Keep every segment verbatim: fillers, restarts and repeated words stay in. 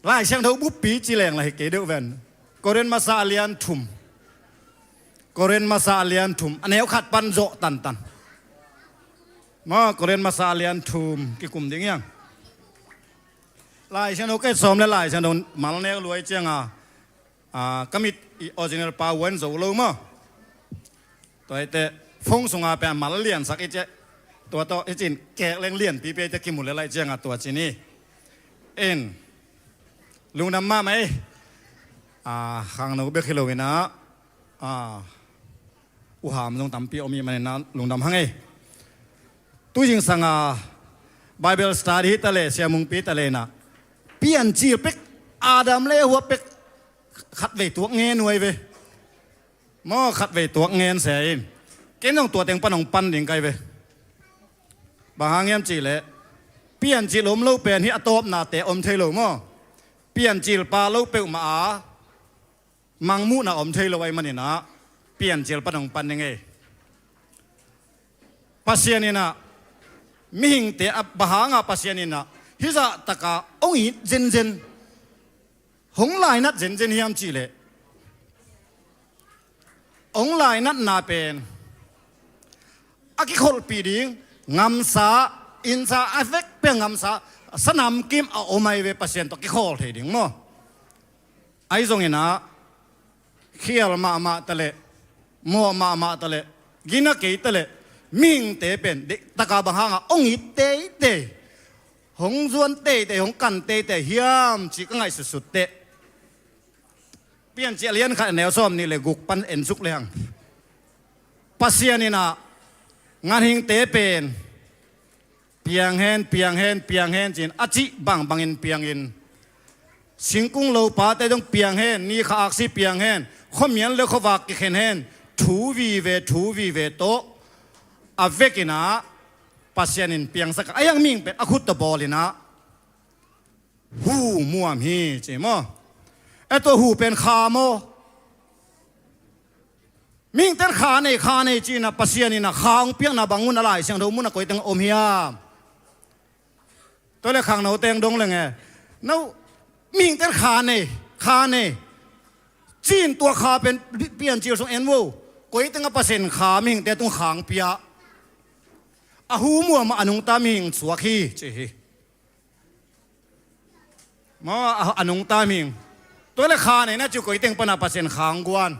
Lai Siangtho buppi ci leng lah hi kei deuh ven. Korin masa a lian thum. Korin masa a lian thum. A neu khat pan zawh tantan. Maw, Korin masa a lian thum kikum ding hiang. Lai Siangtho kei sawm le Lai Siangtho mal nek luai cianga, a, ka mit i original pa uan zo lo maw. Tua hi teh, phone sunga pia mal liansak i ciah. Tua tawh i cin kek leng lianpipi i teh kimu le lai cianga tua cin hi. In, lungdam mahmah ei. A, khangno bek hi lo inah, a, uham zong tampi om i manina lungdam hang ei. Tuzing sanga Bible study hi ta le, siamungpi ta le inah, Piancil pek, Adam le Eva pek khatvei tuak ngen uh ai ve. Maw, khatvei tuak ngen se in. Ken zong tua teng pan hong pan ding kai ve. Bang hang hiam cihleh, Piancil om lo pen hi a tawpnate om thei lo maw. Piancil pa lo peuhmah a mangmuhna om thei lo ai maninah, Piancil pan hong pan ding ei. Pasian inah mihingte a bang hanga Pasian inah hizah taka hong it zenzen, hong lainat zenzen hiam cihleh, hong lainatna pen a kikholhpih ding ngamsa, innsa, a vekpi a ngamsa, sanamkim a om ai ve, Pasian tawh kikhawl thei ding maw. Ahi zonginah khial mahmah ta leh, mawh mahmah ta leh, gina kei ta leh, mihingte pen deihtaka bang hanga hong it teitei, hong zuan teitei, hong kan teitei hiam cih ka ngaihsutsut teh, Piancil a lian khat a neu sawm nih le guk pan ensuk lehang. Pasian inah ganhingte pen piang hen, piang hen, piang hen ci-in a cih bangbangin piangin, singkung lopate zong piang hen, ni kha aksi piang hen, khuamial le khuavak kikhen hen, thu vive, thu vive tawh a vekinah Pasian in piangsak a, a hiang mihing pen a khut tawh bawl inah hu muam hi ci maw. E, tua hu pen kha maw. Mihingte in kha nei, kha nei ci inah Pasian inah kha hong piakna bang un a Lai Siangtho mun a koi teng om hiam. Tua le khangno teng dong leng e. No, mihingte in kha nei, kha nei ci-in tua kha pen Piancil sung en vo. Koi tengah Pasian kha mihingte tung kha hong pia. A hu muam a nungta mihing suak hi ci hi. Maw, a, a nungta mihing. Tua le kha neina ci uh koi teng pana Pasian kha hong guan.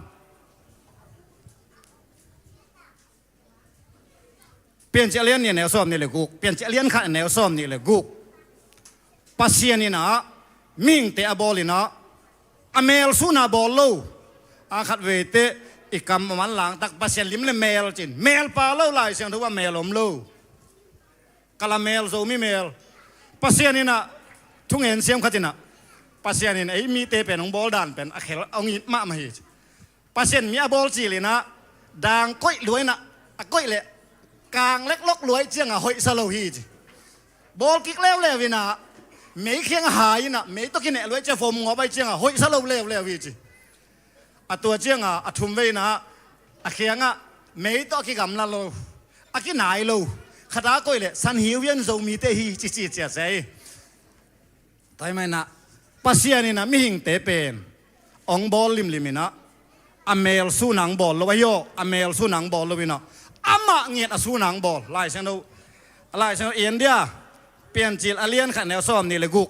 Piancil a lian nih a neu sawm nih le guk. Piancil a lian khat a neu sawm nih le guk. Pasian inah mihingte a bawl inah a mel suna bawl lo. A khatvei teh i kam a manlang tak Pasian lim le mel cin. Mel pha lo, Lai Siangtho ah mel om lo. Kala mel, Zomi mel. Pasian inah thungen siam khat inah, Pasian in ei mite pen hong bawl dan pen a khel hong it mahmah hi ci. Pasian mi a bawl cil inah dang koih luai inah, a koih leh kang leklok luai cianga hoihsa lo hi ci. Bawl kik leuleu inah mei khiang a hai inah mei tawh kineh luai cia vom ngawp ai cianga hoihsa lo leuleu hi ci. A tua cianga a thum vei inah a khiangah mei tawh a kigamla lo, a kinai lo, khata koih leh sanhiu hian Zomite hi ci ci cia se hi. Tua hi mah inah Pasian inah mihingte pen hong bawl limlim inah a mel suna hong bawl lo ahi aw. A mel suna hong bawl lo inah amah ngiat a suna hong bawl. Lai Siangtho, Lai Siangtho India Piancil a lian khat neu sawm nih le guk.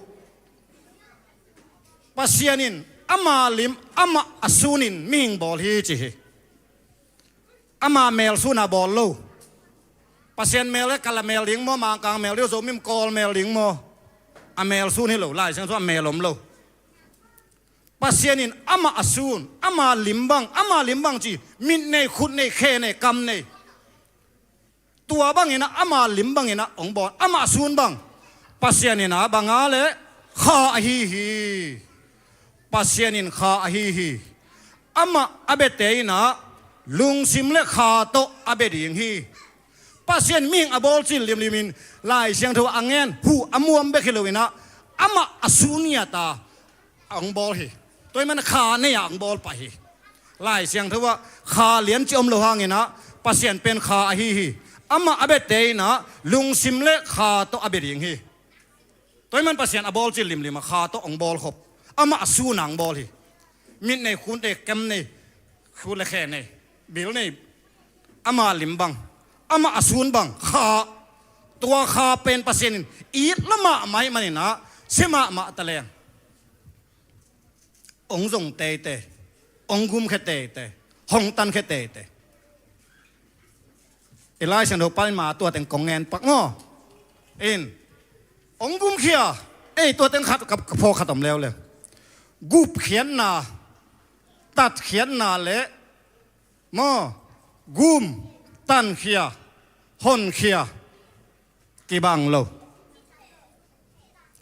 Pasian in ama lim, amah a sunin mihing bawl hi ci hi. Ama mel suna bawl lo. Pasian mel e, Kala mel ding maw, Mangkang mel ding, Zomim Kawl mel ding maw. A mel sun hi lo, Lai Siangtho a mel om lo. Pasian in amah a sun, ama lim bang, ama lim bang ci, mit nei, khut nei, khe nei, kam nei. Tua bangin ah ama lim bangin ah hong bawl, amah sun bang. Pasian in ah banga le kha ahi hi. Pasian in kha ahi hi. Amah a biate in ah lungsim le kha tawh a bia ding hi. Pasian mihing a bawl cil limlimin Lai Siangtho a ngen, huh a muam bek hi loin ah amah a sun ngiat a hong bawl hi. Tua ahih manin kha nei-a hong bawl pah hi. Lai Siangtho ah kha lian ci om lo hangin ah Pasian pen kha ahi hi. Amah a biate in ah lungsim le kha tawh a bia ding hi. Tua ahih man Pasian a bawl cil limlim a kha tawh hong bawl khop. Amah a sun a hong bawl hi. Mit nei, khun nei, kem nei, khun le khe nei, bil nei, ama lim bang, amah a sun bang kha. Tua kha pen Pasian in it la mahmah ahih manin ah, sia mahmah ta leng hong zong teitei, hong gumkhia teitei, hong tankhia teitei. I Lai Siangtho pan in mah tua teng kong ngen pak maw? In, hong gumkhia, ei, tua teng khat ka, ka phawk khat om leuleu. Gupkhiatna, tatkhiatna le maw, gum, tankhia, honkhia, kibang lo.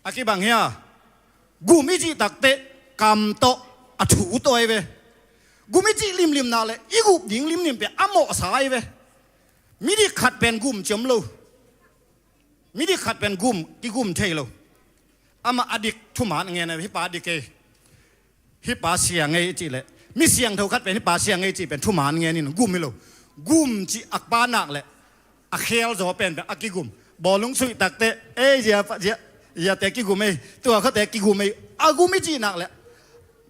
A kibang hia? Gum i cih takteh kam tawh a thu tawh ahi ve. Gum i cih limlim nak leh i gup ding limlim pen a mawhsa ahi ve. Midik khat pen gum ci om lo. Midik khat pen gum, kigum thei lo. Amah a dik thuman a ngen ahi ve, hih pa dik ei, hih pa sia ngei i cih leh, mi siangtho khat pen hih pa sia ngei i cih pen thuman ngen in, gum hi lo. Gum cih a pa nak leh a khial zaw penpen a kigum. Bawlung suih takteh, ei, zia, zia, ziate kigum ei, tua khuate kigum ei, a gum i cih nak leh,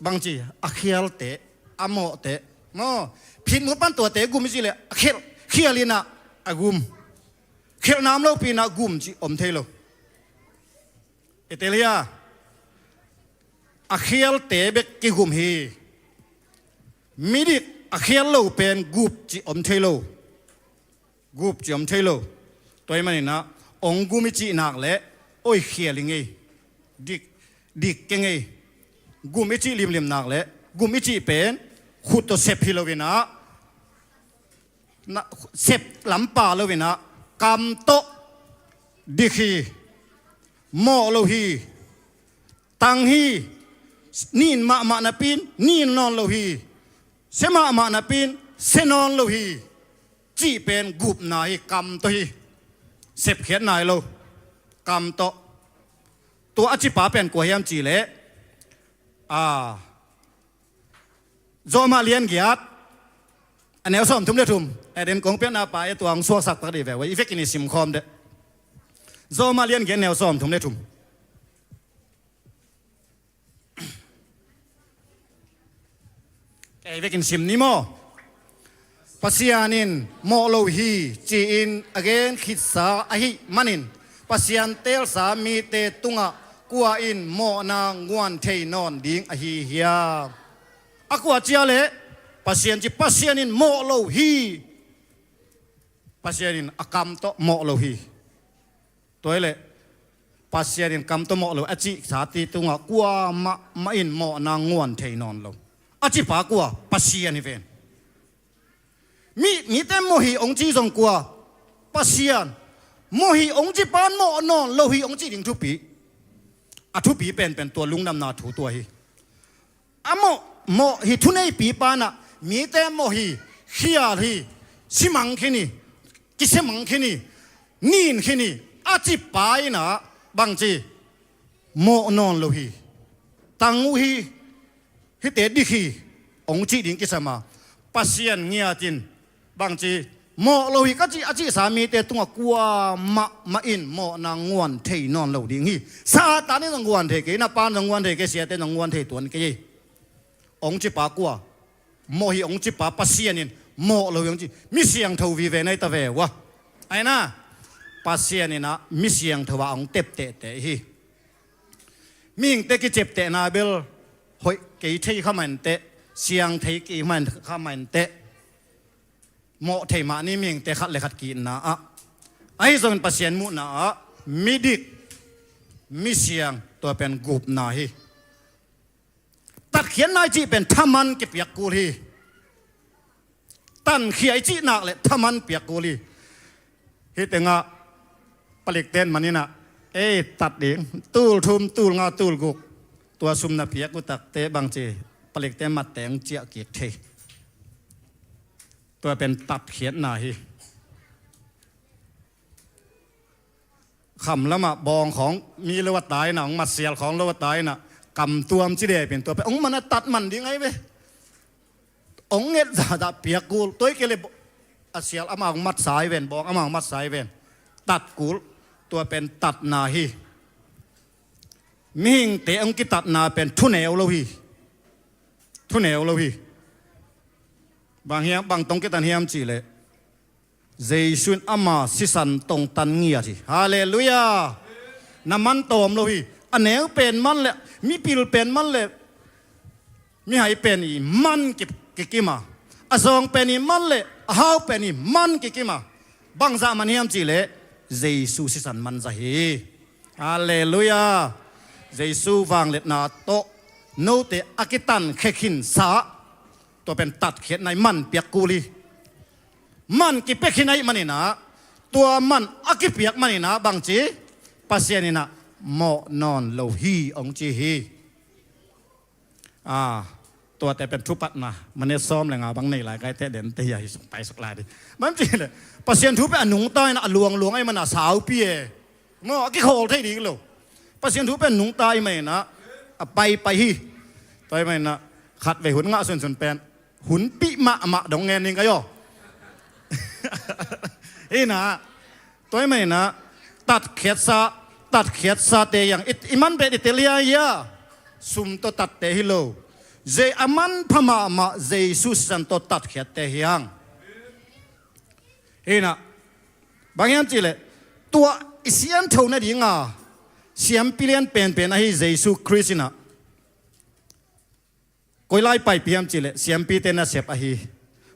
bangci, a khialte, a mawhte maw, phitmut pan tuate gum i cih leh a khial, khial in ah a gum. Khialhna om lopi in ah gum cih om thei lo. I tel hia? A khialte bek kigum hi. Midik a khial lo pen gup cih om thei lo. Gup cih om thei lo. Tua ahih manin ah, hong gum i cih nak leh, oi, khial i ngei, dik, dik kei ngei. Gum i cih limlim nak leh, gum i cih pen khut tawh sep hi lo in ah, na, sep lampa lo in ah, kam tawh dik hi, mawh lo hi, tang hi, nin mahmah napi in nin nawn lo hi, sia mahmah napi in sia nawn lo hi, cih pen gupna hi, kam tawh hi. Sepkhiatna hi lo, kam tawh. Tua a cipa pen kua hiam cih leh, a, Rom lian giat, a neu sawmthum le thum. Eden kong piakna pa e, tua hong suaksak pak dih ve ua, i vekin i simkhawm deh. Rom lian giat, neu sawmthum le thum. Kei vekin sim ni maw? Pasian in mawh lo hi ci-in a gen khitsa ahih manin, Pasian teelsa mite tungah kua in mawhna nguan thei nawn ding ahi hiam? A kua cia leh, Pasian ci, Pasian in mawh lo hi. Pasian in a kam tawh mawh lo hi. Tua hi leh, Pasian in kam tawh mawh lo a cihsa te tungah kua mahmah in mawhna nguan thei nawn lo. A cipa kua? Pasian hi ven. Mi, mite mawh hi hong ci zong kua? Pasian. Mawh hi hong ci pan mawh nawn lo hi hong cih ding thupi. A thupi penpen tua lungdamna thu tua hi. A mawh, mawh hi thuneipi pa in ah, mite mawh hi, khial hi, simang khin hi, kisemang khin hi, nin khin hi, a cipa in ah, bangci, mawh nawn lo hi, tang uh hi, hihte dik hi, hong cih ding kisam a, Pasian ngiat in, bangci, mawh lo hi ka cih a cihsa mite tungah kua mahmah in mawhna nguan thei nawn lo ding hi. Satan in zong nguan thei kei, na pa in zong nguan thei kei, siate in zong nguan thei tuan kei hi. Hong cipa kua? Mawh hi hong cipa Pasian in mawh lo hi hong ci. Mi siangtho vive na hi ta ve ua. Ahi na, Pasian in ah mi siangtho ah hong teptehteh hi. Mihingte kiceptehna bel hoih kei thei kha mah inteh, siang thei kei kha mah inteh, mawh thei mah ni mihingte khat le khat ki-itna ah. Ahi zongin Pasian muhna ah midik, misiang, tua pen gupna hi. Tatkhiatna i cih pen thaman kipiak kul hi. Tankhia i cih nak leh thaman piak kul hi. Hih tengah palikten man in ah, ei, tat ding, tul thum, tul nga, tul guk, tua sum na piak uh takteh bangci, palikten matteng ciah kik thei. Tua pen tatkhiatna hi. Kham lamah bawng khawng mi lo a tai in ah, hong matsial khawng lo a tai in ah, kam tuam ci dep in, tua pen hong man a tat man ding ahi ve. Hong nget zahzah piak kul, tua hi kei leh a sial amah hong matsa hi ven, bawng amah hong matsa hi ven. Tat kul, tua pen tatna hi. Mihingte hong kitatna pen thu neu lo hi. Thu neu lo hi. Bang hiam, bang tawh hong kitat hiam cihleh, Jesu in ama sisan tawh hong tan ngiat hi. Halleluiah. Na man tawm lo hi. A neu pen man le, mipil pen man le, mihai pen i man ki, kikim a, a zawng pen i man le a hau pen i man kikim a. Bangzah man hiam cihleh, Jesu sisan man zah hi. Halleluiah. Jesu vangliatna tawh note a kitankhia khinsa, tua pen tatkhiatna i man piak kul hi. Man kipia khin ahih manin ah, tua man a kipiak manin ah bangci, Pasian in ah mawh nawn lo hi hong ci hi. Ah, tuate pen thupatna, minute sawm le nga bang nei lai, kaite den te hi a, hi suk pai suk lai dih. Bang ci le, Pasian thu pen a nungta in a luangluang ahih manin a saupi e. Maw, a kikhawl thei ding lo. Pasian thu pen a nungta ahih manin a, a paipai hi. Tua ahih manin a, khatvei hun ngah sunsun pen, hunpih mahmah dong ngen ding ka hi aw. Hi na, tua ahih manin a, tatkhiatsa, tatkhiatsate hiang, i, i man pen i tel hiang hia, sum tawh tatte hi lo. Zei a manpha mahmah Jesu sisan tawh tatkhiatte hiang. Hi na, bang hiam cihleh, tua i siangtho nading a, siampi lian penpen ahi Jesu Khrist in ah, koi lai paipih hiam cihleh, siampite nasep ahi.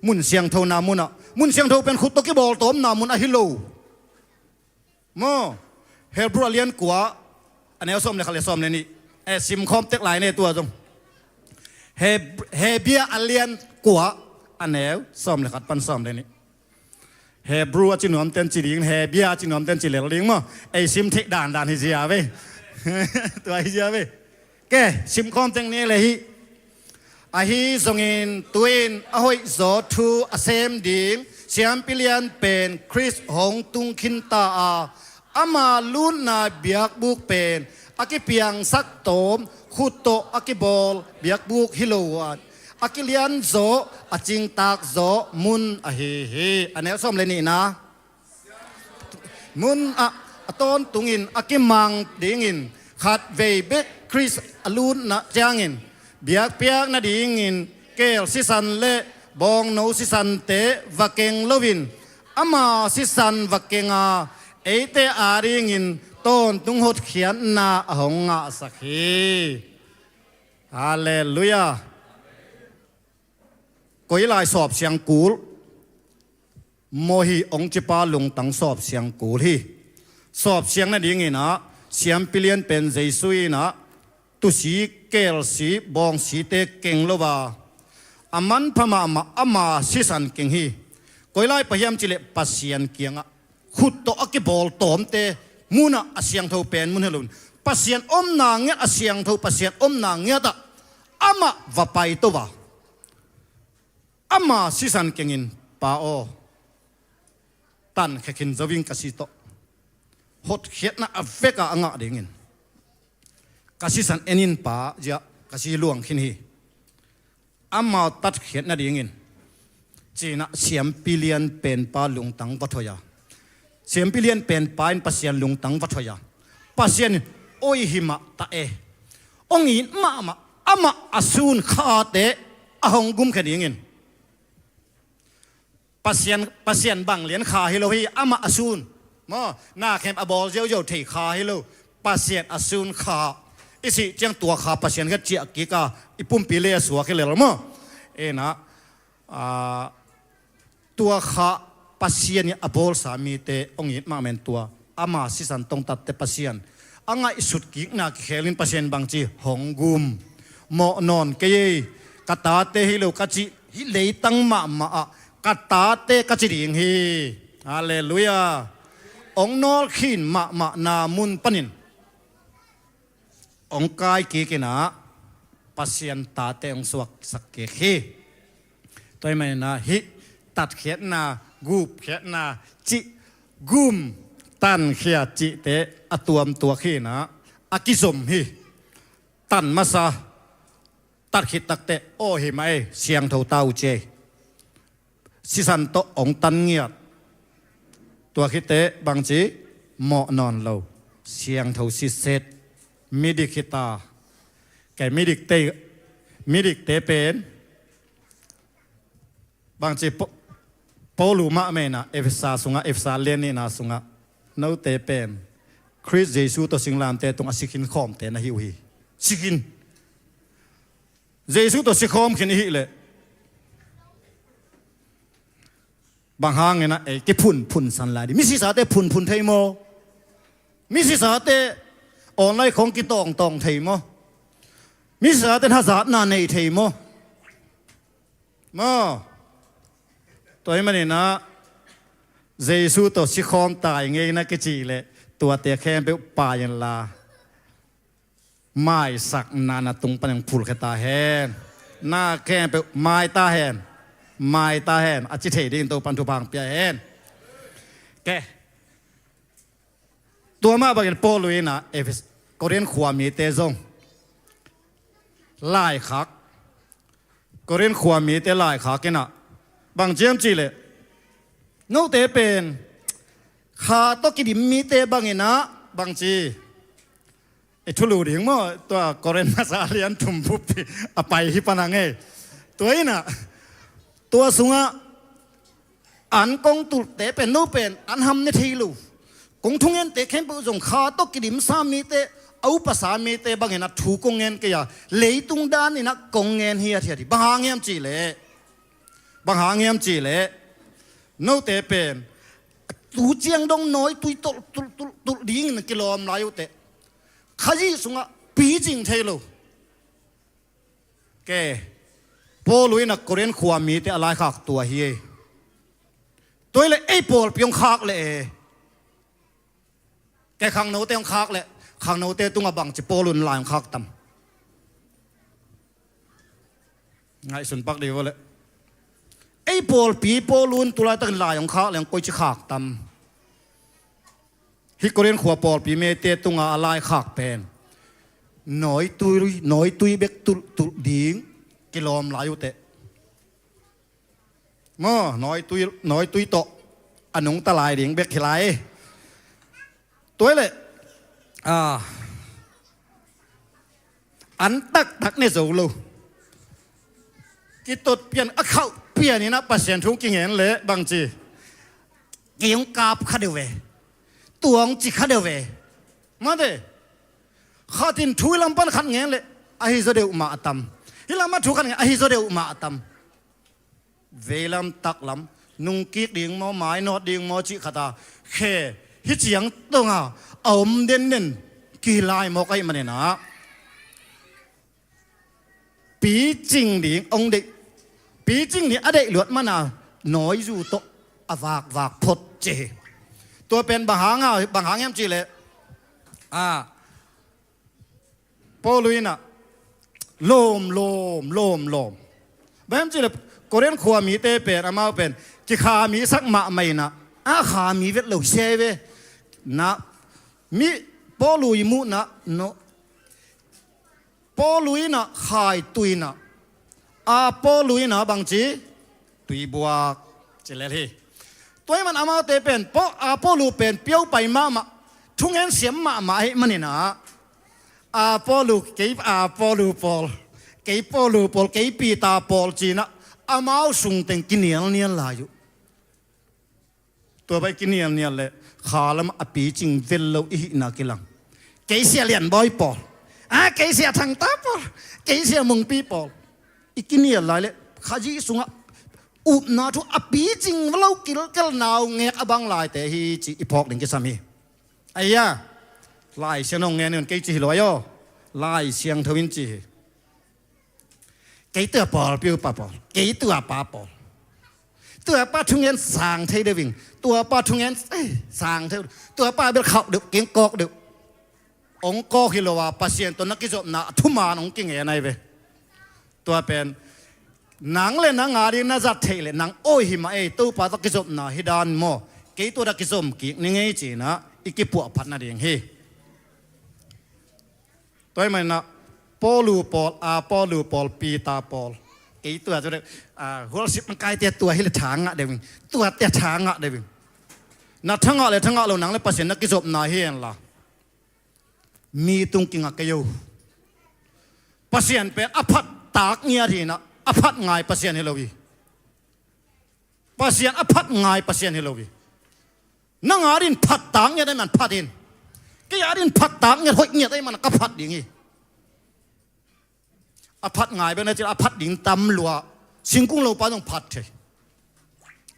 Mun siangthona mun ah, mun siangtho pen khut tawh kibawltawmna mun ahi lo. Maw, Hebru a lian kua, a neu sawm le khat le sawm le nih. Eh, simkhawm tek lai ne tua zong. Heb-, Hebia a lian kua, a neu sawm le khat pan sawm le nih. Hebru a ci nuamten ci ding, Hebia a ci nuamten ci lel ding maw. Ei sim theih dandan hi zia ve. Tua hi zia ve. Ke, simkhawm teng ni le hi. Ahi zongin tu-in a hoihzaw thu a sem ding siampi lian pen Khrist hong tung khinta a, ama lutna biakbuk pen a kipiangsak tawm, khut tawh a kibawl biakbuk hi lo a, a kilianzaw, a cingtakzaw mun ahi hi. A neu sawm le nihna. Mun ah a tawntungin a kimang dingin khatvei bek Khrist a lutna ciangin biakpiak nadingin keel sisan le bawngno sisante va keng loin ama sisan va keng a, eite adingin tawntung hotkhiatna a hong ngahsak hi. Halleluiah. Koi lai sawpsiang kul? Maw, hih hong cipa lungtang sawpsiang kul hi. Sawpsiang nadingin ah siampi lian pen Jesu in ah tusi, keelsi, bawngsite keng lo a, a manpha mahmah ama sisan keng hi. Koi lai pah hiam cihleh Pasian kiangah, khut tawh a kibawltawmte mun ah a siangtho pen mun hi loin, Pasian omna ngiat, a siangtho Pasian omna ngiat ah amah va paito a, ama sisan kengin, Pa aw, tankhia khin zo ing ka si tawh, hotkhiatna a vek a a ngah dingin ka sisan en in Pa, ziah ka si luang khin hi. Amau tatkhiat nadingin, ci-in ah siampi lian penpa lungtang va thoi a, siampi lian penpa in Pasian lungtang va thoi a, Pasian in, oi, hi mah ta e, hong it mahmah, amah a sun khate a hong gumkhia dingin. Pasian, Pasian bang lian kha hi lo hi, amah a sun. Maw, na khem a bawl ziauziau thei kha hi lo. Pasian a sun kha. I sih ciang tua kha Pasian khat ciah kik a, i pumpi le a suak hi lel maw. Ena, a, tua kha Pasian i a bawlsa mite hong it mahmah in tua ama sisan tawh hong tatte Pasian a ngaihsut kikna kikhelin Pasian bangci hong gum. Mawh nawn kei ei, ka tate hi lo ka cih, hih leitang mahmah ah ka tate ka ci ding hi. Halleluiah. Hong nawlkhin mahmahna mun panin hong kai kik in ah Pasian tate hong suaksak kik hi. Tua ahih manin ah hih tatkhiatna, gupkhiatna cih, gum, tankhia cihte a tuamtuak hi in ah a kizom hi. Tan masa, tat khit takteh, aw, hi mah ei, siangtho ta uh ci ei. Sisan tawh hong tan ngiat. Tua khitteh bangci, mawh nawn lo, siangtho sitset. Midik hita. Kei midikte, midikte pen bangci Paulu mahmah inah Efesa sungah, Efesa lian nihna sungah, note pen Khrist Jesu tawh singlamteh tungah si khin khawmte na hi uh hi. Si khin. Jesu tawh si khawm khin i hih leh bang hangin ah ei kiphunphun san lai ding? Misisate phunphun thei maw? Misisate online khawng kitawngtawng thei maw? Misisate hazatna nei thei maw? Maw? Tua ahih manin ah Jesu tawh si khawm ta ing ei na kicih leh tuate khempeuh pai inla maisakna na tung panin phulkhia ta hen. Na khempeuh mai ta hen. Mai ta hen. A ci thei dingin Topan thupha hong pia hen. Ke. Tua mah bangin Paulu inah Efes, Korin khua mite zong laikhak, Korin khua mite laikhak inah bang ciam cih leh, note pen kha tawh kidim mite bangin ah bangci i thulu ding maw? Tua Korin masa lian thum buppi a pai hi pan a ngei. Tua inah tua sungah an kong tulhte pen no pen an ham ne thei lo. Kong thungente khempeuh zong kha tawh kidimsa mite, a upasa mite bangin ah thu kong ngen kei a, leitung dan inah kong ngen hiathiat hi. Bang hang hiam cih leh, bang hang hiam cih leh, note pen tu ciang dong nawitui tulh tulh tulh tulh dingin kilawm lai uh teh, Khazih sungah picing thei lo. Ke, Paulu inah Korin khua mite a laikhak tua hi ei. Tua hi leh ei pawlpi hong khak leh e. Ke, khangnote hong khak leh, khangnote tungah bangci Paulu in lai hong khak tam? Ngaihsun pak dih vua leh. Ei pawlpi Paulu in tu laitakin lai hong khak leh hong koici khak tam? Hih Korin khua pawlpi mite tunga a laikhak pen nawitui, nawitui bek tulh tulh ding kilawm lai uh teh. Maw, nawitui, nawitui tawh a nungta lai ding bek hi lai. Tua hi leh, a, an taktak ne zo lo. Kitot pian, a khauh pian inah Pasian thu kingen leh bangci, kei hong kap kha deuh ve. Tua hong ci kha deuh ve. Mate. Khat in thu hih lam pan khat ngen leh ahi zaw deuh mah a tam. Hih lam ah thu khat ngen ahi zaw deuh mah a tam. Veilam taklam, nungkik ding maw, mainawt ding maw cih khat a, khe, hih ciang tunga a om denden kihi lai mawk ahih manin ah picing ding hong deih, picing ding a deih luat mana nawizu tawh a vakvak phot ci hi. Tua pen bang hang a, bang hang hiam cih leh, a, Paulu inah lawm lawm lawm lawm. Bang hiam cih leh Korin khua mite pen, amau pen kikha mi sak mahmah inah, a kha mi vet lo hi se ve. Na, mi, Paulu i muhna no, Paulu inah khaitui inah, a Paulu inah bangci tuibuak ci lel hi. Tua ahih man amaute pen, a Paulu pen piaupai mahmah, thungen siam mahmah ahih manin ah, a Paulu, kei a Paulu pawl, kei Paulu pawl, kei Peter pawl ci inah amau sungteng kinialnial lai uh. Tua bang i kinialnial leh kha lamah a picing vel lo i hihna kilang. Kei Sia Lianbawi pawl, a, kei Sia Thangta pawl, kei Sia Mungpi pawl, i kinial lai leh Khazih sungah upna thu a picing lo kilkel, naungek a bang laite hi cih i phawk ding kisam hi. Ahi a, Lai Siangtho ngen un, kei ci hi lo aw, Lai Siangtho in ci hi. Kei tua pawlpi upa pawl, kei tua pa pawl. Tua pa thungen sang thei deuh ing, tua pa thungen, eh, sang thei, tua pa bel khauh deuh, kei kawk deuh. Hong kawk hi lo a, Pasian tawh na kizopna a thuman hong kingen ahi ve. Tua pen nang le nang a ding na zat theih leh nang awi hi mah ei, Topa tawh kizopna hi dan maw? Kei tua dah kizom kik ning ei ci-in ah i kipuahphat nading hi. Tua ahih manin ah Paulu pawl, a Paulu pawl, Peter pawl, kei tua tua deuh, a, worship makaite tua hi leh tha ngah deuh ing, tuate tha ngah deuh ing. Na tha ngah le tha ngah lo, nang le Pasian na kizopna hi hen la. Mi tung kinga kei o. Pasian pen a phat tak ngiat hi na, a phat ngai Pasian hi lo hi. Pasian a phat ngai Pasian hi lo hi. Nang a din phat tak ngiat ahih man phat in. Kei a din phat tak ngiat hoih ngiat ahih man ka phat ding hi. A phat ngai bek na cin a phat ding tam lua. Singkung lopa zong phat thei.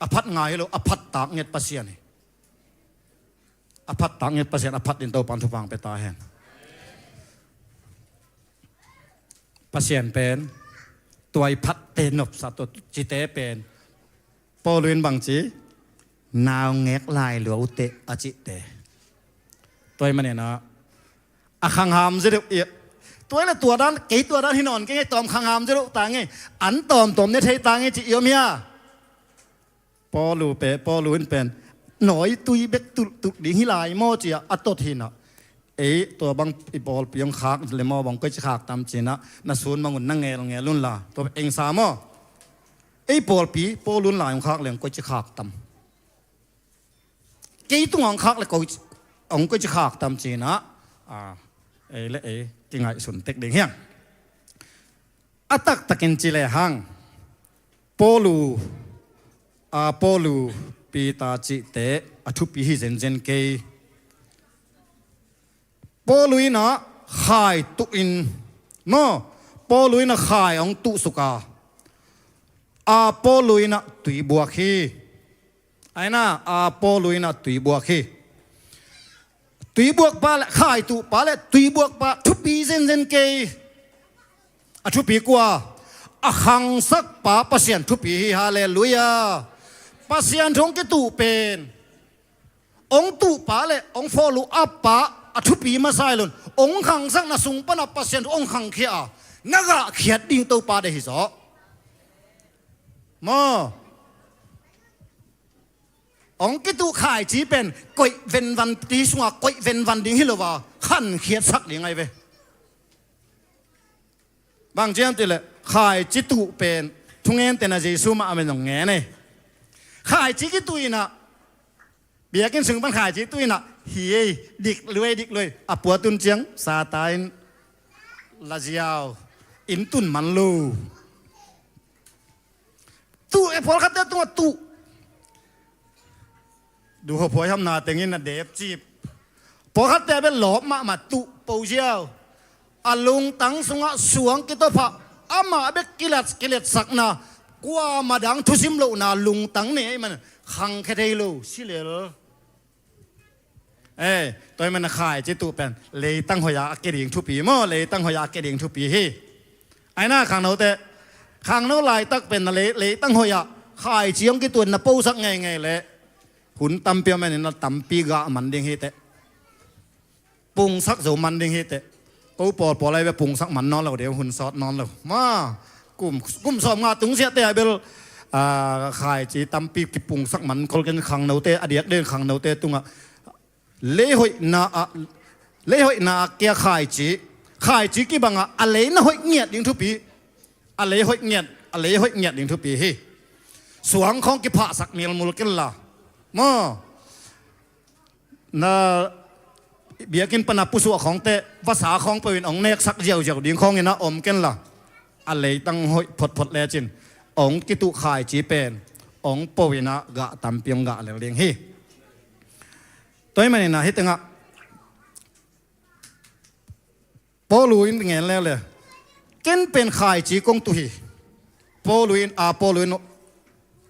A phat ngai hi lo, a phat tak ngiat Pasian hi. A phat tak ngiat Pasian, a phat ding Topan thupha pia ta hen. Pasian pen tua i phatte nopsa, tua cite pen Paul in bang ci, naungek lai lua uh teh a cihte. Tua ahih manin ah a khangham zia deuh i, tua le tua dan, kei tua dan hi nawn kei ngei, tawm khangham zia deuh ta ngei, an tawmtawm ne thei ta ngei ci i om hia? Paulu pe, Paulu in pen nawitui bek tulhtulh ding hi lai maw ci-a a tot hi na. Ei, tua bang i pawlpi hong khak le maw, bang koici khak tam ci na, na sun bang un na ngelngel un la, tua eng sa maw? Ei pawlpi, Paulu in lai hong khak le hong koici khak tam? Kei tung hong khak le koici, hong koici khak tam ci na, a, ei le ei kingaihsun tek ding hiang. A taktakin ci lehang, Paulu, a, Paulu, Peter cihte a thupi hi zenzen kei. Paulu in ah khai tuh in, maw, Paulu in ah khai hong tuh suk a, a, Paulu in ah tui buak hi. Aina, a, Paulu in ah tui buak hi. Tui buak pa le, khai tuh pa le tui buak pa thupi zenzen kei. A thupi kua? A khangsak pa Pasian thupi hi, halleluiah. Pasian thu hong kituh pen, hong tuh pa le hong follow up pa a thupi masa hi lo in, hong khangsak na sung pan a Pasian thu hong khangkhia a, na gahkhiat ding Topa deih hi zaw. Maw? Hong kituh khaici pen koih venvan ti sungah koih venvan ding hi lo a, khankhiatsak ding ahi ve. Bang ci hiam cih leh khaici tuh pen thungen tena Jesu mah a min zong ngen ei. Khaici kituh in ah, biakinn sung pan khaici tuh in ah, hi ei, dik luai, dik luai, a pua tun ciang Satan in laziau, inn tun man lo. Tuh e, pawlkhatte tungah tuh. Duhophuai hamna tengin a depcip. Pawlkhatte bel lawp mahmah tuh po ziau. A lungtang sungah suang kitawphah, amah bek kilat, kiletsakna, kuamah dang thusim lohna lungtang nei ahih man khangkhia thei lo, si lel. Eh, tua ahih manin a khaici tuh pen leitang hoih a kia ding thupi maw, leitang hoih a kia ding thupi hi. Aina khangnote, khangno laitak pen na lei, leitang hoih a khaici hong kituh na posak ngeingei leh hun tampi om in na tampi gah man ding hi teh. Pungsak zo man ding hi teh. Ko pawlpawl ahi ve, pungsak man nawn lo ding, hun sawt nawn lo. Ma, kum, kum sawmnga tung ziahte ahi bel, ah, khaici tampi kipungsak man khol ken khangnote, a diak den khangnote tungah. Leihoihna ah, leihoihna ah kia khaici, khaici kibang ah, a lei na hoih ngiat ding thupi. A lei hoih ngiat, a lei hoih ngiat ding thupi hi. Suang khawng kiphahsak milmul ken la. Maw? Na biakinn pan a pusuah khawngte, vasa khawng peuh in hong neksak ziauziau ding khawng in a om ken la. A leitang hoih photphot lecin hong kituh khaici pen hong po in a gah tampi hong gah lel ding hi. Tua ahih manin a hih tengah Paulu in ngen leuleu. Ken pen khaici kong tuh hi. Paulu in, a, Paulu in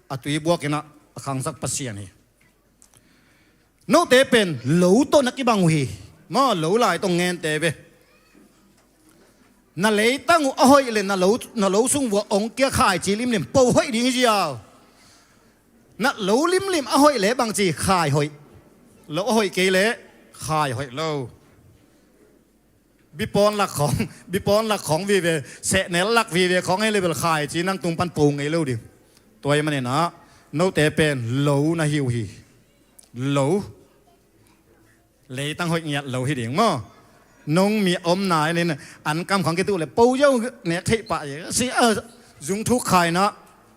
a tui buak in a khangsak Pasian hi. Note pen lo tawh na kibang uh hi. Maw, lo lai tawh ngente ve. Na leitang uh a hoih le na lo, na lo sung vua hong kia khaici limlim po hoih ding hi ziau. Na lo limlim a hoih le bangci khai hoih. Lo a hoih kei le khai hoih lo. Bipawn lak khawng, bipawn lak khawng vive, sehnel lak vive khawng ei le bel khaici nang tung pan po ngei lo ding. Tua ahih manin a, note pen lo na hi uh hi. Lo. Leitang hoih ngiat lo hi ding maw. Nong mi om nai nin an kam khawng kituh le po ziau nek theih pah hi. Si a, zung thuk kha in a,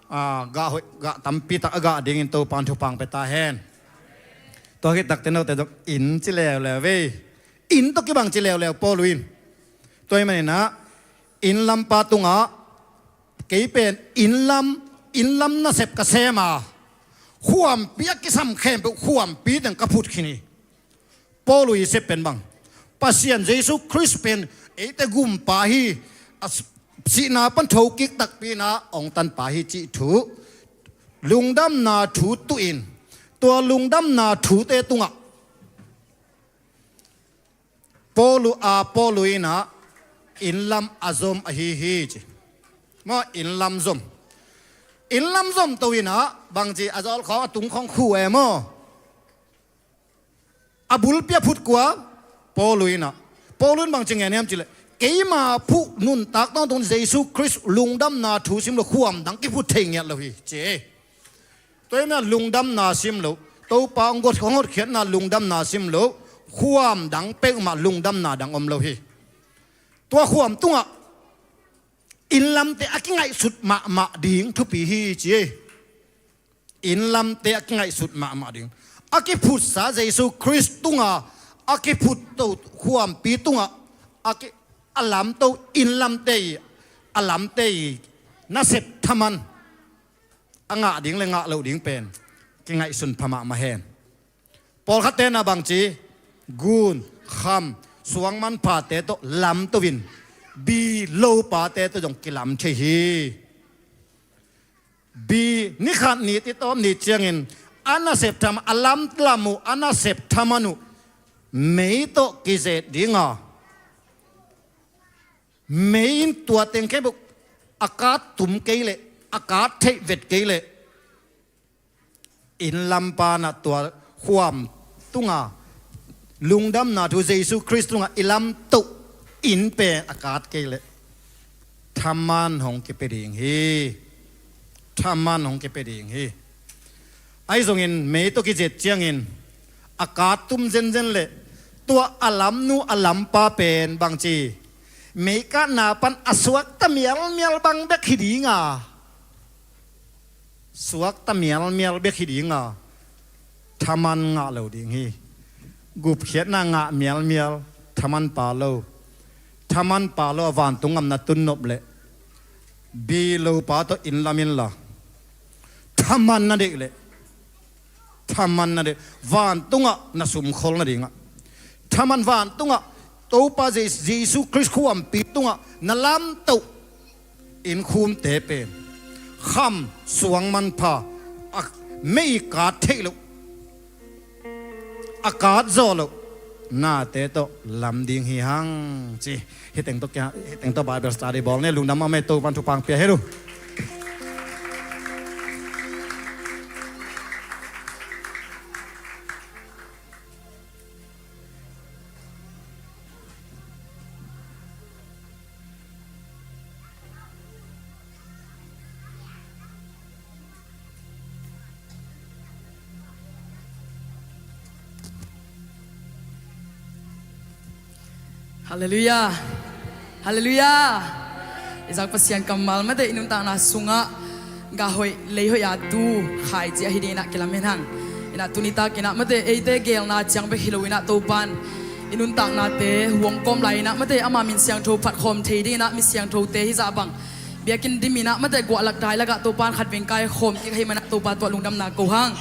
a, gah hoih, gah tampi tak a gah dingin Topan thupha pia ta hen. Tua khit takteh note zong inn ci leuleu ve. Inn tawh kibang ci leuleu Paulu in. Tua ahih maninah inn lampa tungah kei pen inn lam, inn lam nasep ka sem a, khuampi a kisam khempeuh khuampi teng ka phut khin hi. Paulu i sep pen bang, Pasian Jesu Khrist pen eite gumpa hi. A sihna pan thokik takpi inah hong tanpa hi cih thu, lungdamna thu tuhin, tua lungdamna thute tungah Paulu a Paulu inah inn lam a zom ahi hi ci. Maw, inn lam zom. Inn lam zom to inah bangci a zawl khawng a tung khawng khu e maw. A bulpi a phut kua? Paulu inah. Paulu in bangci ngen hiam cileh, keima phuh nuntak tawntung Jesu Khrist lungdamna thu sim lo khuam dang kiphut thei ngiat lo hi ci. Tua hi mah lungdamna sim lo, Topa hong got, hong hotkhiatna lungdamna sim lo, khuam dang peuhmah lungdamna dang om lo hi. Tua khuam tungah inn lamte a kingaihsut mahmah ding thupi hi ci. Inn lamte a kingaihsut mahmah ding, a kiphutsa Jesu Khrist tunga a kiphut to khuampi tungah a ki, a lamto inn lamte i, a lamte i nasep thaman a ngah ding le ngah loh ding pen kingaihsun pha mahmah hen. Pawlkhatte na bangci gun, kham, suang manphate tawh lamto in bi lopate tawh zong kilam thei hi. Bi nikhat ni titawm ni ciangin a nasep thaman, a lamlam uh, a nasep thaman uh mei tawh kizet dinga, mei in tua teng khempeuh a kat tum kei leh, a kat theih vet kei leh, inn lampa na tua khuam tunga lungdamna thu Jesu Khrist tunga i lamtoh inn pen a kat kei leh thaman hong kipia ding hi. Thaman hong kipia ding hi. Ahi zongin mei tawh kizet ciangin a kat tum zenzen leh tua a lamnu a lampa pen bangci, mei katna pan a suakta mialmial bang bek hi dinga, suakta mialmial bek hi dinga, thaman ngah lo ding hi. Gupkhiatna ngah mialmial, thaman pha lo. Thaman pha lo a vantung gam na tun nop leh bi lopa tawh inn lam inla, thaman na deih leh, thaman na deih, vantungah na sumkhol nadingah, thaman vantungah Topa Je, Jesu Khrist khuampi tungah na lamtoh innkhumte pen kham, suang manpha, a mei kat theih loh, a kat zawh loh nate tawh lam ding hi hang ci. Hih teng tawh kia, hih teng tawh Bible study bawl ni. Lungdam mahmah ei, Topan thupha pia hen uh. Halleluiah. Halleluiah. I zak Pasian kammal mate i nuntakna sungah gah hoih lei hoih a tu khai cia hi dinginah kilam hen hang. Inah tuni takinah mate eite geelna ciang bek hi loinah Topan i nuntaknate huang kawm lai inah mate ama min siangtho phatkhawm thei dinginah mi siangthote hizah bang biakinn diminah mate guahlak dailakah Topan khatvei kaikhawm kik hei manah Topa tuah lungdamna ko hang.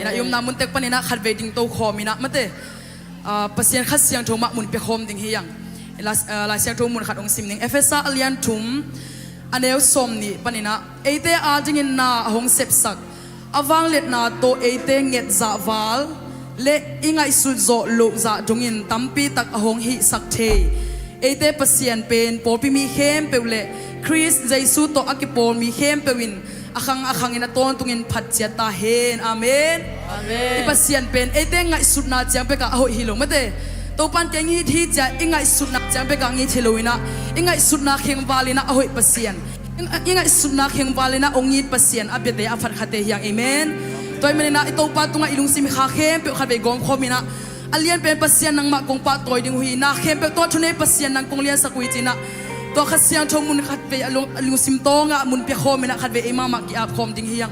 Inah i omna muntek paninah khatvei dingto khawm inah mate, ah, Pasian Kha Siangtho mah mun piakhawm ding hi ang. Lai, ah, Lai Siangtho mun khat hong sim ning. Efesa a lian thum a neu sawm nih paninah eite adingin na a hong sepsak a vangliatna tawh eite nget zahval le i ngaihsut zawh loh zah dongin tampitak a hong hihsak thei eite Pasian pen pawlpi mi khempeuh le Khrist Jesu tawh a kipawl mi khempeuh in a khang a khangin a tawntungin phat ciat ta hen. Amen. Amen. I Pasian pen eite ngaihsutna ciang pekah a hoih hi lo mate. Topan kei ngit hi cia i ngaihsutna ciang pekah ngit hi loinah i ngaihsutna khengvalinah a hoih Pasian, i ngaihsutna khengvalinah ong it Pasian a biate a phatkhate hiang. Amen. Tua hi maninah i Topa tungah i lungsim i kha khempeuh khatvei gawmkhawm inah a lianpen Pasian nangmah kong pahtawi ding uh hi. Na khempeuh tua thunei Pasian nang kong liansak uh hi cinah tua Kha Siangtho mun khatvei a lung, a lungsim tawngah mun piakhawm inah khatvei ei mahmah ki-apkhawm ding hiang.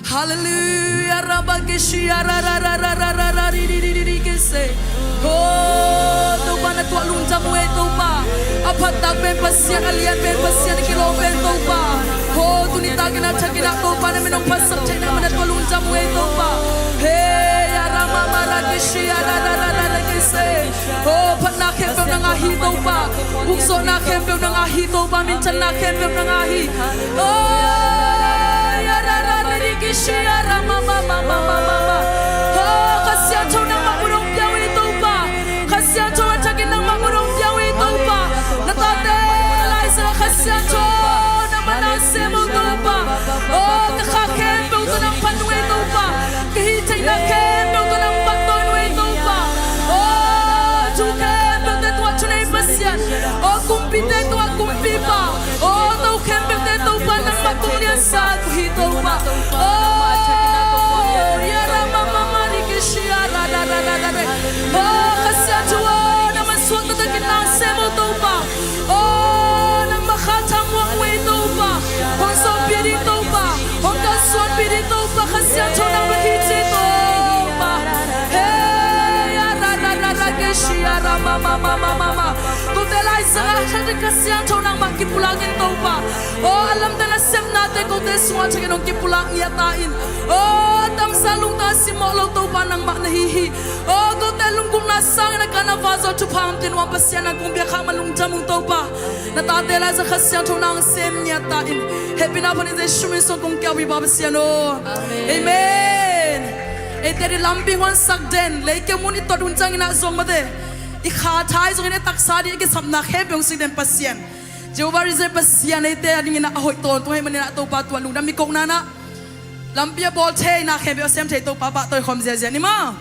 Halleluiah. Rabakishia rararararararaririririkise. Ho, Topan Phattak pen Pasian, a lian pen Pasian, a kilawm pen Topa. Aw, tuni takin a thakin ah Topa, na min hong phatsak theihna manin tua lungdam uh ei Topa. Hei, a ra ma ma ra ki shi a ra ra ra ra ra ki se. Aw, phatna khempeuh nang a hi Topa. Ukzawhna khempeuh nang a hi Topa. Minthanna khempeuh nang a hi. Aw, a ra ra ra ra ki shi a ra ma ma ma ma ma ma. Aw, Kha Siangtho nangmah mun hong pia uh ei Topa. Kha Siangtho a thakin nangmah mun hong pia uh ei Topa. Na tate laizang ah Kha Siangtho nangmah na sem uh Topa. Aw, ka kha khempeuh tawh nang phat uh ei Topa. Ka hih theihna khempeuh tawh nang phat tawn uh ei Topa. Aw, thu khempeuhte tungah thunei Pasian. Aw, kumpite tungah kumpipa. Aw, to khempeuhte Topa nangmah tung liansa uh hi Topa. Aw, ya ra ma ma ma ri ki shi a ra ra ra ra ra re. Aw, Kha Siangtho aw, nangmah suak taktakin na sem uh Topa. Aw, nangmah kha thamuang uh ei Topa. Hong sawmpih ding Topa. Hong kalsuanpih ding Topa. Kha Siangtho nangmah hi ci Topa. Hei, a ra ra ra ra ki shi a ra ma ma ma ma ma ma. Kote laizang ah thakin Kha Siangtho nangmah kipulak in Topa. Aw, a lamdang nasepnate kote sungah thakin hong kipulak ngiat ta in. Aw, a tamsa lungtang simmawh lo Topa nangmah na hi hi. Aw, kote lunggulhna sangin a ganna va zaw thupha hong pia nuam Pasian nang kong biak khak ma lungdam ung Topa. Na tate laizang Kha Siangtho nang sem ngiat ta in. Hehpihna phanin Jesu min suang kong kiau hi Pa Pasian aw. Amen. Eite ding lampi hong honsak den, leikeu mun i tot hun ciangin ah zong mate, i kha thai zongin i taksa ding i kisapna khempeuh hong sik den Pasian Jehovah Jireh Pasian eite a dingin ah a hoih tawntung ahih manin ah Topa tua lungdam i kohna ah lampi a bawl theihna khempeuh a sem thei Topa pahtawi khawm ziazia ni maw.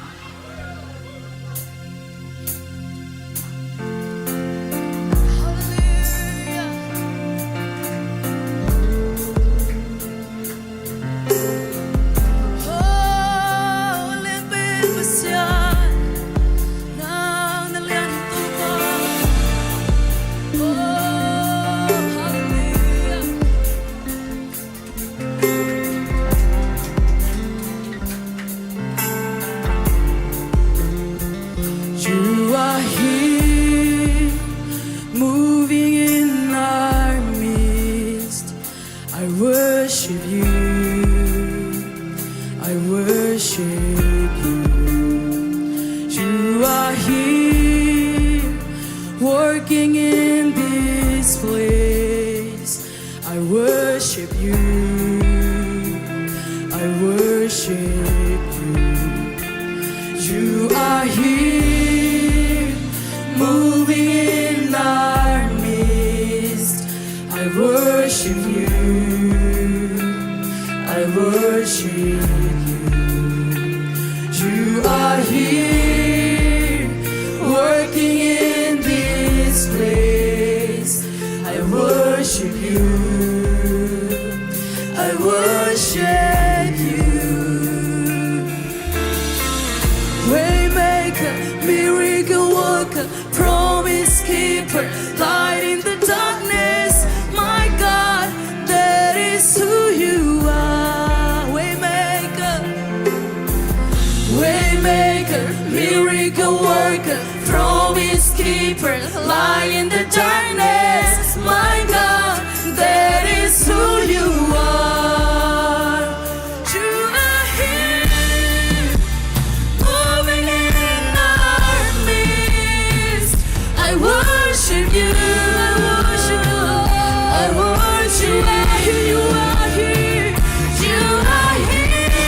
You are here, moving in our midst. I worship you. I worship you. You are here, working in this place. I worship you. I worship you. You are here, moving in our midst. I worship you. I worship you. You are here, working in this place. I worship you. I worship you. Waymaker, miracle worker, promise keeper, light in the darkness. My God, that is who you are. Waymaker, waymaker, miracle worker, promise keeper, light in the darkness. My God, that is who you are. You are here, moving in our midst. I worship you. I worship you. I worship you. You are here. You are here,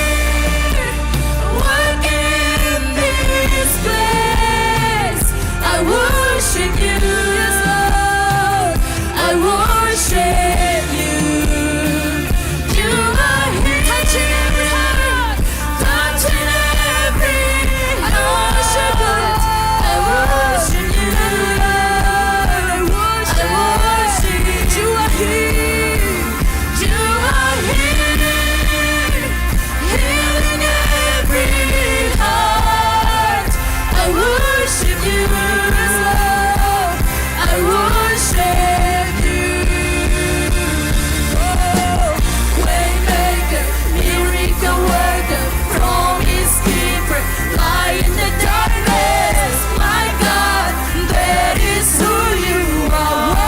working in this place. I worship you. Yes, Lord. I worship you. You are here. Touching every heart. Touching every heart. I worship you. I worship you. I worship you. You are here. You are here. Healing every heart. I worship you. I worship you. Oh, waymaker, miracle worker, promise keeper, light in the darkness. My God, that is who you are.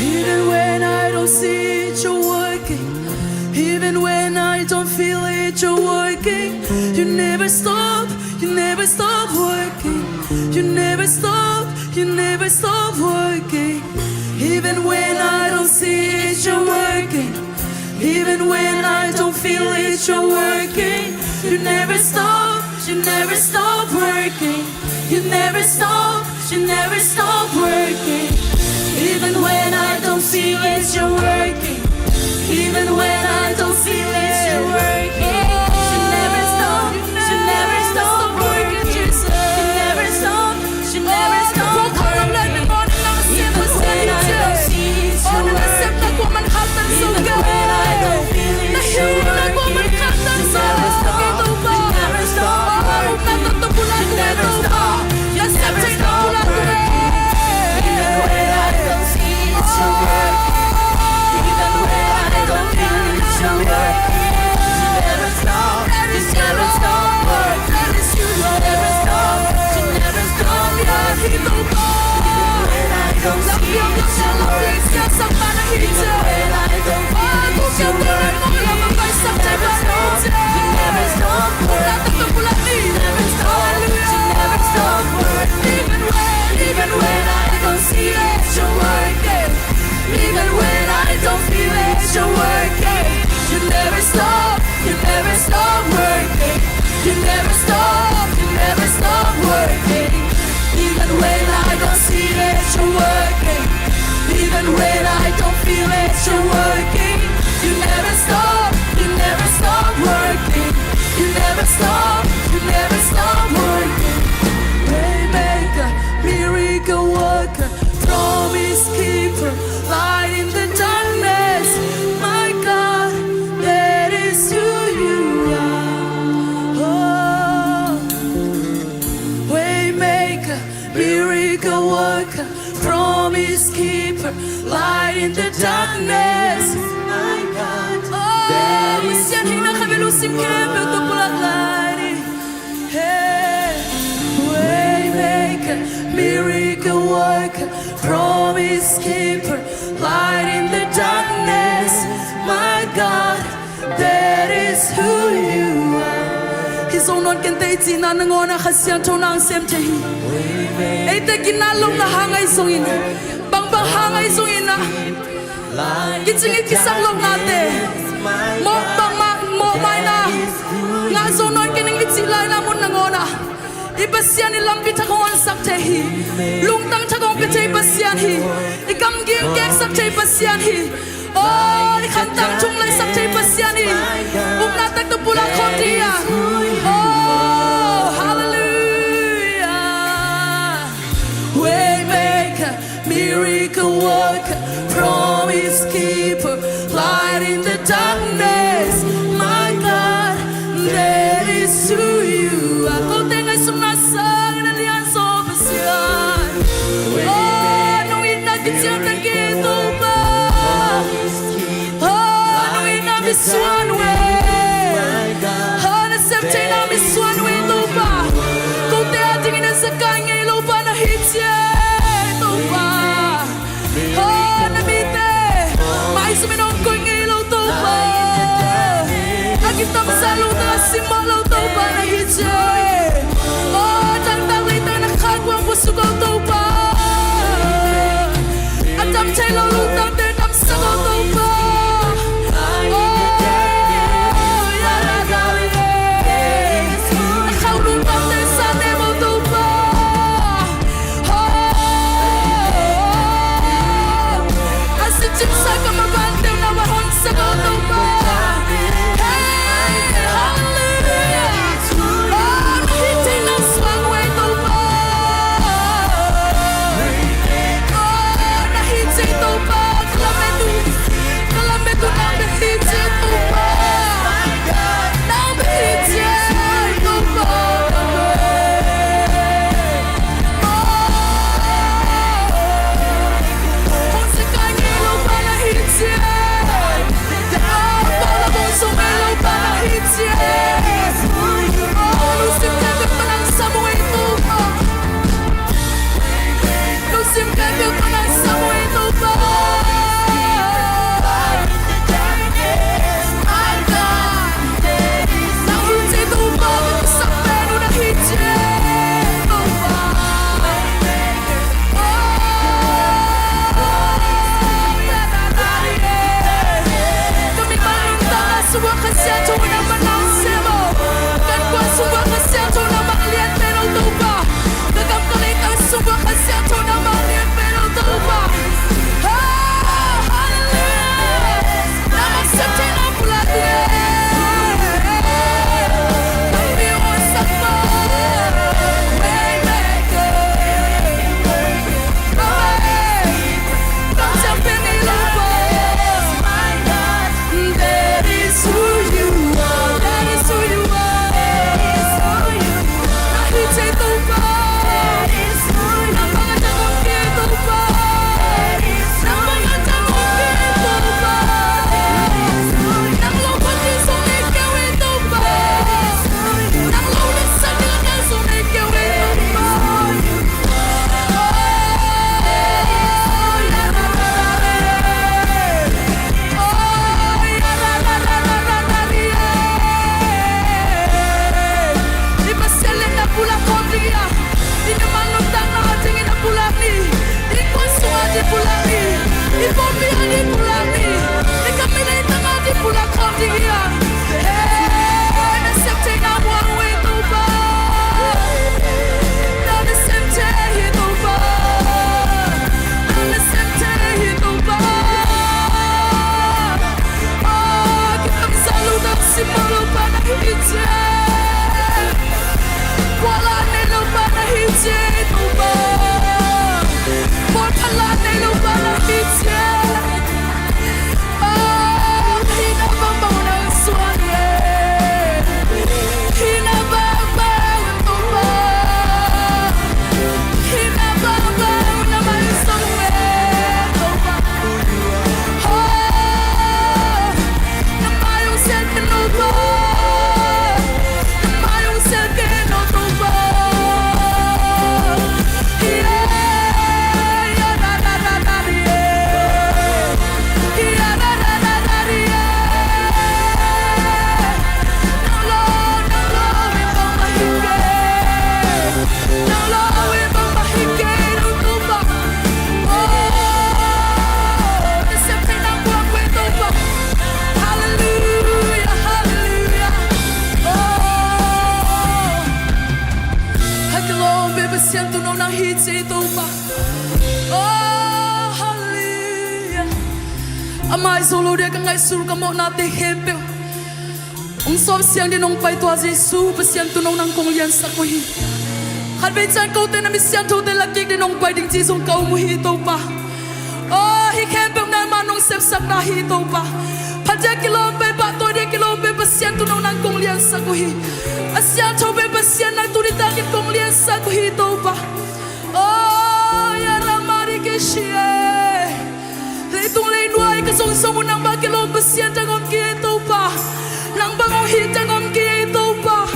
Even when I don't see it, you're working. Even when I don't feel it, you're working. You never stop, you never stop working. You never stop, you never stop working. Even when I don't see it, you're working. Even when I don't feel it, you're working. You never stop, you never stop working. You never stop, you never stop working. Even when I don't see it, you're working. Even when I don't see it, you're working. You never stop, you never stop working, Jesus. You never stop, you never stop working. Even when I don't see it, you're working. Even when I don't feel it, you're working. You never stop, you never stop working. You never stop, you never stop working. Even when I don't see it, you're working. Even when I don't feel it, you're working. You never stop, you never stop working. You never stop, you never stop working. Waymaker, miracle worker, promise keeper, light in the darkness. My God, that is who you are. Oh, waymaker, miracle worker, promise keeper, light in the darkness. My God, oh, that is who you are. Pasian hi na khatvei lungsim khempeuh tawh pulak lai ni. Hey, waymaker, miracle worker, promise keeper, light in the darkness. My God, that is who you are. Hih Zo Nawn Ken te i cihna nangawn ah Kha Siangtho na hong sem thei hi. Eite ginat lohna hang ahi zongin, bangbang hang ahi zongin ah, kicing i kisak lohnate, mawh bangmah, mawhmaina ngah zo nawn kei ning i cih laina mun nangawn ah, i Pasian in lampi thak hong honsak thei hi. Lungtang thak hong pia thei Pasian hi. I gamgi hong keksak thei Pasian hi. Oh, i khantam thunglaisak thei Pasian hi. Upna tak tawh pulak khawm dih a. Oh, hallelujah. Waymaker, miracle worker, promise keeper, light in the darkness. My God, that is who you are. Kote ngaihsutna sangin a lianzaw Pasian. Oh, nong itna kician tangin Topa. Oh, nong itna misuan uh e. Oh, na sem theihna misuan uh e Topa. Kote adingin a za kai ngei lo pa na hi ci e Topa. Oh, na mite maizumin hong koih ngei lo Topa. A kitamsa lo ta a simmawh lo Topa na hi ci e. Oh, a tangtak leitang na khak uang pusu ko Topa. A tam thei lo lungtangte tamsa ko Topa. Oh, ya la ga le. A khau lungtangte sa ne mo Topa. Oh, a si cimsa ka mabante na wa hon sa ko Topa. Hey, hallelujah. Oh, Pasian tuuno nang hi ci hi Topa. Oh, hallelujah. A mai zo lo ding ka ngaihsut ka mawhnate khempeuh hong sawp siang ding nong pai tua Jesu Pasian tuuno nang kong liansak uh hi. Khatvei ciang kote na mi siangthote lakik ding nong pai ding ci zong ka um uh hi Topa. Oh, hi khempeuh nangman nong sepsak na hi Topa. Phat dia kilawm pen, pahtawi dia kilawm pen Pasian tuuno nang kong liansak uh hi. A siangtho pen Pasian nang tuni takin kong liansak uh hi Topa. Oh, ya ramari ke shie. Leitung leinuai ka zongzong uh nang bang kilawm Pasian tang om kei Topa. Nang bang hong hi tang om kei Topa.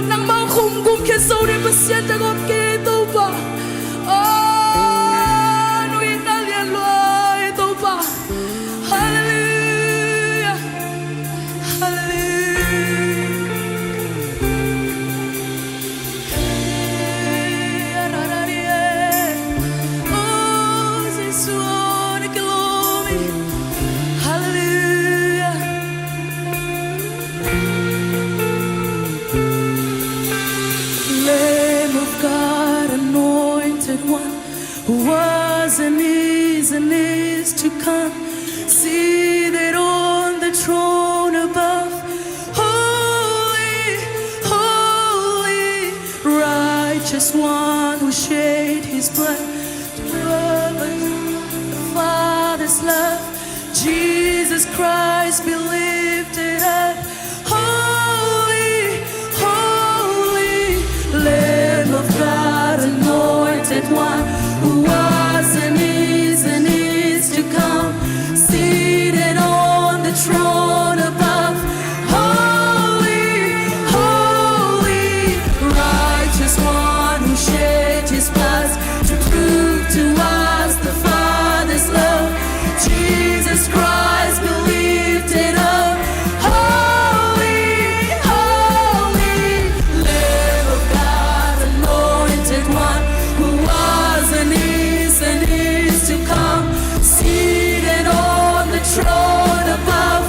Nang bang hong khum gum khia zo ding Pasian tang om kei Topa. Oh, nuihna lian lua hi Topa. Hallelujah. Hallelujah. Oh, Jesu, na kilawm hi. Hallelujah. Lamb of God, anointed one, who was and is and is to come, seated on the throne above. Holy, holy, righteous one who shed his blood to purchase the Father's love. Jesus Christ, be lifted up. Holy, holy, Lamb of God, anointed one, who was and is and is to come, seated on the throne above. Holy, holy, righteous one, who shed his blood to prove to us the Father's love. Jesus Christ, be lifted up. Holy, holy, Lamb of God, anointed one, who was and is and is to come, seated on the throne above.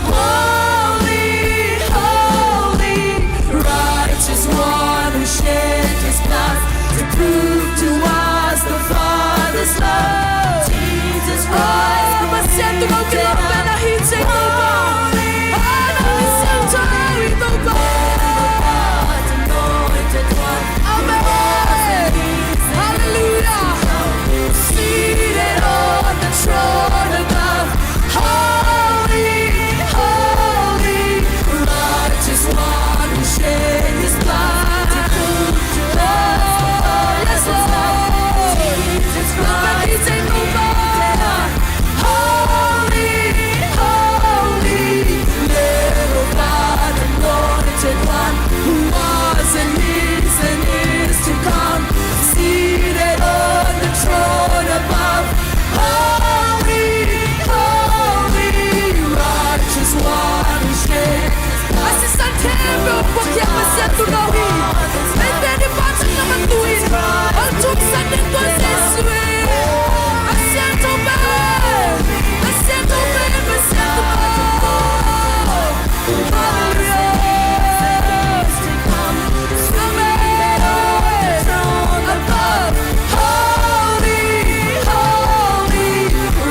Holy, holy, righteous one, who shed his blood to prove to us the Father's love. Jesus Christ, Pasian tuuno kilawm pen na hi ci hi Topa. Amen. Hallelujah. Seated on the throne above. Holy, holy, righteous one, who shed his blood to prove to us the Father's love. Jesus Christ, be lifted up. Holy, holy, Lamb of God, anointed one, who was and is and is to come, seated on the throne above. Holy, holy, righteous one, who shed his blood. A sisan khempeuh hong puakkhiat Pasian tuuno hi. Mite ding pacing na matu in, hong thumsak ding tua Jesu hi. A siangtho pen, a siangtho pen, a siangtho pen. Hallelujah. Amen. Above. Holy, holy,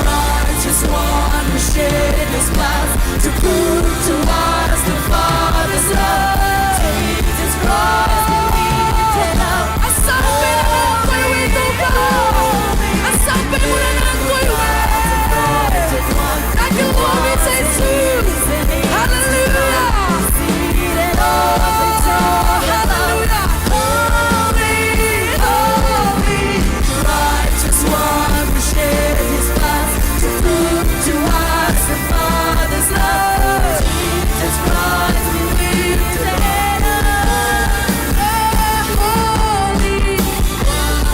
righteous one, who shed his blood to prove to us the Father's love. Jesus Christ, be lifted up. A sang pen a nang koih uh hi Topa. A sang pen mun a nang koih uh hi. Hallelujah. Oh, hallelujah. Holy, holy, righteous one, who shed his blood to prove to us the Father's love. Jesus Christ, be lifted up. Holy,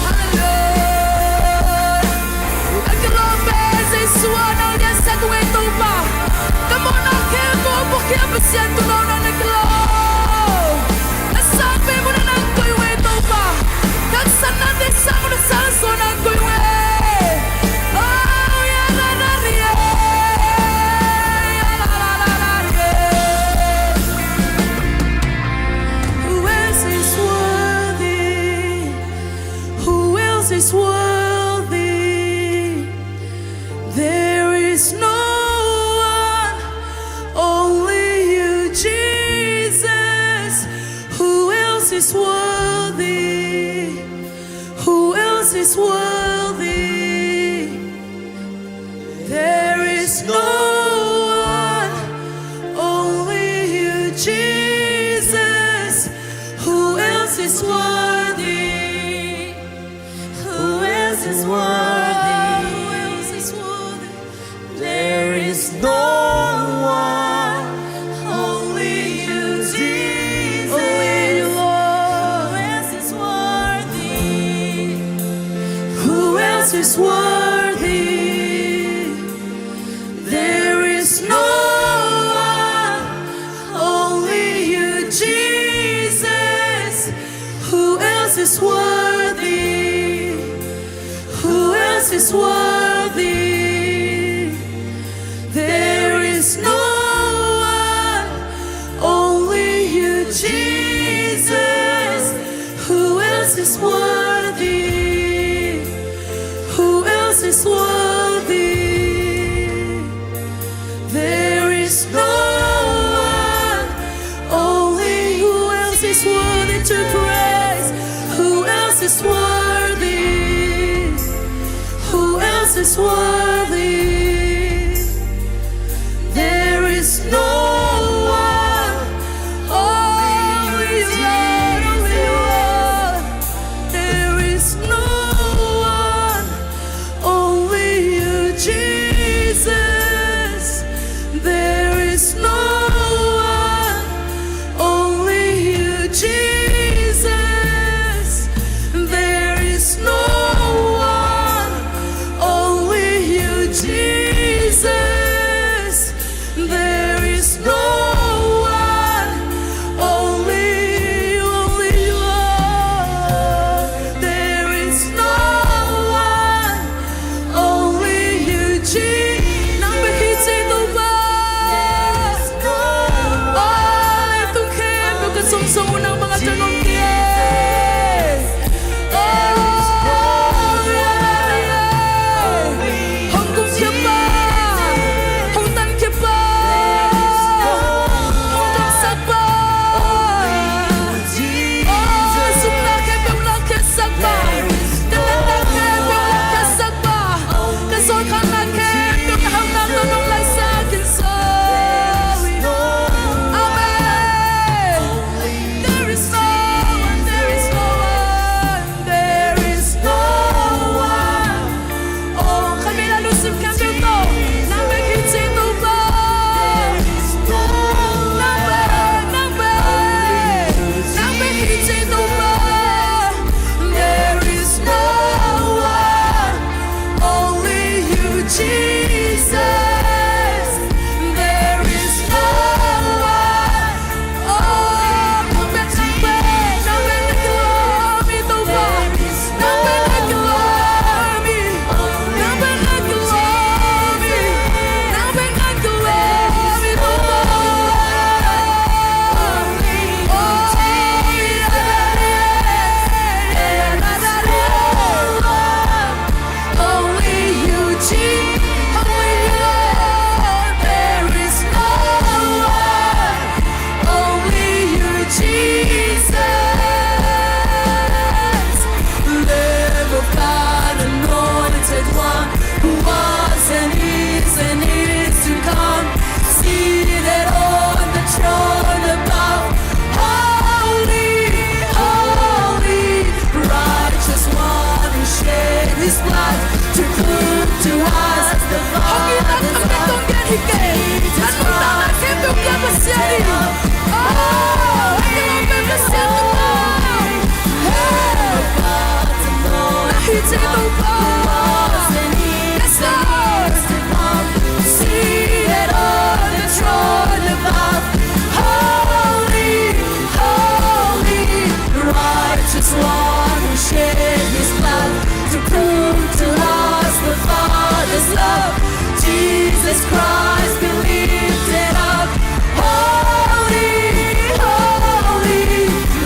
hallelujah. A kilawm pen Jesu aw, nang liansak ung ei Topa. Ka mawhna khempeuh a puakkhiat Pasian tuuno nang na kilawm. Na sang pen mun a nang koih ung ei Topa. Ka haksatnate sang mun a sang zaw nang koih ung ei. Oh, ya la la ri eh, ya la la la la ri eh. Who else is worthy? is worthy. There is no one, only you, Jesus. Who else is worthy? Who else is worthy? There is no one, only you, Jesus. Who else is worthy? Who else is worthy? Who else is worthy? There is no one, only you, Jesus. Only you, Lord. Who else is worthy? Who else is worthy? There is no one, only you, Jesus. Who else is worthy? Who else is worthy? There is no one, only you, Jesus. Who else is worthy? Who else is worthy? There is no one, only you. Who else is worthy to praise? Who else is worthy? Who else is worthy? There is no one, only you, Lord, only you, Lord. There is no one, only you, Jesus. There is no one, only you, Jesus. There is no one, only you, Jesus. There is no one, only you, only you, Lord. There is no one, only you, Jesus. Nang bek hi ci Topa. Oh, leitung khempeuh ka zongzong uh nangmah a tang om hi. Oh, hallelujah. Hong kumkhia pa, hong tankhia pa, hong dotsak pa. Oh, sumna khempeuh hong lakkhiatsak pa, ka natna khempeuh hong lakkhiatsak pa, ka zawlkhanna khempeuh ka hauhna tawh nong laisakhin zaw hi. Amen. There is no one, there is no one, there is no one. Oh, khatvei lai lungsim khempeuh tawh, nang bek hi ci Topa. Nang bek, nang bek, nang bek hi ci Topa. There is no one, only you, Jesus. There is no one. Oh, nang bek, nang bek, nang bek na kilawm hi Topa. Nang bek na kilawm hi. Nang bek na kilawm hi. Nang bek na kilawm hi Topa. Oh, yeah, yeah, yeah, yeah. Only you, Je-, only you, Lord. There is no one, only you, Jesus. Lamb of God, anointed one, who was and is and is to come, seated on the throne above. Holy, holy, righteous one who shed his blood to prove to us the Father's love. Seated on the throne above. Holy, holy, righteous one who shed his blood to prove to us the Father's love. Jesus Christ be lifted up. Holy, holy,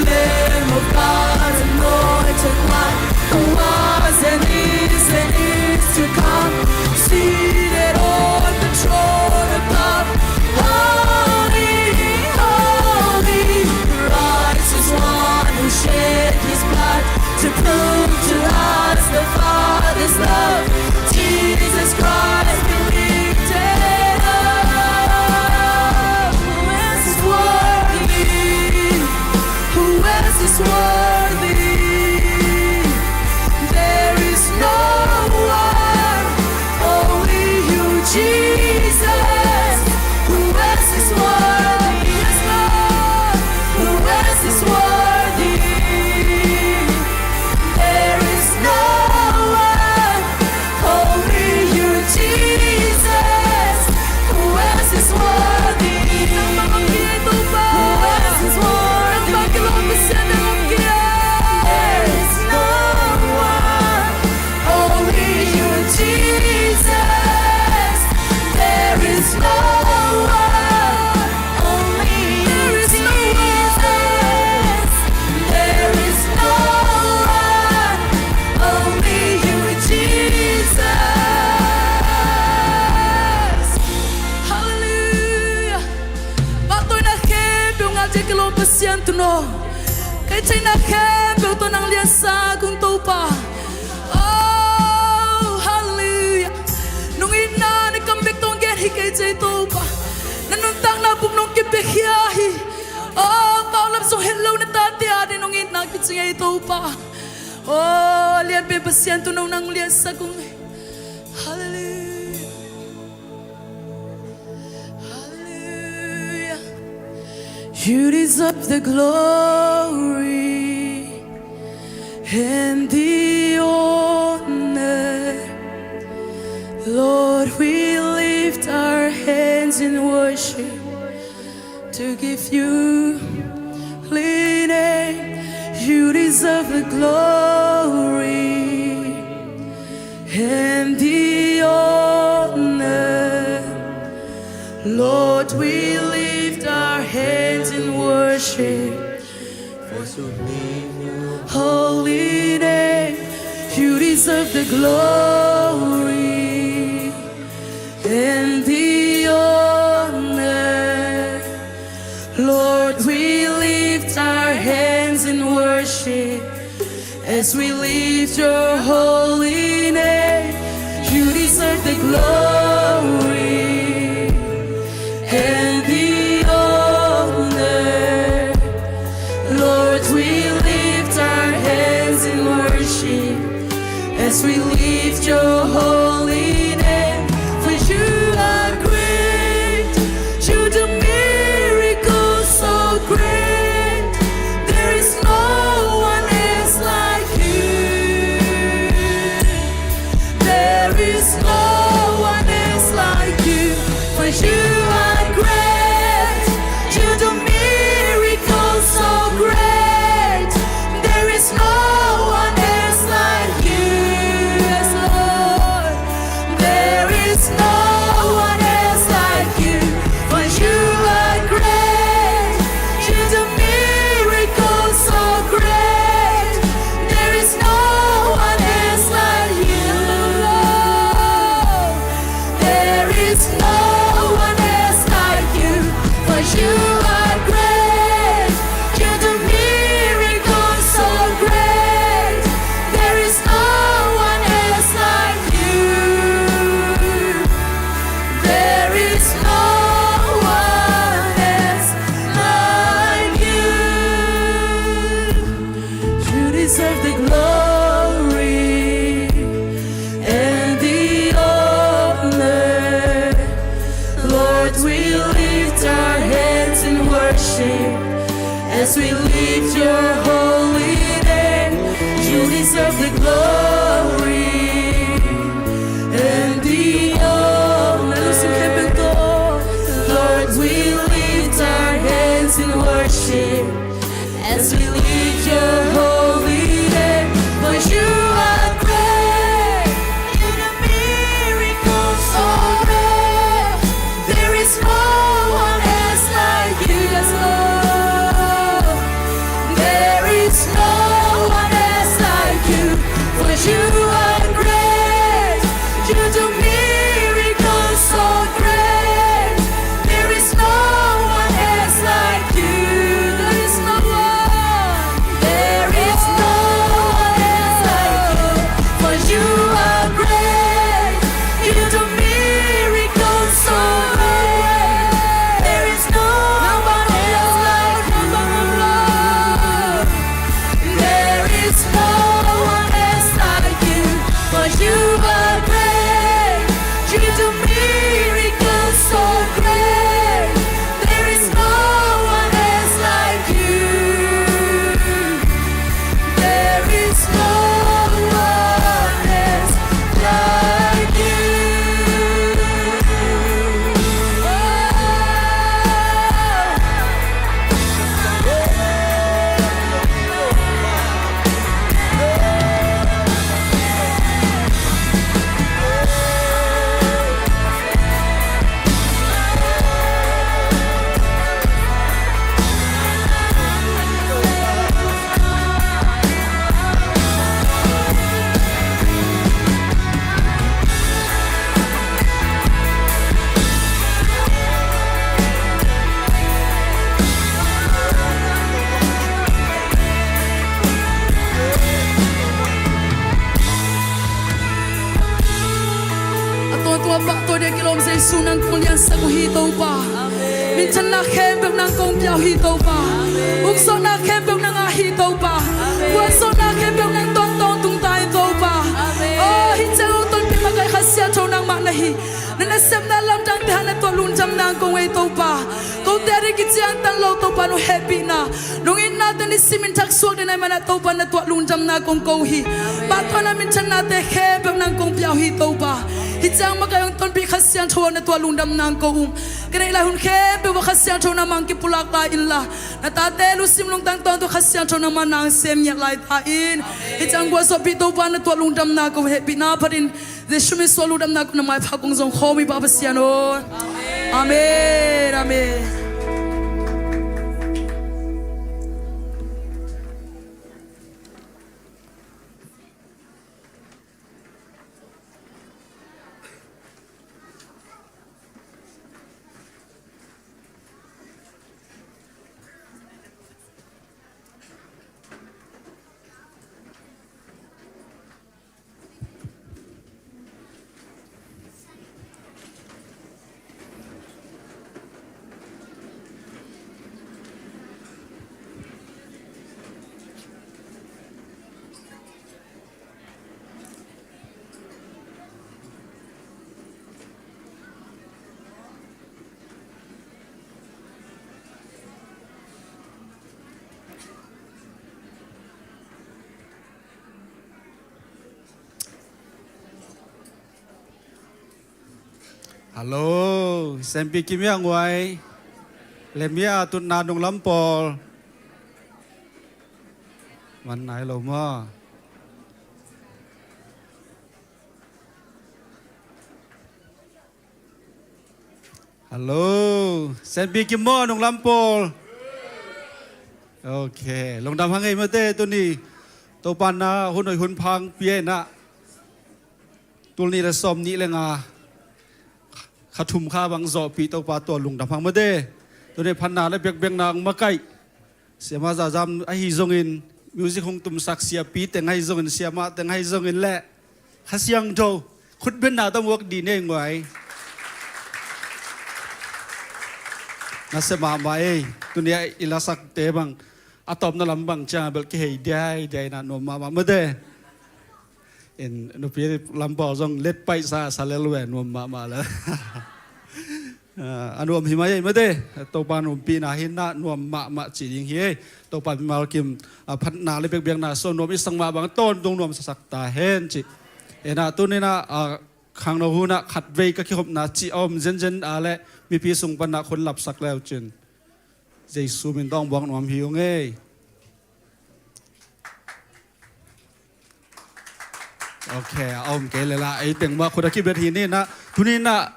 Lamb of God, anointed one, who was Kei cihna khempeuh tawh nang liansak ung Topa. Oh, hallelujah. Nong itna na kam bek tawh gen hi kei ci ei Topa. Na nuntakna bup nong kipiakhia hi. Oh, paulam zong het lo na tate ading nong itna kicing ei Topa. Oh, lianpen Pasian, tu nong nang liansak ung. Hallelujah. Hallelujah. You deserve the glory and the honor. Lord, we lift our hands in worship to give you holy name. You deserve the glory and the honor. Lord, we lift our hands in worship. Holy name, you deserve the glory and the honor. Lord, we lift our hands in worship as we lift your holy name. You deserve the glory and the honor. Lord, we lift our hands in worship as we lift your holy name. For you are great, you do miracles so great. There is no one else like you. There is no one else like you. For you are great, you do miracles so great. There is no one else like you. Yes, Lord. Tua pahtawi ding kilawm Jesu nang kong liansak uh hi Topa. Amen. Minthanna khempeuh nang kong pia uh hi Topa. Amen. Ukzawhna khempeuh nang a hi Topa. Amen. Gualzawhna khempeuh nang tawntawng tung ta hi Topa. Amen. Oh, hih ciang hong tonpih makaih Kha Siangtho nangmah na hi. Na nasepna lamdangte hang na tuah lungdam nang kong ei Topa. Kote a ding kiciangtan lo Topa nong hehpihna, nong itnate nisimin thaksuak den ahih manah Topa na tuah lungdamna kong ko hi. Amen. Pahtawina minthannate khempeuh nang kong pia uh hi Topa. Hih ciang makaih hong tonpih Kha Siangtho na tuah lungdamna kong ko uh. Ka neih lai hun khempeuh ah Kha Siangtho nangmah kipulak lai inla, na tate lungsim lungtang tawntung Kha Siangtho nangmah na sem ngiat lai ta in. Amen. Hih ciang gualzawhpih Topa na tuah lungdamna kong hehpihna phatin Jesu min suang lungdamna kong na maipha kong zong khawm hi Pa Pasian aw. Amen. Amen. Hallo, Sempi Kim Yang Wai. Lemia tutna nunglam pawl. Man nai lo maw? Hallo, Sempi Kim maw, nunglam pawl. Ok, lungdam hang ei mate, tuni Topa na hun hoih hun pha hong pia inah, tul nih le sawm nih le nga, kha thum kha bang zawhpih Topa tua lungdam hang mate. Tuni phatna le biakbiakna hong makaih Siama Zazam ahi zongin, music hong tumsak siapi teng ahi zongin, siamah teng ahi zongin leh Kha Siangtho khutbenna tawh muak dih ni ei Wai. Nasia mahmah ei. Tuni a i lasakte bang a tawpna lam bang ciang a belh kihei diaidiai na nuam mahmah mate. In nupi lam pawl zong let paihsa sa lel ve nuam mahmah le. Ah, a nuam hi mai ei mate. Topa nuampihna hi inah nuam mahmah ci ding hi ei. Topa mimal kim, ah, phatna le biakbiakna suah nuam i sang mah bang tawntung nuam sasak ta hen ci. Inah tuni inah, ah, khangno hunah khatvei ka kihopna cih a om zenzen a leh mipi sung panah khut lapsak leu cin Jesu min tawh buak nuam hi ung ei. Ok, a om kei le la, ei teng mah khut a kibet hi ni inah, tuni inah,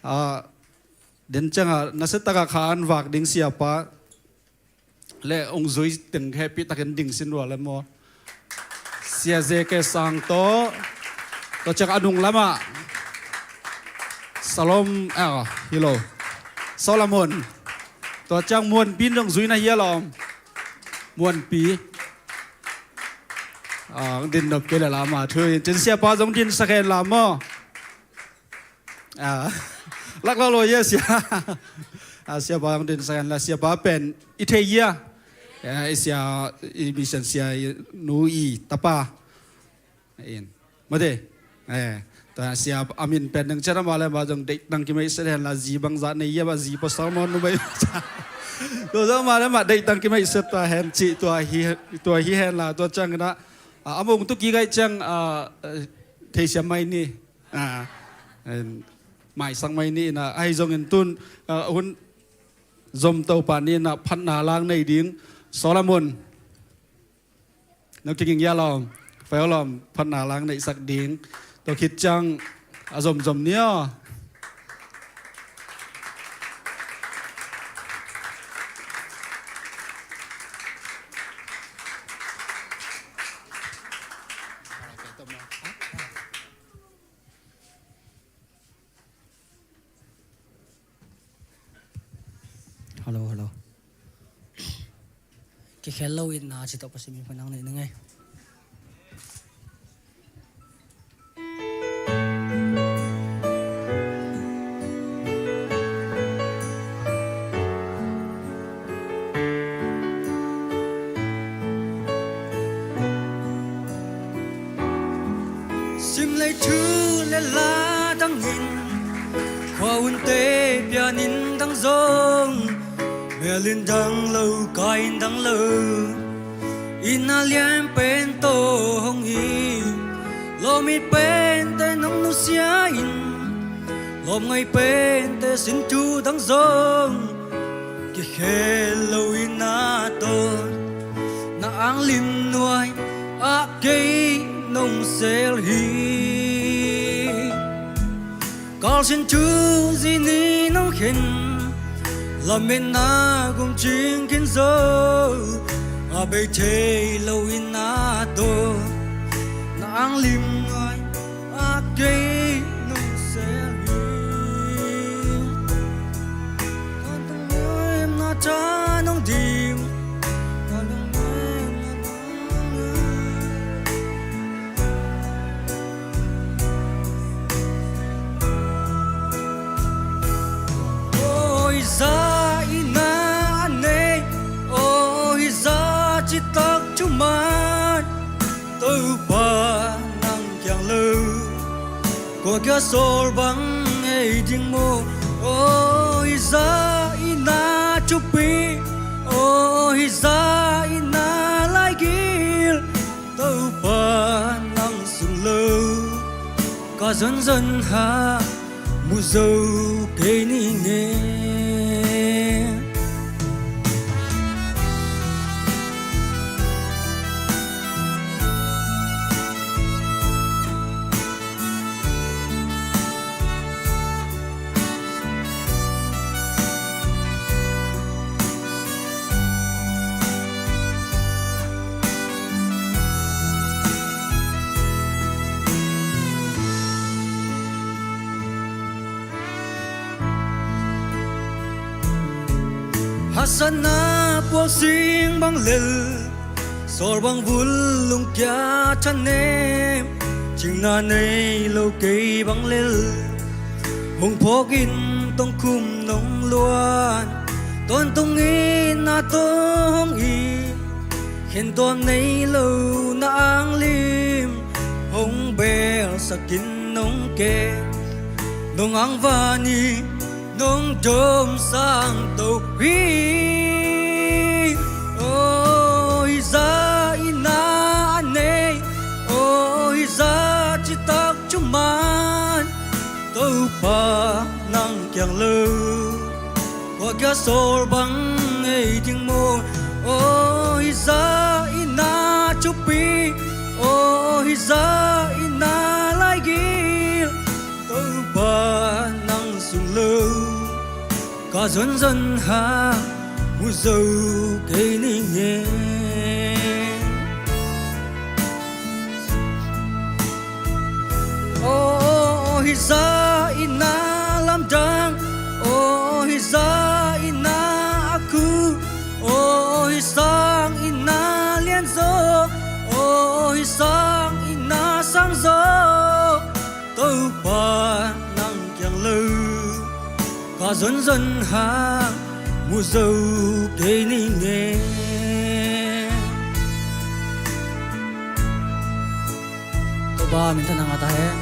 ah, den ciangah nasia takah kha an vak ding siapa le ong zui teng hehpih takin ding sin rua le maw. Sia J K Sang tawh, tua ciang a nung lamah Salom, ah, hi lo. Solomon. Tua ciang Muanpi in zong zui na hi a lawm. Muanpi. Ah, din nop kei le la mah thu in. Cin siapa zong din sak hen la maw. Ah, lak lo lo ye sia. Ah, siapa zong din sak hen la, siapa pen i thei ia. Eh, i sia, i mission sia, i nu i tapa. In. Mate. Eh, ta sia a min pen nang ciat a mah le mah zong deih tang kimeih set hen la zi bangzah nei ia mah zi pasal maw numei. Tua zong mah le mah deih tang kimeih set ta hen cih tua hi, tua hi hen la tua ciang inah, ah, a mung tu kik ai ciang, ah, eh, thei siam mai ni. Ah, en, maisak mai ni inah, ahi zongin tun, ah, hun zom Topa ni inah phatna lang nei ding. Solomon. Nong kiging ia lawm, feu lawm, phatna lang neihsak ding. Tua khit ciang a zomzom ni aw. Hallo, hallo. Kikhel lo in na ci tawh Pasian min phanang nei ning ei. Simlei thu le la dangin, khua hunte pianin dang zong, mel in dang lo, kai in dang lo, inn a lian pen tawh hong hi. Lawm it pente nong nusia in, lawm ngai pente sin thu dang zong, kikhel lo inn a tawh, na ang lim nuai ah kei nong sel hi. Kal sin thu zi ni nong khen, lametna gum cing khin zo, a bei thei lo inn a tawh, na ang lim nuai ah kei nong sel hi. Kan tung nuai na tha nong dim, kan tung nuai na nong Aw, hi zah inn a nei, aw, hi zah citak thuman, Topa nang kiang lo, kua kia sawl bang ei ding maw? Aw, hi zah inn a thupi, aw, hi zah inn a laigil, Topa nang sung lo, ka zonzon ha mu zo kei ning e. Hasatna puak sing bang lel, sawl bang vul lungkia thanem, cingna nei lo kei bang lel, hong phawk in tongkhum nong luan, tawntung inn a tawh hong it, khentuam nei lo na ang lim, hong belsak in nong kem, nong ang van hi, nong dom sang to hi. Aw, hi zah inn a nei, aw, hi zah citak thuman, Topa nang kiang lo, kua kia sawl bang ei ding maw? Aw, hi zah inn a thupi, aw, hi zah inn a laigil, Topa nang sung lo, ka zonzon ha mu zo kei ning e. Aw, hi zah inn a lamdang, aw, hi zah inn a a khu, aw, hi sang inn a lianzaw, aw, hi sang inn a sangzaw, Topa nang kiang lo, ka zonzon ha mu zo kei ning e. Topa minthanna ngah ta hen.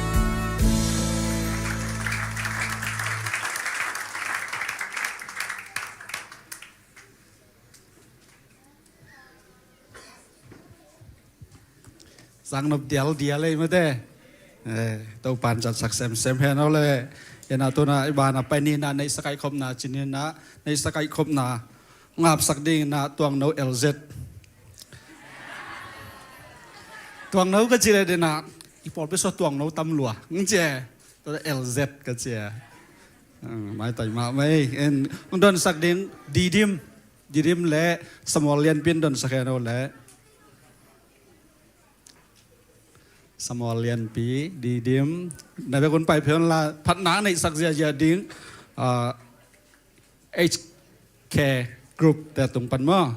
Sang nop dialdial ei mate. Eh, Topan zatsak semsem hen aw le. Ena tuna i bana pai nina neihsa kaihkhopna, ci nina neihsa kaihkhopna ngapsak dingina Tuangno L Z. Tuangno ka ci le dina i pawlpi sua Tuangno tam lua. Ng ci e. Tua L Z ka ci e. Hmm, maitai mahmah ei. En, hong donsak ding Didim. Didim le Samuel Lianpi in donsak hen aw le. Samuel Lianpi, Didim, na bek un pai phen la, phatna neihsak ziazia ding, ah, H K Group te tung pan maw.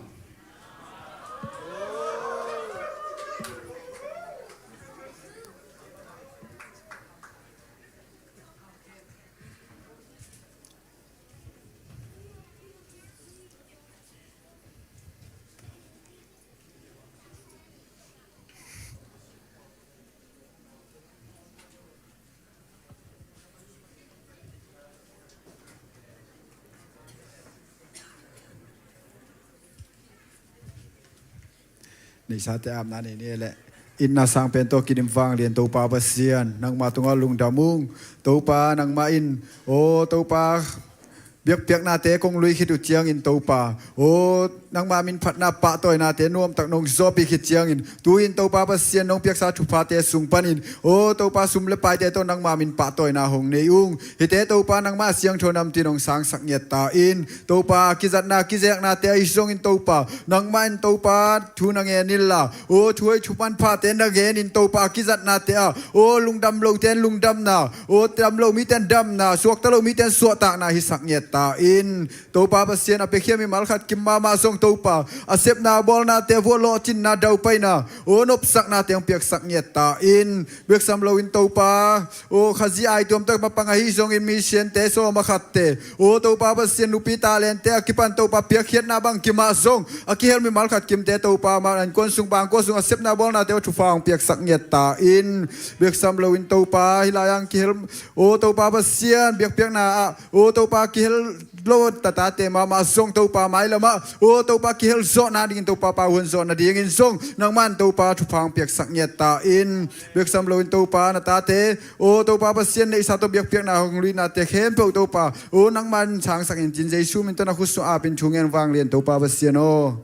Neihsate apna nei ni leh, itna sang pen tawh kidim vanglian Topa Pasian, nangmah tungah lungdam ung. Topa, nangmah in, aw Topa, biakpiaknate kong lui khit uh ciangin Topa, aw nangmah min phatna pahtawinate nuamtak nong zawhpih khit ciangin, tu-in Topa Pasian nong piaksa thuphate sung panin, aw Topa, sum le paite tawh nangmah min pahtawina hong nei ung. Hihte Topa, nangmah siangtho namtin hong sangsak ngiat ta in. Topa, kizatna kizeknate ahi zongin Topa, nangmah in Topa thu na ngen inla, aw thu hoih thu manphate na ngenin Topa, kizatnate ah, aw lungdam lote in lungdamna, aw dam lo mite in damna, suakta lo mite in suahtakna hisak ngiat ta in. Topa Pasian, a piakhia mimal khat kim mahmah zong Topa, a sepna bawlnate vuah lawhcinna daupaina, aw nopsaknate hong piaksak ngiat ta in. Biaksam loin Topa, aw Khazih ai tuamtak mapang ahi zongin, mission-te sawm a khatte, aw Topa Pasian, nupi talent-te a kipan Topa, piakkhiatna bang kimah zong a kihel mimal khat kimte Topa, mah innkuan sung, bangkua sung a sepna bawlnate aw thupha hong piaksak ngiat ta in. Biaksam loin Topa, hih lai-ah kihel, aw Topa Pasian, biakpiakna ah, aw Topa, kihel lo tatate mahmah zong Topa, mailamah, aw Topa, kihel zawh nadingin Topa, pauhuan zawh nadingin zong nangmah in Topa, thupha hong piaksak ngiat ta in. Biaksam loin Topa, na tate, aw Topa Pasian, neihsa tawh biakpiakna hong luihnate khempeuh Topa, aw nangmah in sangsak in, cin Jesu min tawh na khutsung apin thu ngen vanglian Topa Pasian aw.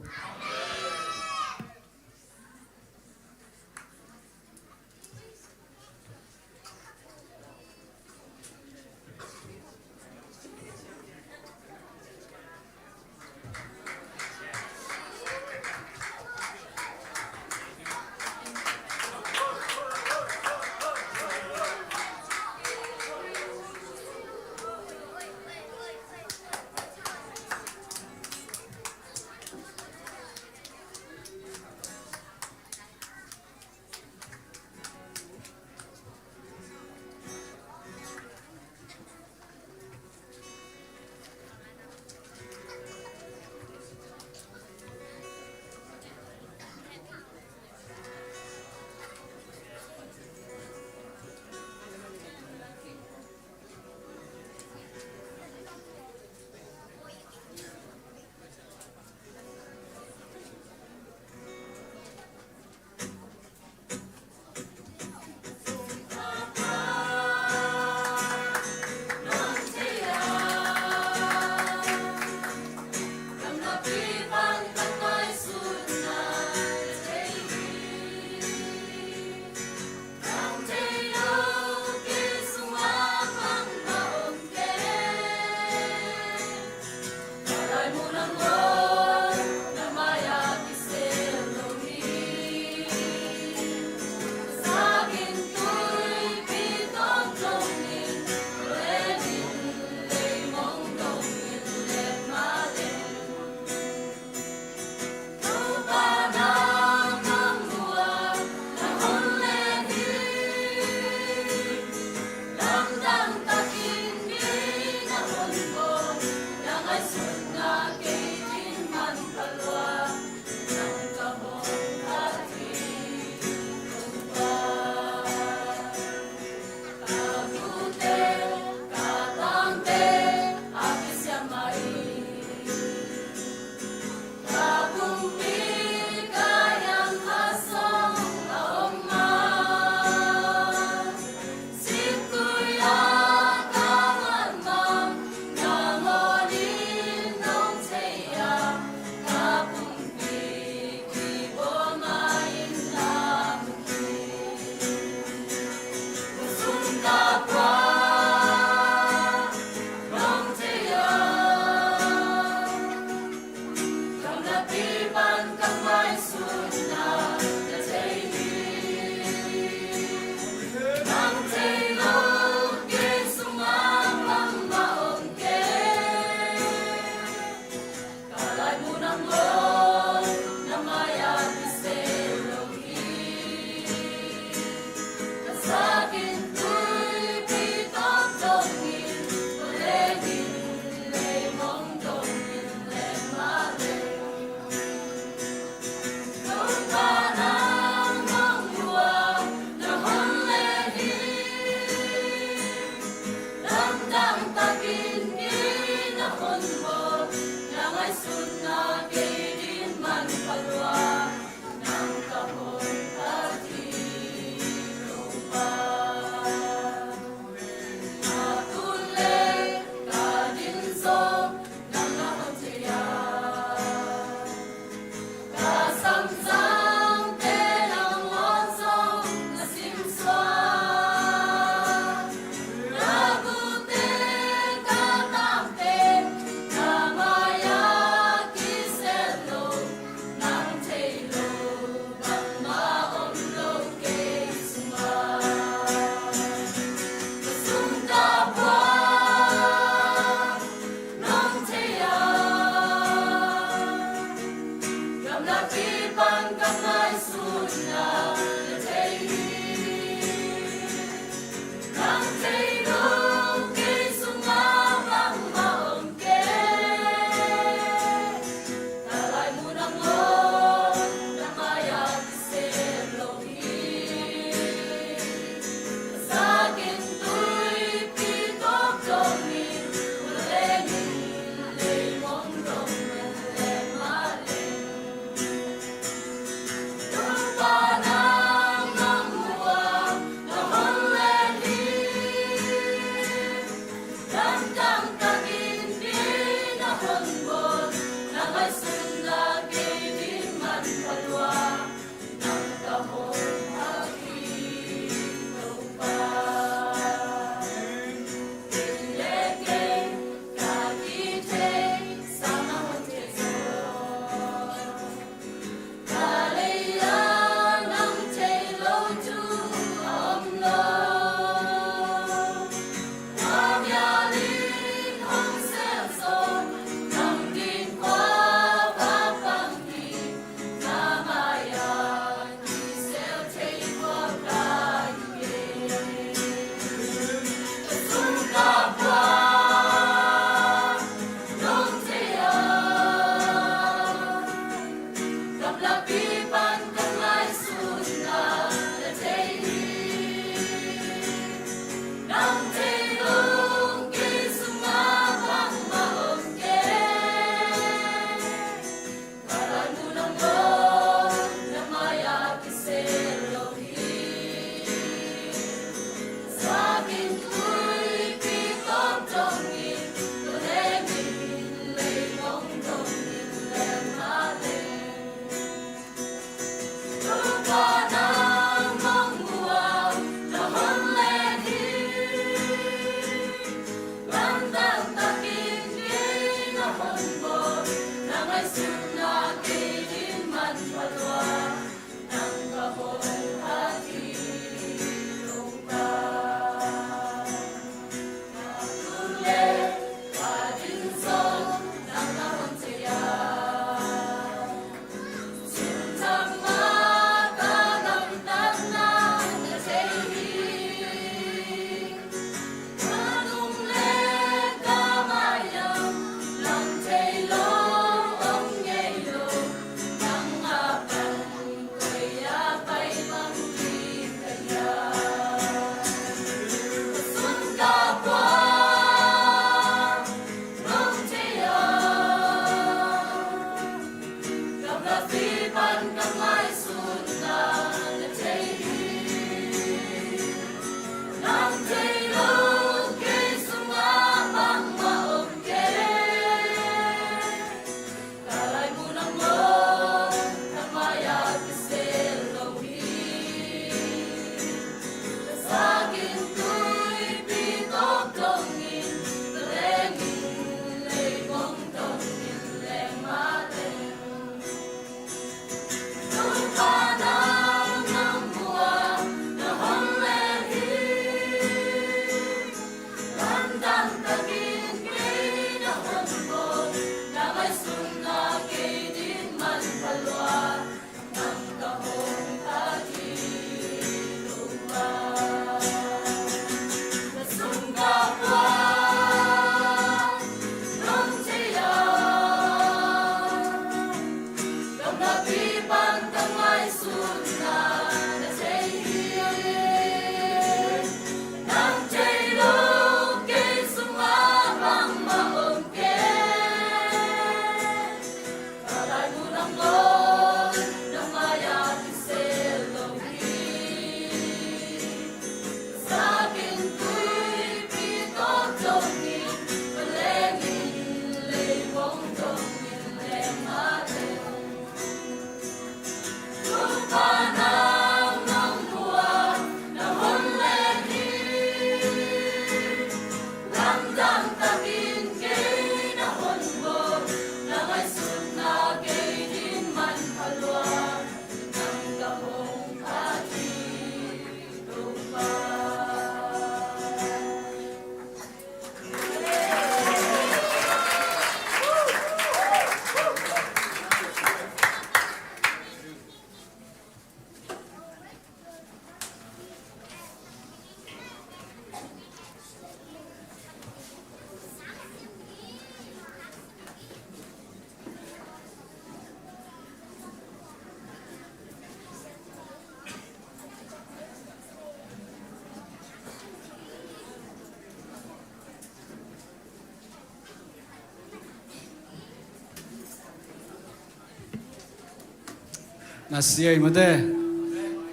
Na sia i mate.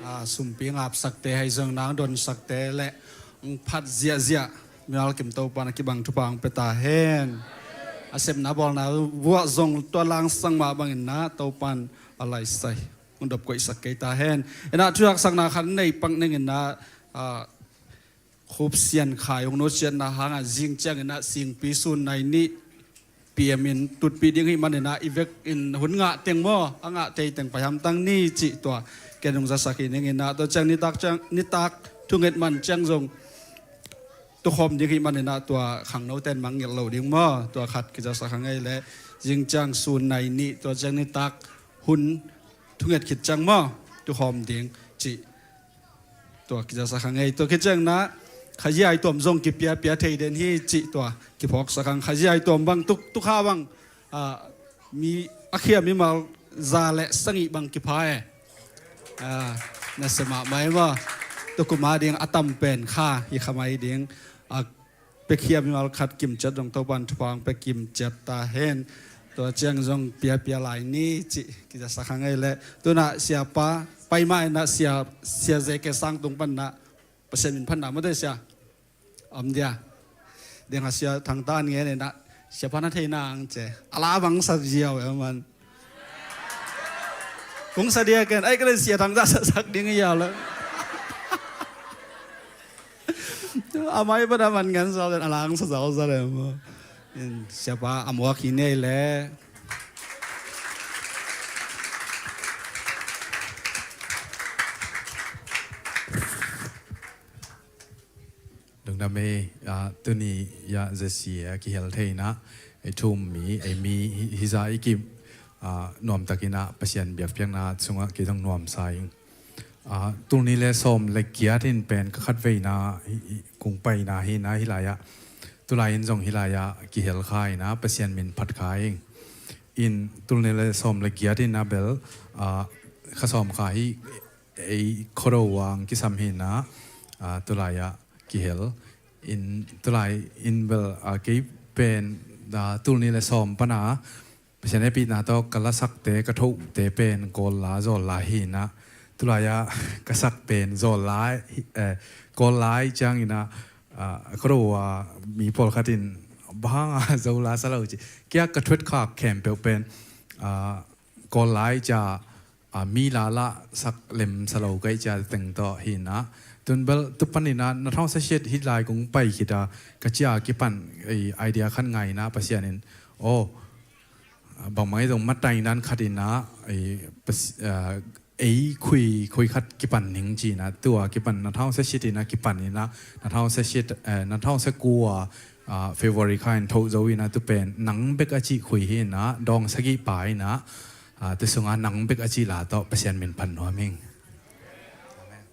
A, sumpi ngapsakte, hai zong nang donsakte le ang phat ziahziah mimal kim Topan a kibang thupha ang pia ta hen. A sepna bawlna vuah zong tua langsang mah bangin na Topan a laisai ang dop koihsak kei ta hen. Ina thuaksakna khan nei pak ningin na, a, Khup Sian Khai hong nusiatna hangah zing ciangin ah singpi sun nai nih P M in tutpih ding hih manin ah i vekin hun ngah teng maw, a ngah thei teng pai hamtang ni cih tua ken hong zasak hi ning in ah, tua ciang nitak ciang, nitak thunget man ciang zong tukhawm ding hih manin ah tua khangno ten mangngilh lo ding maw, tua khat kizasak hang ei leh zing ciang sun nai nih, tua ciang nitak hun thunget khit ciang maw tukhawm ding cih tua kizasak hang ei. Tua khit ciang na khazia i tuam zong kipiapia thei den hi cih tua kiphawksak hang. Khazia i tuam bang tuk, tukha bang, a, mi a khia mimal za le sagih bang kipha e. A, nasia mahmah e maw. Tukum a ding a tam pen kha hi kha mai ding. A, piakhia mimal khat kimciat dong Topan thupha ang pia kimciat ta hen. Tua ciang zong piapia lai ni cih kizasak hang ei leh. Tunah siapa pai mah in ah sia, sia J K Sang tung pan na Pasian min phatna mate sia. Om dia. Deng a sia Thang Tan ngen in ah siapa na thei nang ce. A la bang sa ziau e man. Kong sa dia ken, ai ka len sia Thang Tan sa sak ding ia le. A mai pan a man ngan sa len a lang sa zau sa le maw. In siapa a muak hi nei le. Lungdam ei, ah, tuni ia J C a kihel thei in ah, ei thum mi, ei mi hi, hi za i kim, ah, nuamtak in ah Pasian biakpiakna sungah kei zong nuamsa ing. Ah, tul nih le sawm le giat in pen ka khatveina hi, hi, kong paina hi in ah hih lai ah. Tulai in zong hih lai ah kihel kha in ah Pasian min phat kha ing. In tul nih le sawm le giat in ah bel, ah, kha sawm kha hi ei Khuado ah kisam hi in ah, ah, tulai ah kihel. In tulai in bel, ah, kei pen, ah, tul nih le sawm pan a Pasian hehpihna tawh ka lasakte, ka thote pen Kawl la Zawl la hi in ah, tulai ah ka sak pen Zawl la hi, eh, Kawl la hi ciangin ah, ah, Khuado ah mi pawlkhat in bang hang a Zo la sa lo ci. Kei a ka thuat khak khempeuh pen, ah, Kawl la hi cia, a, mi la la sak lem sa lo ka hih cia teng tawh hi in ah. Tun bel tu pan in ah na thau sa siat hih lai kong pai khit a ka cia kipan, ei, idea khat ngai in ah Pasian in, aw, bangmah i zong matai nan khat in ah, ei, Pas-, a, ei khui, khui khat kipan ning ci in ah tua kipan na thau sa siat in ah kipan in ah na thau sa siat, eh, na thau sa kua, a, February kha in tho zo in ah tu pen nang bek a cih khui hi in ah dawng sagih pa in ah, a, tu sungah nang bek a cih la tawh Pasian min phat nuam ing. Amen.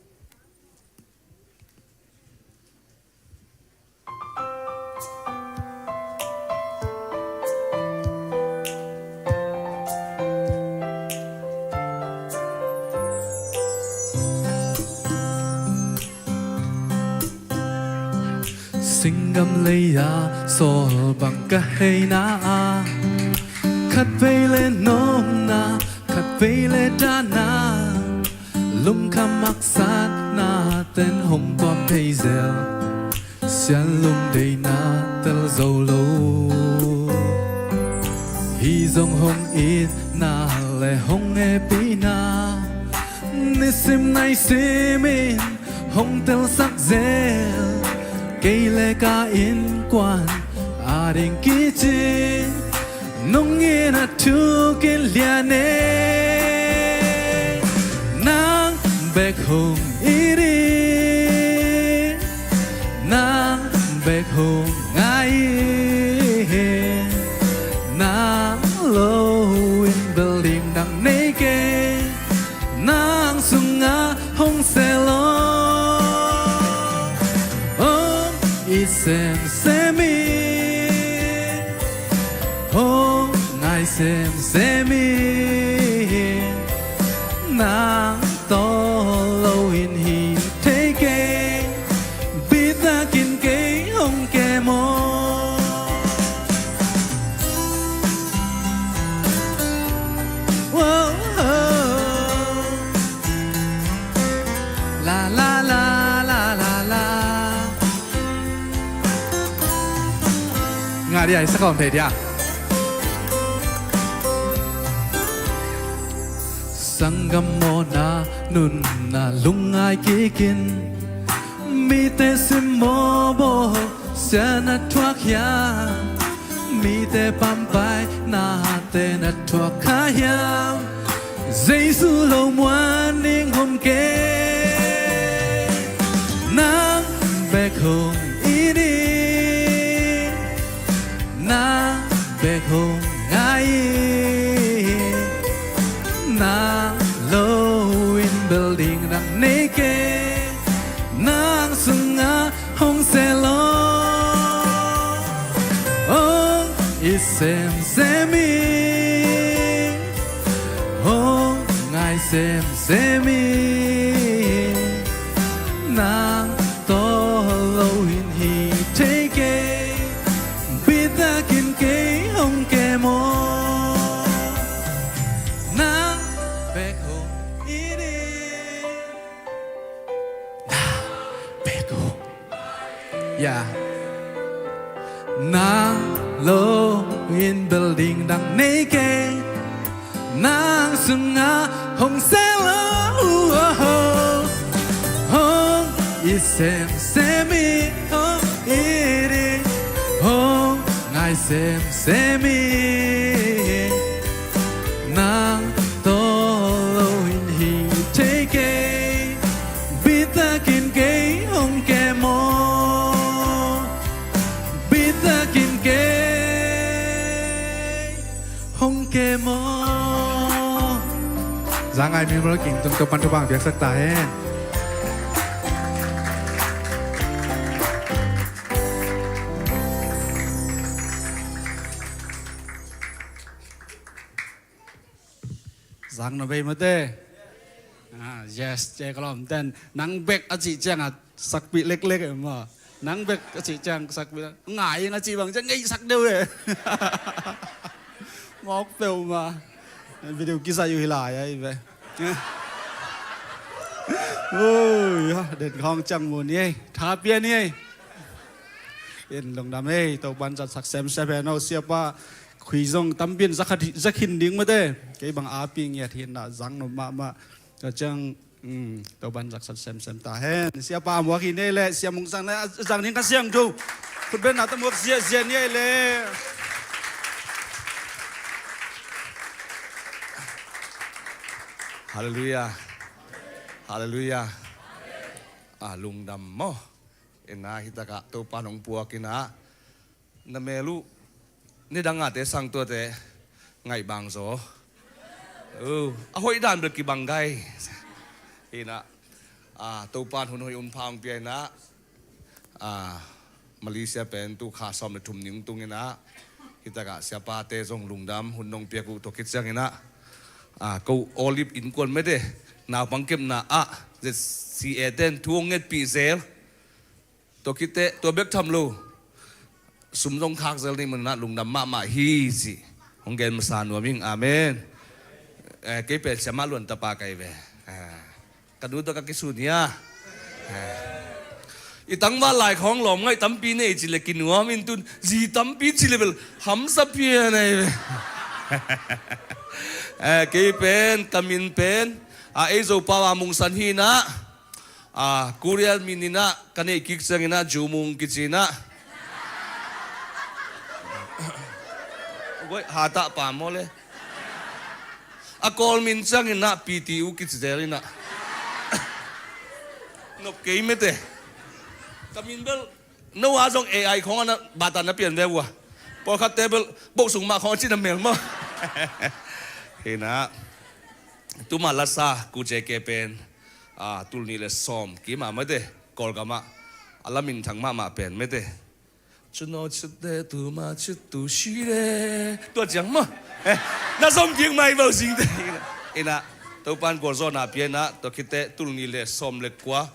Singgam lei-a sawl bang ka heina ah, khatvei le nawkna, khatvei le dahna, lungkham haksatna ten hong tuam thei zel. Sian lungdeihna tel zo lo. Hih zong hong itna le hong hehpihna, nisim naisim in hong telsak zel. Kei le ka innkuan ading kicing, nungin a thuk in lian e. Nang bek hong it in, nang bek hong ngai in. Na lo in bel lim dang nei kei, nang sungah hong selo. Hong it semsem in, hong ngai semsem in. Nang tawh lo in hi thei kei, bitak in kei hong kem aw. Whoa, oh. Adia i sakawm thei dia. Sanggam mawhna nunna lungngai kikin, mite simmawh bawl sia na thuak hiam? Mite pampaina te na thuak kha hiam? Jesu lo muan ding om kei. Nang bek hong it in, nang bek hong ngai in. Nang lo in bel ding dang nei kei. Nang sungah hong sel lo, hong it semsem in, hong ngai semsem in. Nang tawh lo in hi thei kei, bitak in kei hong kem aw. Nang bek hong it in, nang bek hong, yeah. Nang lo in bel ding dang nei kei. Nang sungah hong sel lo, hong it semsem in, hong it in, hong ngai semsem in. Nang tawh lo in hi thei kei, bitak in kei hong kem aw. Bitak in kei hong kem aw. Zangai Memorial King tung Topan thupha piaksak ta hen. Zak na bei mate. Ah, yes, ce ka lawm ten. Nang bek a cih ciang a sakpih leklek e maw. Nang bek a cih ciang sakpih lek. Ngai ing a cih bang ciang ngei sak deuh e. Mawk peuh mah. Video kisai uh hi lai a hi ve. Ui, ha, den khawng ciang mun hi ei. Tha pia ni ei. In lungdam ei, Topan zatsak semsem hen aw, siapa. Khui zong tampi in zakhat, zakhin ding mate. Kei bang api ngiat hi na, zang nop mahmah. Ka ciang, mm, Topan zatsak semsem ta hen. Siapa a muak hi nei leh, sia mung sang leh, a zang ding ka siang tu. Khutbenna ta muak sia, sia ni ei leh. Halleluiah. Halleluiah. A lungdam maw. Ina hi takah Topan hong puak ina. Na mel uh nidang a te sang tuate ngaih bang zaw. Uh, a hoih dan bel kibang gai. Ina, ah, Topan hun hoih hun pha hong pia ina, ah, Malaysia pen tu kha sawm le thum ning tung ina, hi takah siapate zong lungdam hun nong piak uh tua khit ciang ina, ah, ko Olive innkuan mete naupang kepna ah Z C A ten thu hong ngetpih zel. Tua khit teh, tua bek tham lo. Sum zong khak zel ni mun ah lungdam mahmah hi ci. Hong gen masa nuam ing. Amen. Eh, kei pen siamah luan tapa kai ve. Eh, ka nu tawh ka kisun hi a. Eh. I tangval lai khawng lawm ngaih tampi nei ci le kinuam in tun zi tampi ci le bel hamsa pian ahi ve. Eh, kei pen, ka min pen, a ei Zopau a Mungsan hi na. Ah, Korea min ina ka neih kik ciang ina Jumung kici ina. Goi, hatah pa maw le. A Kawl min ciang ina P T U kici zel ina. Nop kei mete. Ka min bel no a zong A I khawng ana bata na pian ve ua. Pawlkhat te bel boh sung mah khawng a cina mel maw. Hi na. Tuma lasa ku ce ke pen. Ah, tul nih le sawm kima mete, Kawlgam ah a la minthang mahmah pen mete. Cuno cite tuma citu shire. Tua ciang maw. Eh, na sawm kik mai bau singte. Ina, Topan gualzawhna pia ina, tua khit teh tul nih le sawm le kua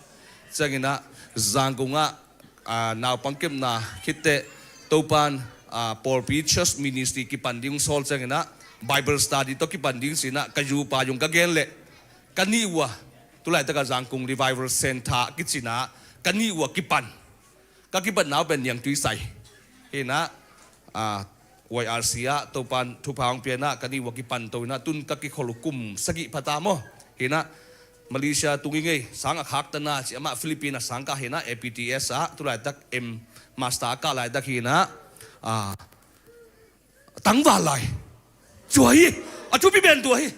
ciang ina, Zangkung ah ah, naupang kepna khit teh Topan, ah, pawlpi church ministry kipan ding sawl ciang ina, Bible study tawh kipan ding ci ina, ka yu pa yung ka gen leh, ka nih uh a, tulaitak a Zangkung Revival Centre kici ina, ka nih uh a kipan. Ka kipatna uh pen Niangtuisai. Hi ina, a, Y R C ah Topan thupha hong pia in ah, ka nih uh a kipan to in ah, tun ka kikhol uh kum sagih pha ta maw. Hi in ah, Malaysia tung i ngei, sang a khaktan a ci, amah Philippines ah sang kah hi in ah, A P T S ah, tu laitak M Master a kah laitak hi in ah, a, tangval lai. Tua hi, a thupi pen tua hi.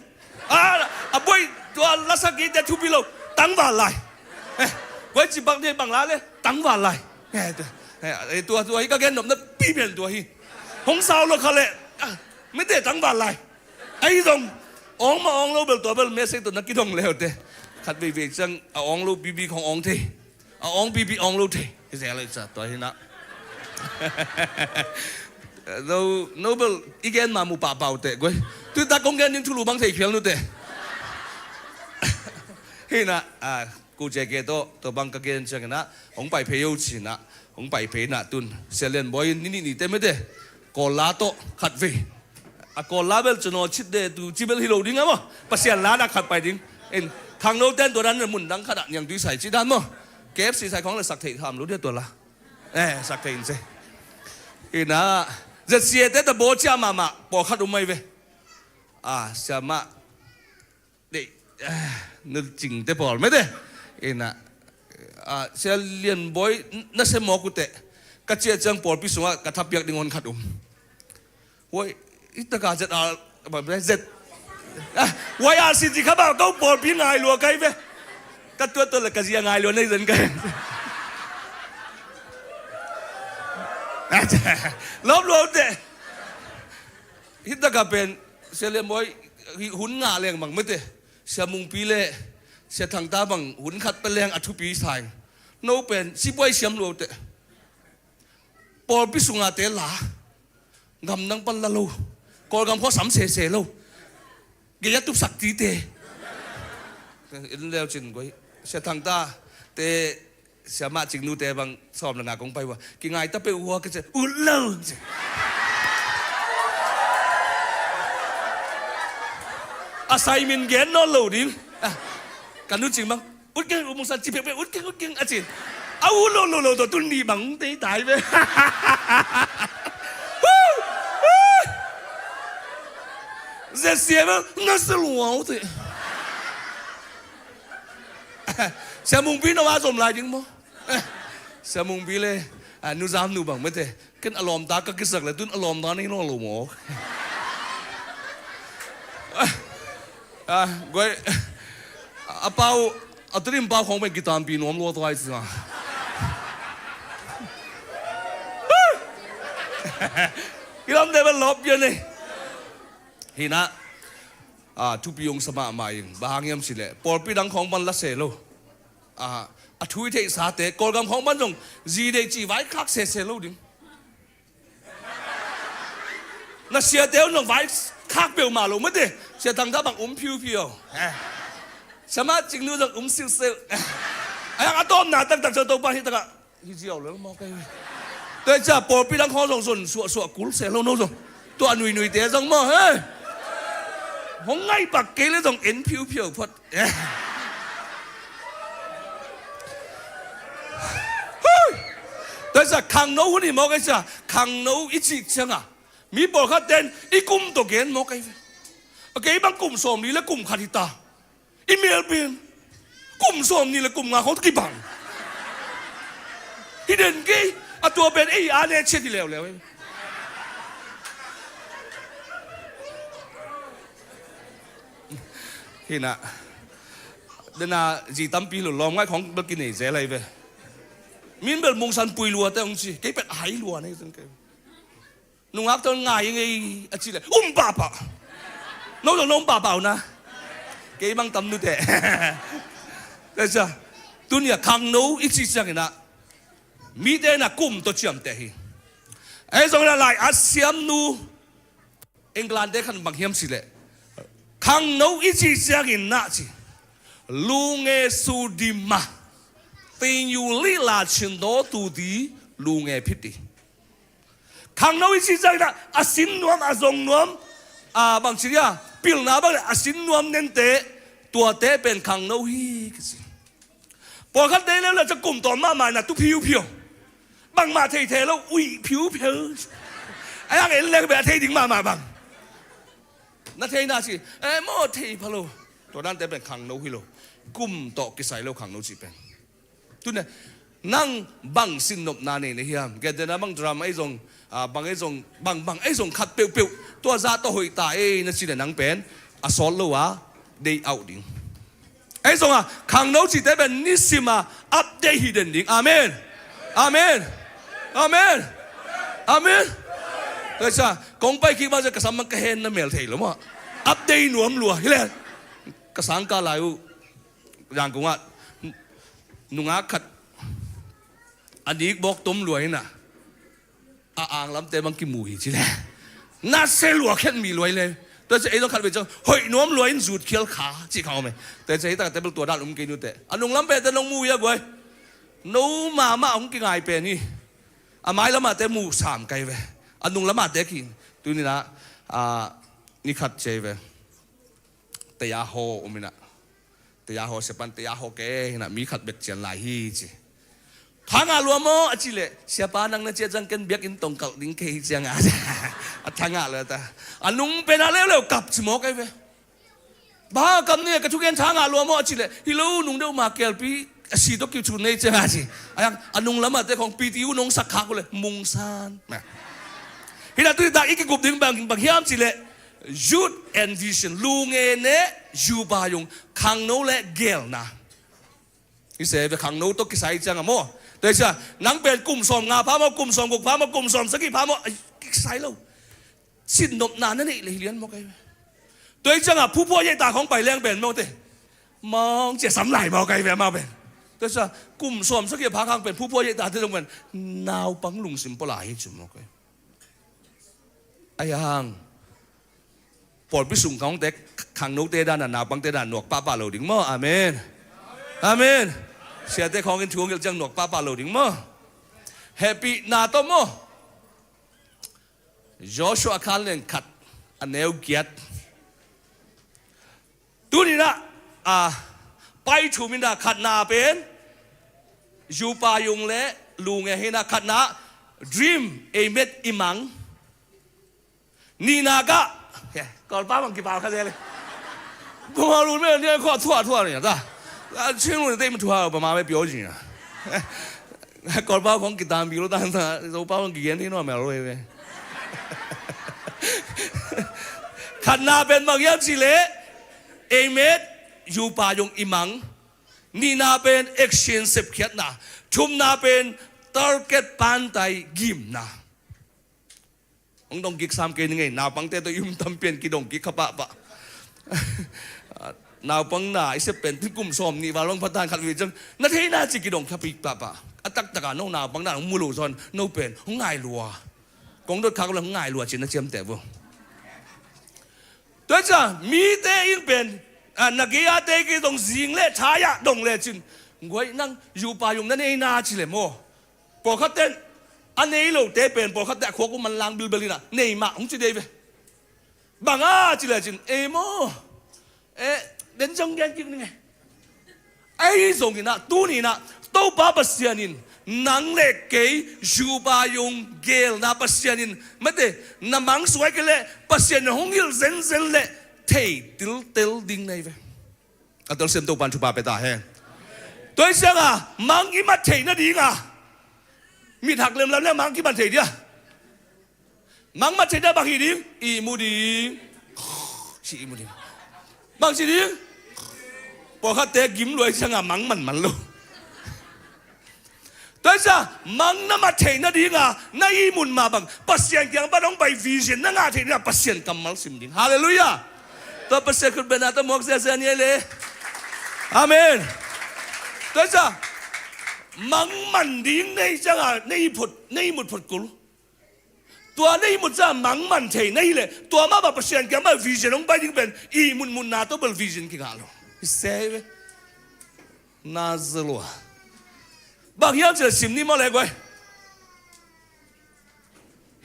A, a buai, tua lasak hi te thupi lo, tangval lai. Eh, buai ci bang te bang lai le, tangval lai. Eh, tua, eh, tua, tua hi ka gen nopna pi pen tua hi. Hong sau lo kha le, ah, mite tangval lai. Ahi zong, awng mah awng lo bel tua bel message tawh na kidong le uh te. Khat veivei ciang, a awng lo bibi khong awng thei. A awng bibi awng lo thei. Hi zel lai ca tua hi in ah. No, no bel, i gen ma mu pahpah uh teh, guai. Tui tak kong gen ding thulu bang thei khial nu teh. Hi in ah, a, ku ce ke tawh, tua bang ka gen ciang in ah, hong pai phei o ci in ah, hong pai phei in ah tun. Sia Lian Bawi in ni nih ni te mete. Kawl la tawh khat vei. A Kawl la bel cun aw cit de tu ci bel hi lo ding a maw. Pasian la dak khat pai ding. In, khangno ten tua dan mun dang khat ah niangtui sai ci dan maw. K F C sai khawng le sak theih tham lo dia tua la. Eh, sak theih in se. In ah, Z C A te ta baw cia mahmah, pawlkhat um mai ve. A, siamah. Dei, ah, nu cing te pawl mete. In ah, ah, Sia Lian Bawi, na sem mawk uh teh. Ka ciah ciang pawlpi sungah ka thapiak ding hon khat um. Huai, i taka Z R, Z, ah, Y R C G kha bau kau pawlpi ngai lua kai ve. Ka tuat tuat le ka zia ngai lua nei zen kai. Lawm lua uh teh. Hi taka pen, Sia Lian Bawi, hi hun ngah leng bang mete. Sia Mungpi le Sia Thangta bang hun khat pia leng a thupi sa ing. No pen, sipuai siam lua uh teh. Pawlpi sunga te la. Gam nang pan la lo. Kawlgam khua sam sese lo. Gei a tupsak ti te. In leu cin guai. Sia Thangta te, siamah cingnu te bang sawm le nga kong pai ua. Kingai ta pe ua ka ce. Ut lo. A sai min gen nawn lo ding. Ah, ka nu cing bang. Ut keng, U Mung San ci pekpek, ut keng, ut keng, a cin. A ut lo, lo, lo, tawh tun nih bang, tei tai ve. Hu! Hu! Zet sia bel, na se luau te. Sia Mungpi na wa zom lai ding maw? Sia Mungpi le, a, nu zam nu bang mete. Ken a lawmta ka kisak le tun a lawmta nei nawn lo maw? Ah, guai. A pau, a turim pau khong pen kitampi nuam lua tuai cia. I lam te bel lawp pian ei. Hi in ah, ah, thupi ung sa mahmah ing. Bang hang hiam cih leh pawlpi dang khong pan la se lo. Ah, a thu i theihsate Kawlgam khong pan zong zi deih cih vai khak sese lo ding. Na siate un zong vai khak peuhmah lo mate. Sia Thangta bang um phiuphiu. Eh. Siamah Cingnu zong um silhsilh. Eh. A yang a tawpna taktak cia Topa hi takah hi ziau lel maw kei. Tua hi cia pawlpi dang khawng zong zon suahsuah kul se lo no zong. Tua nuinuite zong maw he. Hong ngaih pak kei le zong en phiuphiu phot. Tua cia khangno hun hi mawk ei cia, khangno i cih cianga mi pawlkhat ten i kum tawh gen mawk ei ve. A kei bang kum sawmli le kum khat hi ta. I mel pen kum sawmni le kum nga khawng kibang. Hi den kei, a tua pen ei a ne ciat hi leuleu ei. Hi na, dena zi tampi lo lawm ngaih khawng bel kinei zel ahi ve. Min bel mungsan pui lua te hong ci, kei pet a hai lua nei zong kei. Nungak tawh ngai ngei a ci le um pahpah. No zong no um pahpah uh na. Kei bang tam nute. Tua cia, tunia khangno i ci ciangin ah mite na kum tawh ciamteh hi. Ei zong na lai a siamnu England te khan bang hiam cih leh khangno i cih ciangin na ci, lunge sudima tinyu lila chin do tu di lunge phiti. Khangno i cih ciangin na a sin nuam, a zong nuam, a bang ci dia, pilna bang le a sin nuam nente, tuate pen khangno hi kici. Pawlkhat dei leuleu cia kum tawm mahmah in a tu phiuphiu. Bangmah theithei lo uih phiuphiu. A yang en leng beh a thei ding mahmah bang. Na theina ci, eh, maw thei pha lo. Tua dante pen khangno hi lo. Kum tawh kisai lo khangno cih pen. Tuna nang bang sinnopna nei na hiam? Gentehna bang drama ei zong, ah, bang ei zong, bang, bang ei zong khat peuhpeuh. Tua zah tawh hoih ta ei na ci le nang pen a sawt lo a, day out ding. Ei zong a, khangno cihte pen nisim a update hi den ding. Amen. Amen. Amen. Amen. Tua sa, kong pai kik bang sa ka sam mang ka hen na mel thei lo maw. Update nuam lua hi le. Ka sang ka lai uh. Yangon ah nungak khat a nik bawk tom lua in a, a ang lamte bang kimu hi ci le. Na se lua khen mi lua hi le. Tua ciang ei zong khat vei ciang hoih nuam lua in zut khial kha ci kha om e. Tua ciang ei tak table tua dan um kei nute. A nung lam pen te nong mu hi a guai. No mahmah hong kingai pen hi. A mai lamah te mu sam kai ve. A nung lamah te ki. Tuni na, a, ni khat ci ve. Teya haw um in a. Teya haw, siapan teya haw ke hi na, mi khat bet cian lai hi ci. Tha ngah lua maw a ci le, siapa nang na ciah ciang ken biakinn tong kalh ding kei hi ciang a. A tha ngah lua ta. A nung pen a leuleu kap ci maw kai ve. Ba kap ni ka thugen tha ngah lua maw a ci le, hi lo nung deuh ma kelpi a si tawh kiu cu nei ciang a ci. A yang, a nung lamah te khong P T U nong sak khak uh le, mungsan. Hi na tuni tak i kikup ding bang, bang hiam ci le, Youth and vision, lunge ne, yupa yung, khangno le gelna. I se ve khangno tawh kisai ciang a maw. Tua i cia, nang pen kum sawm nga pha maw, kum sawm guk pha maw, kum sawm sagih pha maw, ai, kisai lo. Sinnopna na neih le hi lian maw kai ve. Tua i ciang a, phuphua yeihta khong pai leng pen maw te. Mawng cia sam lai maw kai ve maw pen. Tua i cia, kum sawm sagih a pha khang pen, phuphua yeihta te zong pen, naupang lungsim pua lai hi ci maw kai. Ai hang. Pawlpi sung khawngte, khangnote dan a, naupangte dan a nuak pahpah lo ding maw. Amen. Amen. Siate khawng in thu hong hilh ciang nuak pahpah lo ding maw. Hehpihna tawh maw. Joshua khan leng khat a neu giat. Tuni na, a, pai thum in a khatna pen, yupa yung le lunge hi na khatna, dream, ei met i mang. Nihna ka, he, Kawlpa bang kipau kha zel e. Buma lu me ni kho thua thua ni ta. A, Chin lu te mu thua ba ma me pio jin a. Kawlpa khong kitam bi lu ta ta, Zopa bang kigen ni no me lo e. Khatna pen bang yam ci le, ei met, yupa yung i mang. Nihna pen action sepkhiatna. Thumna pen target pantai gimna. Hong dong kik sam kei ni ngei, naupangte tawh i um tam pian kidong kik kha pahpah. Naupang na i sep pen tin kum sawm nih val bang phatan khat vei ciang, na theina ci kidong kha pik pahpah. A taktak a no naupang na hong mu lo zaw in, no pen hong ngai lua. Kong dot khak lo hong ngai lua cin na ciamteh vo. Tua cia, mite in pen, a, na gei a te kei dong zing le, thai a dong le cin. Guai nang, yupa yung na nei na ci le maw. Pawlkhat ten, a nei lote pen, pawlkhat te a khuak uh manlang bilbel in a, nei mah hong ci dei ve. Bang a ci le cin, ei maw. Eh, den zong gen kik ning e. Ahi zongin a, tuni in a, Topa Pasian in, nang le kei, yupa yung gelna Pasian in, mate, na mang suai kei le, Pasian in hong hilh zenzen le, thei tiltel ding na hi ve. A telsiam Topa in thupha pia ta hen. Tua hi ciang a, mang i mat theih nading a. Mit hak lemlam le mang kiman thei dia. Mang mat theih dia bang hi ding, ihmu ding. Ci ihmu ding. Bang ci ding. Pawlkhatte gim luai ciang a mang manman lo. Tua hi ciang, mang na mat theih nading a, na ihmun mah bang, Pasian kiang pan hong pai vision na ngah theih nading a, Pasian kammal sim ding. Halleluiah. Tua Pasian khut bengna tawh muak ziahziah ni ei le. Amen. Tua hi ciang, mang man ding na hih ciang a, na ihmut, na ihmut phot kul. Tua na ihmut ciang mang man thei na hi leh, tua mah bang Pasian kiang bang vision hong pai ding pen, ihmut mutna tawh bel vision kingah lo. Hi se hi ve. Na zalua. Bang hiam ci le sim ni maw le guai.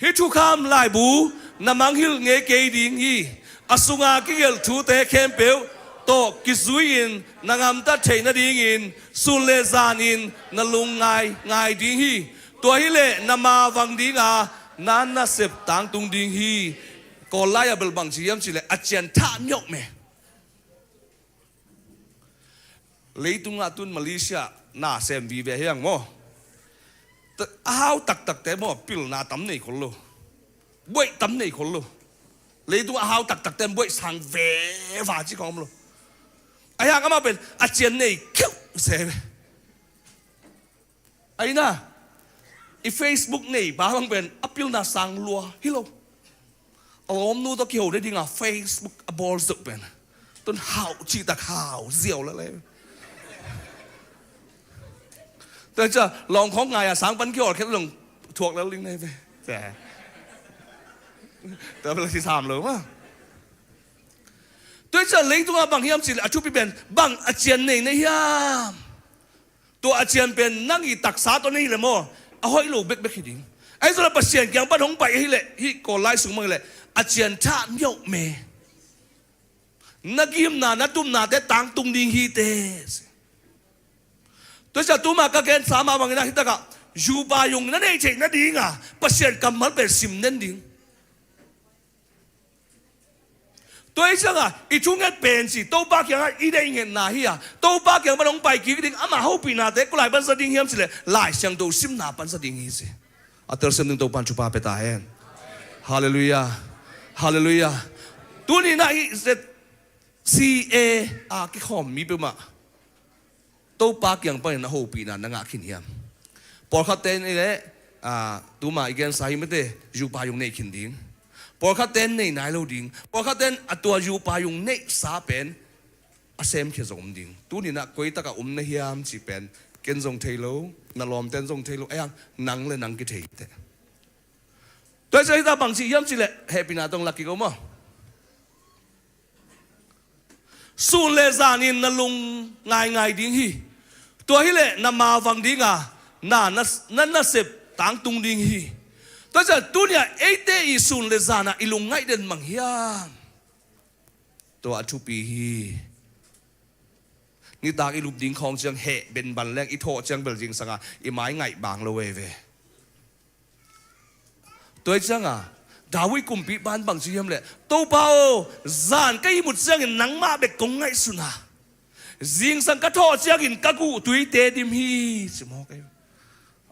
Hih thukham laibu na mangngilh ngei kei ding hi. A sunga kigelh thute khempeuh tawh kizui-in na gamtat theih nadingin sun le zanin na lungngai ngai ding hi. Tua hi leh na ma vang dinga Na nasep tangtung ding hi. Kawl lai-ah bel bang ci hiam cih leh a cian thah myoh me. Leitungah tun Malaysia na sem vive hiang maw. A hau taktakte maw pilna tam nei khol lo. Buaih tam nei khol lo. Leitungah a hau taktakte buaih sang veva ci khawng om lo. A hiang amah pen a cian nei kheuh se ve. Aina i Facebook neipa bang pen a pilna sang lua hi lo. A lawmnu tawh kiho ding a Facebook a bawl zoh pen tun hau cihtak hau ziau lel e. Tua ciang lawng khawng ngai a sang pan kihawl khet lawng thuak lel ding nei ve. Tua bel a kisam lo ma. Tua ciang leitungah bang hiam cih leh a thupi pen bang a cian nei na hiam. Tua a cian pen nang i taksa tawh nei le maw a hoih lo bekbek hi ding. Ahi zongin Pasian kiang pan hong pai ahileh hih Kawl lai sung mang hileh a cian thah myoh me. Na gimna na tupnate tangtung ding hi te. Tua ciang tuma ka gensa mah bangin ah hitakah zupa yung na neih theih nadinga Pasian kammal pen sim den ding. Tua hi ciangah i thunget pen ci Topa kiangah i deih ngetna hi a, Topa kiang pan hong pai kik ding ama hopihnate kua lai pan za ding hiam cih leh Lai Siangtho simna pan za ding hi ci. A telsiam ding Topan thupha pia ta hen. Halleluiah. Halleluiah. Tuni-in ah hih Z C A a kikhawm mi peuhmah Topa kiang panin a hopihna na ngah khin hiam? Pawlkhatte in leh tuma i gensa hi mate zupa yung nei khin ding. Pawlkhatte in nei nai lo ding. Pawlkhatte in a tua zupa yung neihsa pen a semkhia zong om ding. Tuni-in ah koi takah om na hiam cih pen ken zong thei lo, na lawmte in zong thei lo, a hiang nang le nang kithei teh. Tua hi ciang hita bang ci hiam cih leh hehpihna tawh lak kik o maw. Sun le zanin na lung ngaingai ding hi. Tua hileh na mavang dinga na, na, na nasep tangtung ding hi. Tua ciang tuni-ah eite i sun le zanah i lungngaih den mang hiam? Tua a thupi hi. Nitak i lup ding khawng ciang heh benban leng i thawh ciang bel zingsanga i mai ngaih bang lo ei ve. Tua hi cianga David kumpipa in bang ci hiam leh, Topa aw, zan ka ihmut ciangin nangmah bek kong ngaihsun a, zingsang ka thawh ciangin ka guh tuite dim hi, ci mawk ei.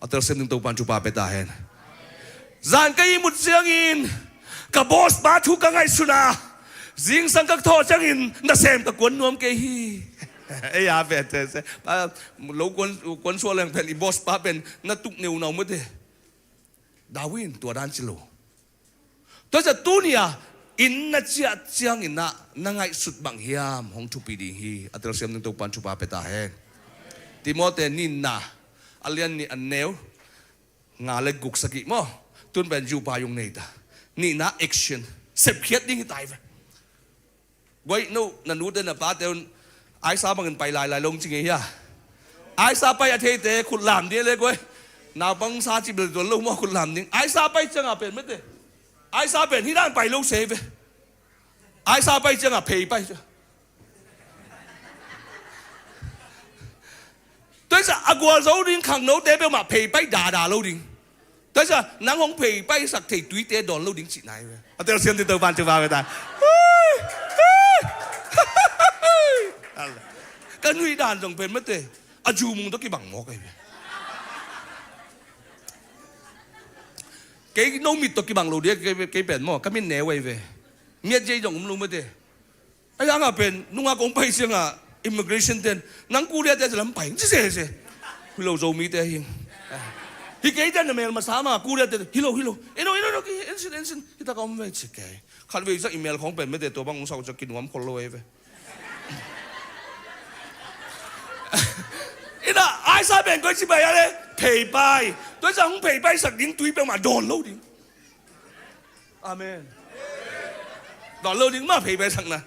A telsiam ding Topan thupha pia ta hen. Zan ka ihmut ciangin ka boss pa thu ka ngaihsun a, zingsang ka thawh ciangin nasem ka kuan nuam kei hi. Ei a pen, lo kuan, kuan suah leng pen i boss pa pen na tuk neunau mate. David in tua dan ci lo. Tua ciang tuni-a inn na ciah ciangin ah na ngaihsut bang hiam hong thupi ding hi. A telsiam ding Topan thupha pia ta hen. Timoti nihna a lian nih a neu nga le guk sagih maw. Tun pen zupa yung nei ta. Nihna action. Sepkhiat ding hi ta hi ve. Guai, no na nute na pate un aisa bangin pai lailai lo ci ngei hia? Aisa pai a theite khut lam ding le guai. Naupang sa ci bel tuan lo maw khut lam ding. Aisa pai ciangah pen mete. Aisa pen hih dan pai lo se ve. Aisa pai ciangah phei pai ciang. Tua hi ciang a gualzo ding khangnote peuhmah phei pai dada lo ding. Tua hi ciang nang hong phei paisak thei tuite dawn lo ding cihna hi ve. A telsiam ding Topan thupha pia ta. Ka nuih dan zong pen mate a zumung tawh kibang mawk ahi ve. Kei no mit tawh kibang lo dia kei, kei pen maw ka mit neu ahi ve. Miat zei zong um lo mate. A hiangah pen nungak kong pai ciangah immigration ten nang Korea te lam pai ci sese. Hi lo Zomite hi. Hi kei ten na mel masa ma Korea te hi lo, hi lo. Eno, eno, eno, ensin, ensin. Hi taka om ve ci kei. Khat vei ciang i mel khong pen mete tua bang ung sau ciang kinuam khol lo ei ve. Ina aisa pen koi ci pai a le phei pai. Tua ciang hong phei paisak ding tui peuhmah dawn lo ding. Amen. Dawn lo ding mah phei pai sakna.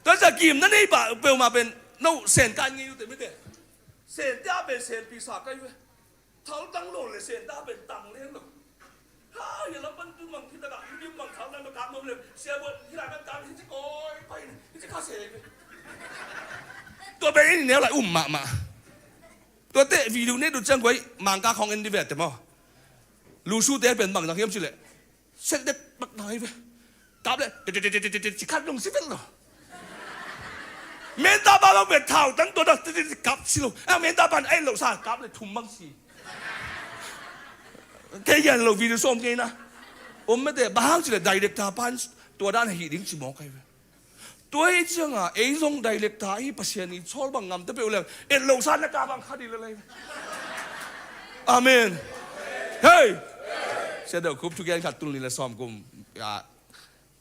Tua ciang kim na nei pah peuhmah pen no sen kan ngei ute mite. Sen tia pen sen pi sa kai ve. Thal tang lo le sen ta pen tang leng lo. Ha, ya lam pan tu mang thita ka, lim mang thal tang ka kam le. Sia bo hila kan kam hi ci koi pai hi ci ka se ve. Tua pen in neu lai um mahmah. Tua te video ne du ciang guai mangka khong en di ve te maw. Lusu te pen bang dang hiam cih leh, sek dek bak nai ve. Kap leh, ci khat dong si vet lo. Menta pa bang pen thau tang tua dah, kap si lo. A menta pan ai lo sa, kap leh thum bang si. Kei gen lo video sawm kei na. Om mete, bang hang cih leh director pan tua dan hi ding ci mawk ai ve. Tua hi ciangah ei zong director hi, Pasian i chawl bang ngamte peuh leng et lo sa na ka bang kha dih lel ai. Amen. Hei! Sia deuh khup thugen khat tul nih le sawm kum, ah,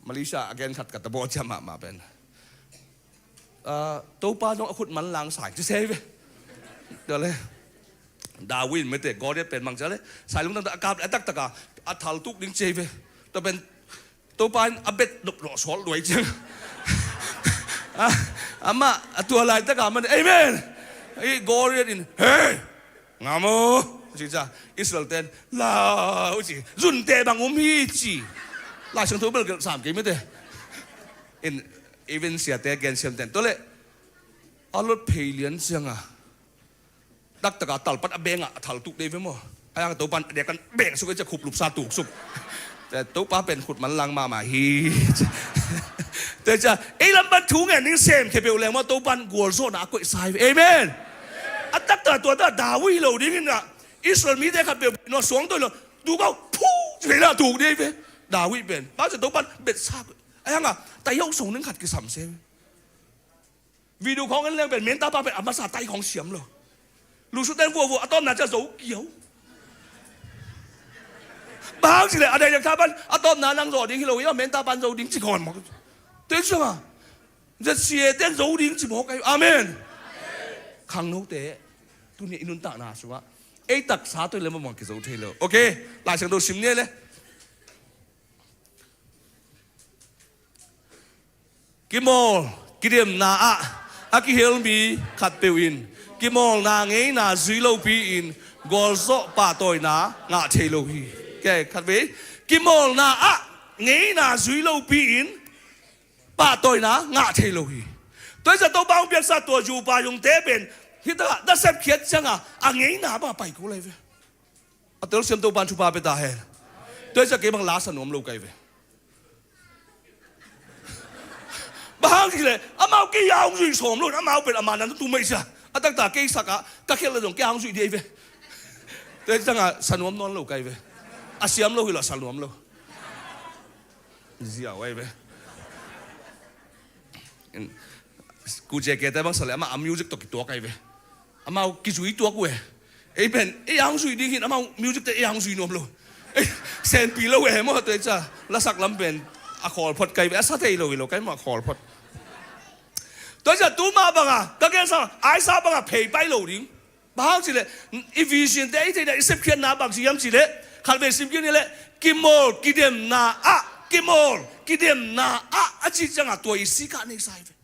Malaysia a gen khat ka tabawh ciah mahmah pen, ah, Topa zong a khut manlang sa ci se ve. Tua le David mete Goliath pen mang ciah le, sai lungtang a kap le a taktak a, a thal tuk ding ci ve. Tua pen Topa in a bet dopdop sawt luai ciang. Ah, amah a tua laitak a man, amen. Ei Goliath in, hei, ngam aw, ci ciang Israel ten, lau ci, zunte bang om hi ci. Lai Siangtho bel gelh sam kei mete. In, even siate gen siam ten tua leh a lot phei lian ciang a, taktak a talpat a beng ah a thal tuk dei ve maw? A yang Topan a dek kan beng suk ei ciah khup lupsa tuk suk. Topa pen khut manlang mahmah hi. Te ciah ei lam pan thu ngen ding sem khia peuh leng maw, Topan gualzawhna a koih sa hi ve. Amen. A taktak tua ta David hi lo ding in ah, Israel mite khat peuh no suang toi lo, tuk au phu ci ve la tuk dei ve. David pen bang ciah Topan bet sa koih. A yang a tai hau song ding khat kisam se ve. Video khawng en leng pen menta pa pen a masa tai khawng siam lo. Lusu ten vuavua a tawpna ciah zo kiau. Bang hang cih leh a dai lek tha pan a tawpna nang zo ding hi lo ia, menta pan zo ding ci khawng mawk. Tua hi ciang a, zia sia ten zo ding ci mawk ai. Amen. Khangnote, tuni i nuntakna sungah ei taksa toi le mamang kizo thei lo. Okay, Lai Siangtho sim ni le. Kimawl kidemna ah a kihel mi khatpeuh in kimawlna ngeina zui lopi-in gualzawh pahtawina ngah thei lo hi. Kei khatvei, kimawlna ah ngeina zui lopi-in pahtawina ngah thei lo hi. Tua hi ciah Topa hong piaksa tua zupa zungte pen hih takah na sepkhiat ciangah a ngeina bangah pai ko lai ve. A telsiam Topan thupha pia ta hen. Tua hi ciah kei bang la sa nuam lo kai ve. Bang hang cih leh amau kei a hong zui sawm lo, amau pen a man nan tu mai sia. A taktak kei sak a ka khial le zong kei a hong zui dei ve. Tua hi ciangah sa nuam nawn lo kai ve. A siam lo hi lo, sa nuam lo. Ziau ai ve. Ku J K te bang sa le amah a music tawh kituak ai ve. Amau kizui tuak uh e. Ei pen ei a hong zui ding hin amau music te ei a hong zui nuam lo. Ei senpi lo e maw, tua hi ciah lasak lam pen a khawl phot kai ve, a sa thei lo hi lo kai maw, a khawl phot. Tua hi ciah tu mah bangah ka gensa Isaiah bangah phei pai lo ding. Bang hang cih leh i vision te i theihna i sepkhiatna bang ci hiam cih leh, khatvei sim kik ni leh, kimawl kidemna ah, kimawl kidemna ah a cih ciangah tua i sikah nei sa hi ve.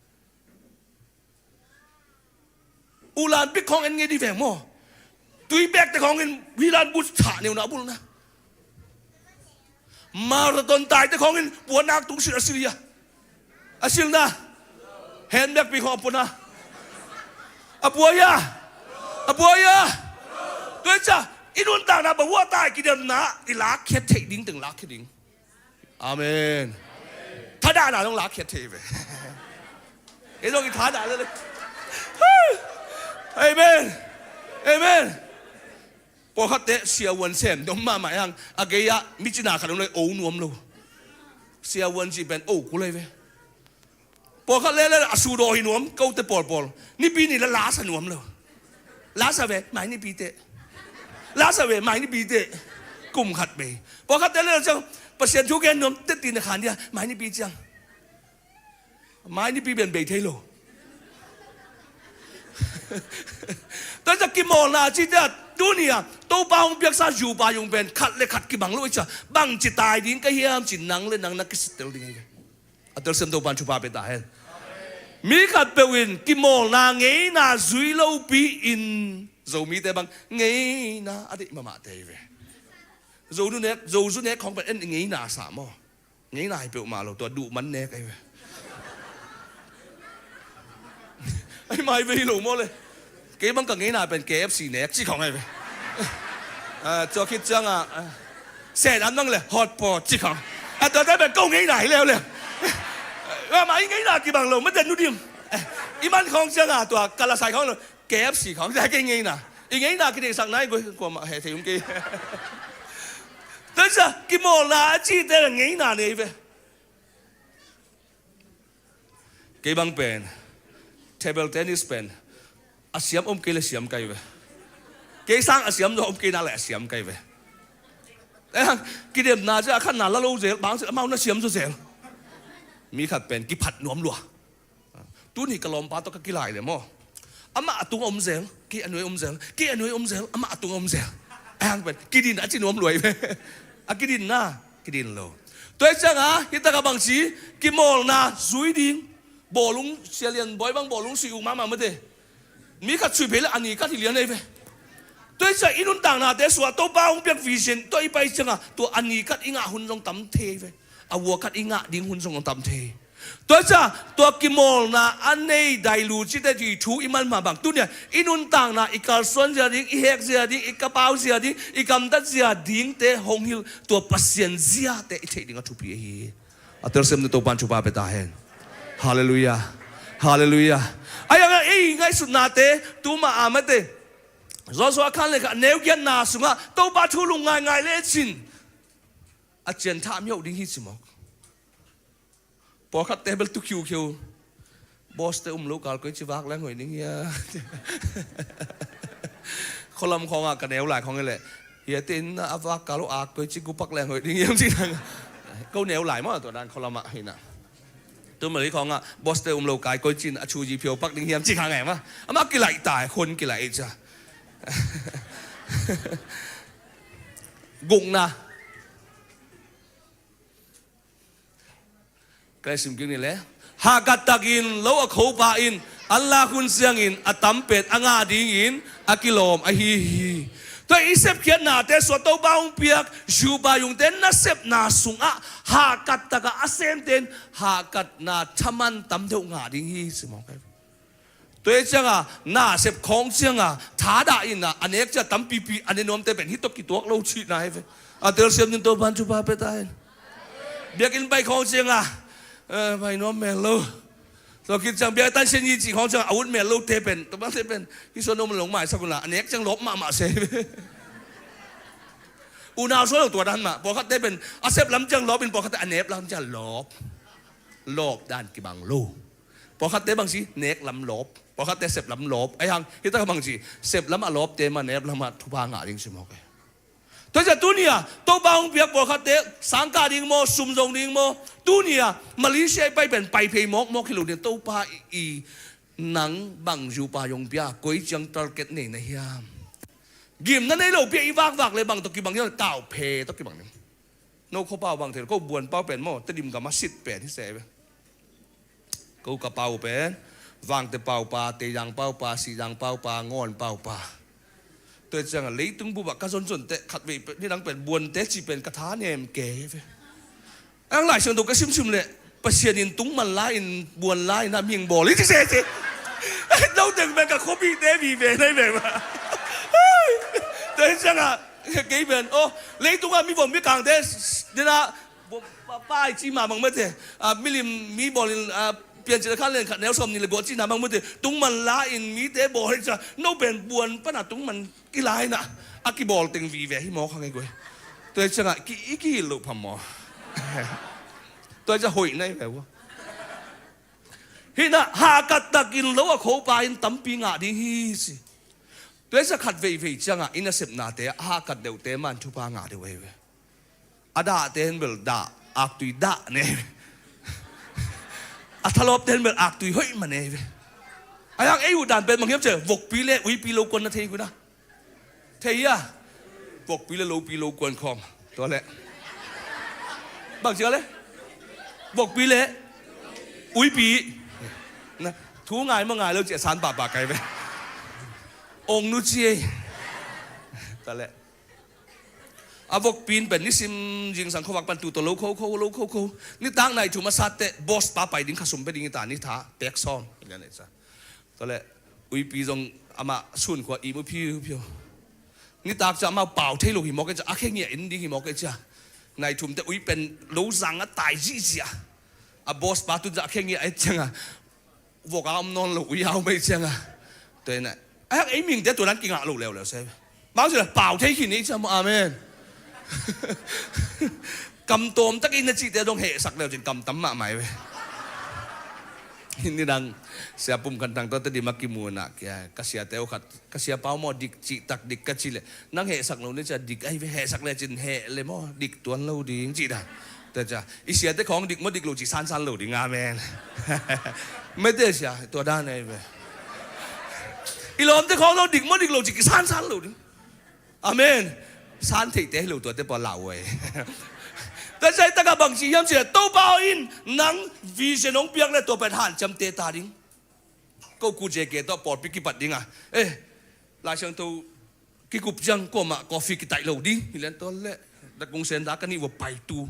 Ulan pik khawng en ngei dih veng maw? Tui pekte khawng in Ulan bu thah neuna a bulna. Marathon taite khawng in puannak tung silh a silh hia? A silhna. Handbag pi khawng a puana. A pua hia? A pua hia? Tua hi ciah i nuntakna bang hua tai kidemna i lakkhiat theih ding teng lakkhiat ding. Amen. Thadahna dong lakkhiat thei ve. Ei dong i thadah lele. Amen. Amen. Pawlkhatte siavuan sem dong mahmah hang a gei-ah micina khat dong lai o nuam lo. Siavuan cih pen o kul ai ve. Pawlkhat lele a sudaw hi nuam kote pawlpawl. Nipi ni la lasa nuam lo. Lasa ve mai nipi teh. Lasa ve mai nipi teh. Kum khat bei. Pawlkhatte lele ciang Pasian thu gen nuam teh tina khan dia mai nipi ciang. Mai nipi ben bei thei lo. Tua ciah kimawlna cih teh tuni-a Topa hong piaksa zupa zung pen khat le khat kibang lo i ciah bangci tai ding ka hiam cih nang le nang na kisittel ding hi. A telsiam Topan thupha pia ta hen. Mi khatpeuh in kimawlna ngeina zui lopi-in Zomite bang ngeina a deih mahmahte hi ve. Zo nu nek, zo zu nek khawng pen en ngeina sa maw? Ngeina hi peuhmah lo, tua duh man nek ahi ve. Ahi mai ve hi lo maw le. Kei bang ka ngeina pen K F C nek cih khawng ahi ve. Ah, tua khit ciangah, ah, Sen an mang le hot pot ci khawng. A tua te pen ko ngeina hi leuleu. Amah i ngeina kibang lo mate nu dim. I man khawng cianga tua kala sai khawng lo. K F C khawng cia kei ngeina. I ngeina kideihsak nai goi kuamah heh thei um kei. Tua cia kimawlna a cite ngeina nei ve. Kei bang pen table tennis pen a siam om kei le siam kai ve. Kei sang a siam zaw om kei nak le a siam kai ve. Kidemna cia a khatna la lo zel bang cia amau na siam zaw zel. Mi khat pen kiphat nuam lua. Tuni ka lawmpa tawh ka kilai le maw? Amah a tung a om zel, kei a nuai om zel, kei a nuai om zel, amah a tung a om zel. A hang pen kidin a ci nuam luai ve. A kidinna kidin lo. Tua hi cianga hitakah bangci kimawlna zui ding. Bawlung sia lian bawi bang bawlung sui uk mahmah mate. Mi khat sui phei le a ni khat hi lian ei ve. Tua hi ciah i nuntaknate suah Topa hong piak vision tua i pai cianga tua a ni khat i ngah hun zong tam thei ve. A vua khat i ngah ding hun zong tam thei. Tua hi ciah tua kimawlna a nei dailu cite hi thu i man mah bang tunia i nuntakna i kalsuan zia ding, i hek zia ding, i kapau zia ding, i gamtat zia dingte hong hilh tua Pasian ziate i theih ding a thupi ahi hi. A telsiam ni Topan thupha pia ta hen. Halleluiah. Halleluiah. Ai ang ei ngaihsutnate tuma a mate Joshua khan le kha neu giatna sungah Topa thu lung ngaingai lecin a cian thah miauh ding hi ci mawk. Pawlkhatte bel tu khiukhiu. Boss te um lo kal koi ci vak leng hoih ding hia? Khualam khawngah ka neu lai khawng hi leh hiate in a vak kal uh ak koi ci gupak leng hoih ding hiam ci nang. Ko neu lai maw tua dan khualamah hina. Tu mali khawngah boss te um lo kai koi cin a chu ji phiau pak ding hiam ci kha ngai mah. Amah kilaih tai khun kilaih ei cia. Gukna. Ka sim kik ni le. Hahkat takin lo a khopa in an lak hun siangin a tampet a ngah dingin a kilawm ahi hi. Tua i sepkhiatnate suah Topa hong piak zupa yungte nasepna sungah hahkat takah a semte in hahkatna thaman tam deuh ngah ding hi si mawk. Tua hi cianga nasep khawng cianga thadah inah a nek cia tampipi a ne nuamte pen hih tawh kituak lo cihna hi ve. A telsiam ding Topan thupha pia ta hen. Biakinn pai khawng cianga pai nuam mel lo. Tua khit ciang biakinn tan sian hi cih khawng cianga a ut mel lote pen Topate pen hih suan om lo maisak unla a nek ciang lawp mahmah se hi ve. Unau suan lo tua dan mah pawlkhatte pen a sep lam ciang lawp in pawlkhatte a nep lam ciang lawp. Lawp dan kibang lo. Pawlkhatte bangci nek lam lawp. Pawlkhatte sep lam lawp. Aihang hitak bangci sep lam a lawpte mah nep lamah thupha ngah ding si mawk e. Tua cia tunia Topa hong piak pawlkhatte sangkah ding maw sum zong ding maw? Tunia Malaysia i pai pen pai phei mawkmawk hi lo ding Topa i nang bang zupa hong pia koi ciang target nei na hiam? Gimna nei lo pia i vakvak le bang tawh kibang hiam? Tau phe tawh kibang ding. No khuapau bang thei lo ko buanpau pen maw Tedim gam a sit pen hi se ve. Ko ka pau pen Vangte paupa, Teizang paupa, Sizang paupa, Ngawn paupa. Tua hi cianga leitung bupah ka zonzon teh khatvei nidang pen buante cih pen ka tha nem kei ve. Ang Lai Siangtho ka simsim leh Pasian in tungman la in buan la in a ming bawl hi ci se ci. No teng pen ka khuapite vive nai ve ma. Tua hi cianga kei pen aw leitungah mi vom mi kangte dena pai ci mah bang mate milim mi bawlin piancil a khan len khat neu sawm nih le guah cihna bang mate tungman la in mite bawl hi cia no pen buan pana tungman kilaina a kibawl teng vive hi mawk hang hi guai. Tua hi ciangah i kihilh loh pham maw? Tua hi cia hoih nai ve ua. Hihna hahkat takin lo a khopa in tampi ngah ding hi si. Tua hi cia khat veivei ciangah i nasepnate a hahkat deuhte man thupha ngah deuh ahi ve. A dahte hen bel dah aktui dah ne. A thalawpte hen bel aktui hoih ma ne ve. A yang ei uh dan pen manghiam ce vokpi le uipi lo kuan na thei kuina. Thei a vokpi le lopi lo kuan khawm. Tua le bang cia le vokpi le uipi. Thu ngai ma ngai lo cia san pahpah kai ve. Ong nu ci ei. Tua le a vokpi in pen nisim zingsang khuavak pan tu tawh lo khokho lo khokho. Nitak nai thum a satteh boss pa pai ding khasum pe ding hi ta ni tha pek sawm. Tua le uipi zong amah sun khua i mu phiu phiu. Nitak ciah amau pau thei lo hi mawk e ciah, a khe ngiah in ding hi mawk e ciah. Nai thum te ui pen lo zang a tai zihziah. A boss pa tun ciah a khe ngiah e ciangah vok a om nawn lo ui a om e ciangah. Tua inah a hak ei mingte tua dan kingah lo leuleu se. Bang ciah pau thei khin e ciah maw, amen. Kam tawm takin na cihte dong hehsak leu cin kam tam mahmah e ve. Hih nidang sia pum khan tang tawh Tedim a kimu inah kia ka siate uh khat, ka sia pau maw dik cih tak dik ka cih leh, nang hehsak lo ni ciah dik ahi ve, hehsak le cin heh le maw dik tuan lo ding cih dan. Tua ciah i siate khawng dik maw dik lo cih sansan lo ding, amen. Mete sia tua dan ahi ve. I lawmte khawng lo dik maw dik lo cih kisansan lo ding. Amen. San theihte hi lo tuate pawl lau uh e. Tua ciah i takah bangci hiam cih leh Topa aw in nang vision hong piak le tua pen hanciamte ta ding. Ko ku J K tawh pawlpi kipat dingah, eh, Lai Siangtho kikup ciang kuamah coffee kitaih lo ding hi lian tua leh. Dak kung sen da ka nih vua paitu.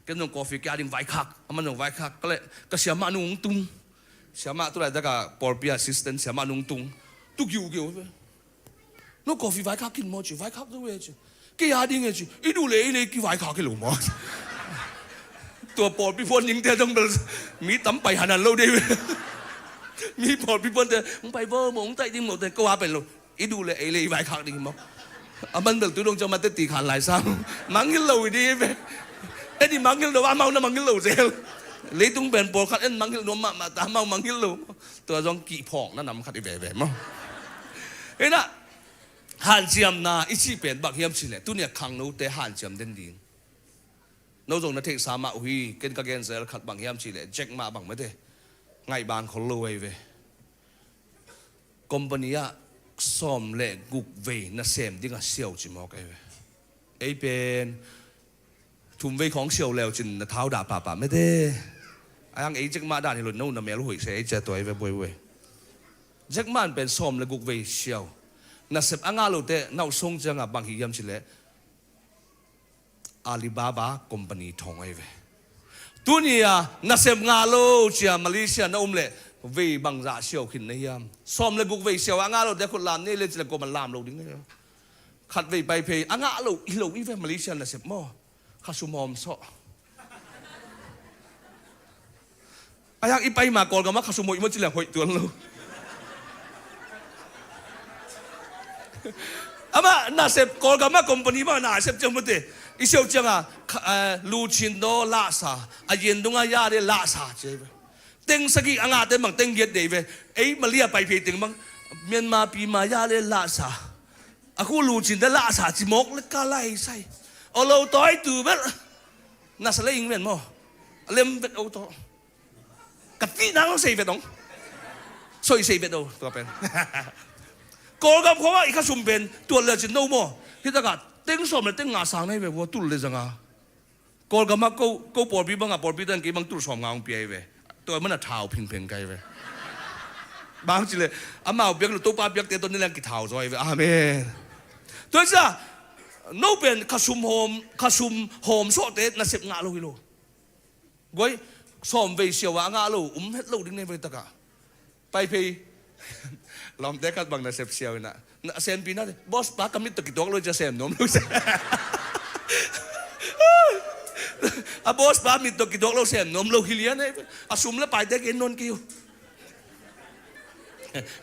Ken zong coffee kia ding vaikhak, aman zong vaikhak ka leh ka siamah nung tung. Siamah tu laitakah pawlpi assistant siamah nung tung. Tu giugiu ve. No coffee vaikhak khin maw ci, vaikhak zo e ci. Kei a ding e ci, i duh le ei le i kivaikhak hi lo maw. Tua pawlpi phuan dingte dong bel mi tam pai hanan lo dei ve. Mi pawlpi phuante hong pai vo maw hong taih ding maw te ko a pen lo. I duh le ei le i vaikhak ding hi maw. A man bel tu dong ciang mate ti khan lai sam. Mangngilh lo i ding hi ve. En i mangngilh lo amau na mangngilh lo zel. Leitung pen pawlkhat en mangngilh nuam mahmah ta amau mangngilh lo. Tua zong kihphawkna nam khat i veve maw. Inah hanciamna i cih pen bang hiam cih leh tuni a khangnote hanciam den ding. No zong na theihsa mah uh hi, ken ka genzel khat bang hiam cih leh Jack Ma bang mate ngaihban khol lo ahi ve. Company ah sawm le guk vei nasem dingah siau ci mawk ahi ve. Ei pen thum vei khawng siau leu cin na thau dah pahpah mete. A hang ei Jack Ma dan hi lo, no na mel hoih se ei cia tua ahi ve buai buai. Jack Ma pen sawm le guk vei siau. Nasep a ngah lote nauh song ciangah bang hi hiam cih leh Alibaba company thawng ahi ve. Tuni a nasep ngah lo cia Malaysia na um leh vei bangzah siau khin na hiam? Sawm le guk vei siau a ngah lote khut lam nei le cih leh kuaman lam lo ding na hiam? Khat vei pai phei a ngah lo hi lo i ve Malaysia nasep maw. Khasum hawm sawh. A hang i pai ma Kawlgam ah khasum hoih maw ci leng hoih tuan lo. Amah nasep Kawlgam ah company mah nasep ciang mate i siau ciangah kha-, eh, luchin daw lahsa, a yen dungah yale lahsa ci ahi ve. Teng sagih a ngahte bang teng giat dei ve. Ei Malaysia pai phei teng bang Myanmar pi ma yale lahsa. A khu lucinte lahsa ci mawk le ka lai sai. O lo tawi tu bel. Nasa le ing ven maw. A lem vet o taw. Ka tih nang sei vet ong. Soi sei vet o tua pen. Kawlgam khawngah i khasum pen tuat le cin no maw. Hitakah teng sawm le teng nga sang nei ve vua tul le zanga. Kawlgam ah ko, ko pawlpi bangah pawlpi tan kei bang tul sawm nga hong pia hi ve. Tua mana thau phingpheng kai ve. Bang cile amau biak lo Topa biakte tawh ni leng kithau zaw hi ve. Amen. Tua cia no pen khasum hawm, khasum hawm sawhte nasep ngah lo hi lo. Guai sawm vei siau a ngah lo um het lo ding nei vei takah. Pai phei. Lawmte khat bang nasep siau inah na senpi nate boss pa ka mit tawh kituak lo cia sem nuam lo sia. A boss pa mit tawh kituak lo sem nuam lo hi lian eh. A sum le paite gen nawn kei uh.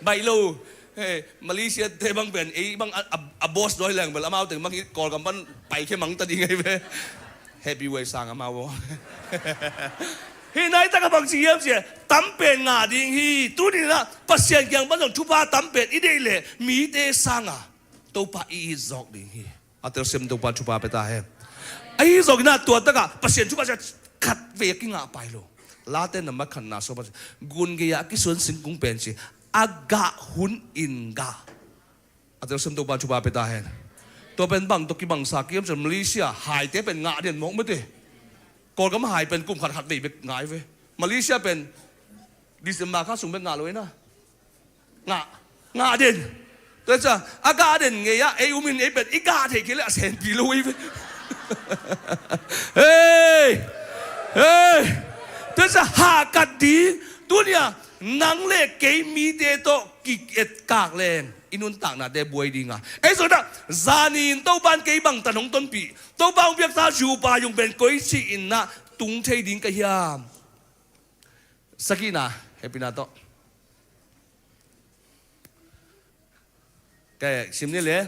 Baih lo. Malaysia te bang pen ei bang a, a, a boss dawi leng bel amau teng bang hi Kawlgam pan pai khe mang ta ding ei ve. Happy way sang amau aw. Hi nai taka bang ci hiam cia tam pen ngah ding hi. Tuninah Pasian kiang pan zong thupha tam pen i deih leh mite sanga Topa i it zawk ding hi. A telsiam Topa thupha pia ta hen. Ahi zawkinah tua takah Pasian thupha cia khat vei a kingah pai lo. Late nambat khatna so Pasian gun gei-ah a kisuan singkung pen ci a gah hun in gah. A telsiam Topa thupha pia ta hen. Tua pen bang tawh kibangsa kiam cian Malaysia haite pen ngah den mawk mete. Kawlgam hai pen kum khat khat vei bek ngai ve. Malaysia pen December kha sung bek ngah lo ina. Ngah, ngah den. Tua cia a gah den ngei ah ei umin ei pen i gah thei kei le a senpi lo ei ve. Hei, hei. Tua cia hakat ding tunia nang le kei mite tawh ki-etkak leng i nuntaknate buai dinga. Ei zong inah, zanin Topan kei bangtan hong tonpih, Topa hong piaksa zupa zong pen koici innah tung thei ding ka hiam? Sagihna, hehpihna tawh. Ka sim ni le.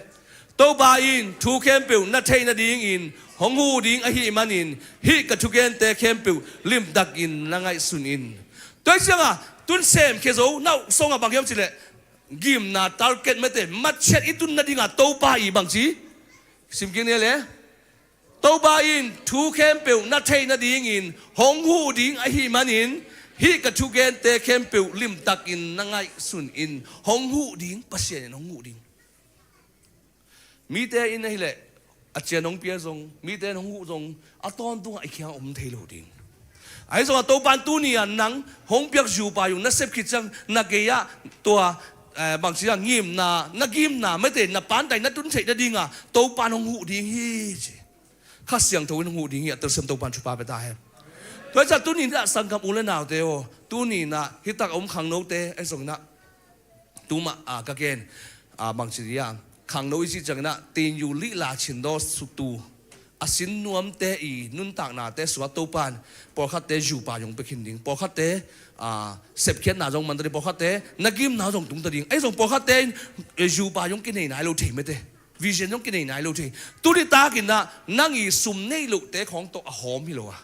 Topa in thu khempeuh na theih nadingin hong huh ding ahih manin, hih ka thugente khempeuh limtakin na ngaihsun in. Tua hi cianga, tun semkhia zo, na uh songah bang hiam cileh, gimna target mete, matchet i tun nadinga Topa i bangci. Sim kik ni le. Topa in thu khempeuh na theih nadingin hong huh ding ahih manin, hih ka thugente khempeuh limtakin na ngaihsun in. Hong huh ding, Pasian in hong huh ding. Mite in ahileh, a cian hong pia zong, mite in hong huh zong, a tawntungah i kiang om thei lo ding. Ahi zongah Topan tuni-a nang hong piak zupa zong na sep khit ciang na gei-ah tua, eh, bangci a ngimna, na gimna, mete na pantai na tun theih nadinga Topan hong huh ding hi ci. Kha Siangtho in hong huh ding hi, a telsiam Topan thupha pia ta hen. Tua hi ciah tuni-in ah sanggam u le naute aw, tuni-in ah hitak a om khangnote ahi zongin ah, tuma, a, ka gen, a, bangci dia, khangno i cih ciangin ah, tin yu lih la chin daw suktu, a sin nuamte i nuntaknate sungah Topan pawlkhatte zupa zong pia khin ding, pawlkhatte, a, sepkhiatna zong man ta ding, pawlkhatte na gimna zong tung ta ding. Ahi zong pawlkhatte in, e, zupa zong kinei nai lo thei mete. Vision zong kinei nai lo thei. Tuni takin ah nang i sum nei lohte khawng tawh a hawm hi lo a.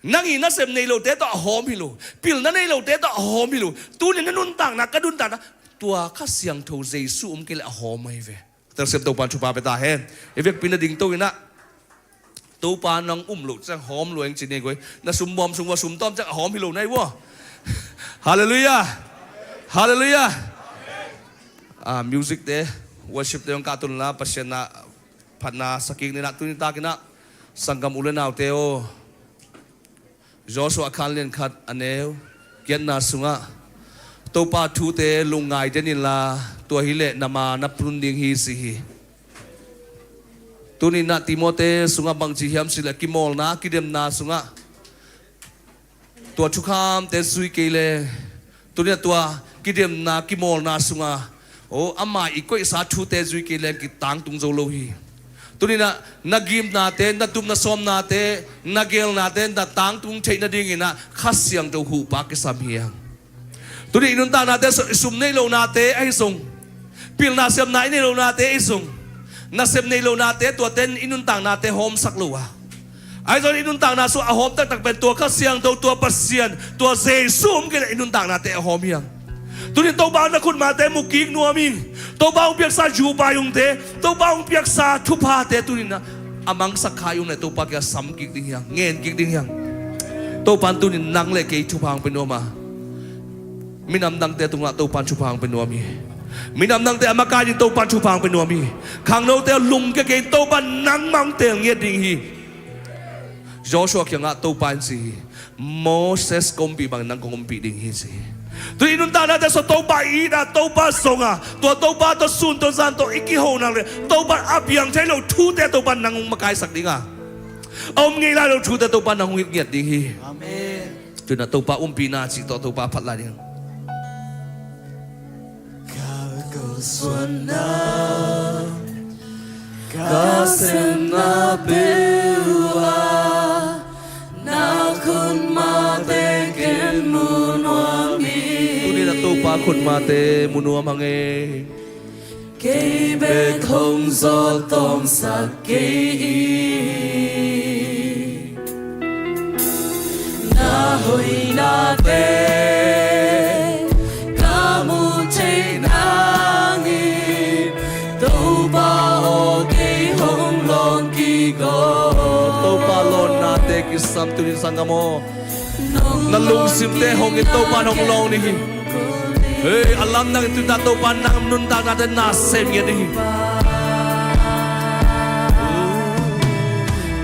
Nang i nasem nei lohte tawh a hawm hi lo. Pilna nei lohte tawh a hawm hi lo. Tuni na nuntakna, ka nuntakna, tua Kha Siangtho Jesu om kei le a hawm ahi ve. Telsiam Topan thupha pia ta hen. I vekpi na ding to in ah, Topa nang um loh ciang hawm lua ing ci ni guai. Na sum buam sung ua sum tawm ciang a hawm hi lo nai ua. Halleluiah. Halleluiah. A, music te, worship te hong kah tun la, Pasian na phatna sa kik ni in ah, tuni takin ah sanggam u le naute aw, Joshua a khan lian khat a neu giatna sungah, Topa thute lungngai den inla, tua hileh na ma na pun ding hi ci hi. Tuni in ah Timote sungah bangci hiam cileh, kimawlna, kidemna sungah tua thukhamte zui kei le, tuni in ah tua kidemna, kimawlna sungah, o, ama i koihsa thute zui kei le kitangtung zo lo hi. Tuni in ah na gimnate, na tup na sawmnate, na gelnate na tangtung theih nadingin ah Kha Siangtho huhpa kisam hi hang. Tuni i nuntaknate, sum nei lohnate ahi zong, pilna sepna i nei lohnate ahi zong, nasep nei lohnate, tuate in i nuntaknate hawmsak lo a. Ahi zong i nuntakna sung a hawm taktak pen tua Kha Siangtho, tua Pasian, tua Jesu om kei le i nuntaknate a hawm hi hang. Tuni Topa na khutmate mu kik nuam hi. Topa hong piaksa zupa zongte, Topa hong piaksa thuphate tuni in ah a mangsak kha i om le Topa kiang sam kik ding hi hang, ngen kik ding hi hang. Topa in tuni in nang le kei thupha hong pia nuam a, minam dangte tungah Topa in thupha hong pia nuam hi. Minam dangte a makai ding Topa in thupha hong pia nuam hi. Khangnote lungkia kei, Topa in nangmah hong teel ngiat ding hi. Joshua kiangah Topa in ci hi, Moses ka ompih bangin nang kong ompih ding hi ci hi. Tuni i nuntaknate sung Topa i it a, Topa zong a, tua Topa tawh sun tawh zan tawh i kiho nak le, Topa a piang thei lo thute Topa nang hong makaisak ding a, a om ngei lai lo thute Topa nang hong it ngiat ding hi. Amen. Tuni in ah Topa umpihna cih tawh Topa phat lai ding. Ka kalsuanna, ka sepna peuh ah na khutmate ken mu nuam hi. Tuni in ah Topa khutmate mu nuam hang e. Kei bek hong zawt tawmsak kei hi. Na hoihnate ka muh theih nangin Topa aw, kei hong lawng kik aw. Topa lawnnate kisam tuni in sanggam aw. Na lungsimte hong in Topa in hong lawng ding hi. Hei, a lamdang in tuni in ah Topa in nang nuntaknate na sem ngiat ding hi.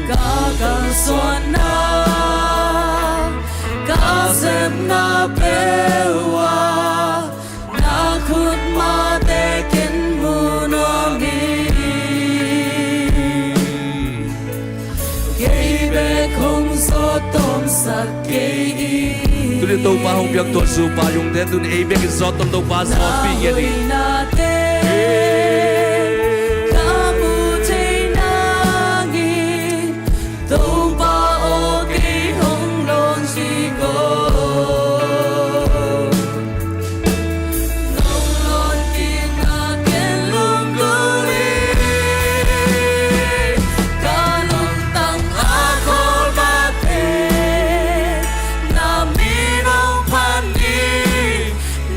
Ka kalsuanna, ka sepna peuh ah na khutmate ken mu nuam hi. Kei bek hong zawt tawmsak kei hi. Tuni Topa hong piak tua zupa zongte tuni ei bek in zawt tawm, Topa zawtpih ngiat hi. Na hoihnate Ka mu thei nangin Topa aw, kei hong lawng ci ko. Nong lawng kik na ken lunggulh hi. Ka lungtang a khawl mah pen na min hong phat hi.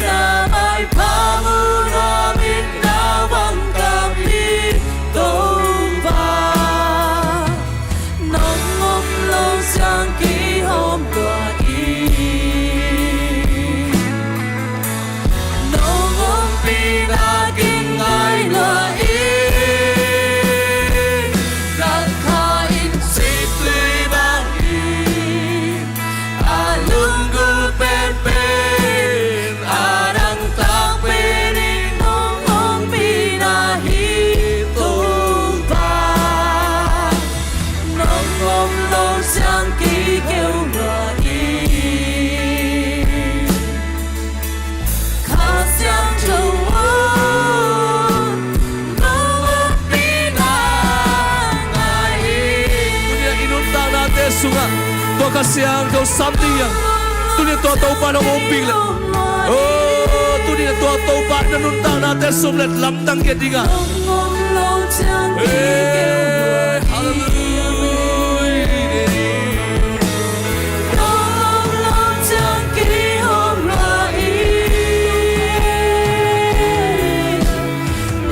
Na maipha mu nuam in, na vang kap in Topa. Nong om lo ciang kei hawm lua in. Nong ompihna kei ngai lua in. Ka kha in siktui bang in. A lunggulh penpen, a dangtak pen in nong ompihna hi Topa. Nong om lo ciang kei keu lua hi. Kha Siangtho aw, nong ompihna ngai hi. Tuni-a i nuntaknate sungah tua Kha Siangtho sam ding hi hang. Tuni-a tua Topa nong ompih leh, oh, tuni-a tua Topa na nuntaknate sung let lamdang kei ding a. Nong om lo ciang kei keu lua hi. Hallelujah. Nong om lo ciang kei hawm lua in.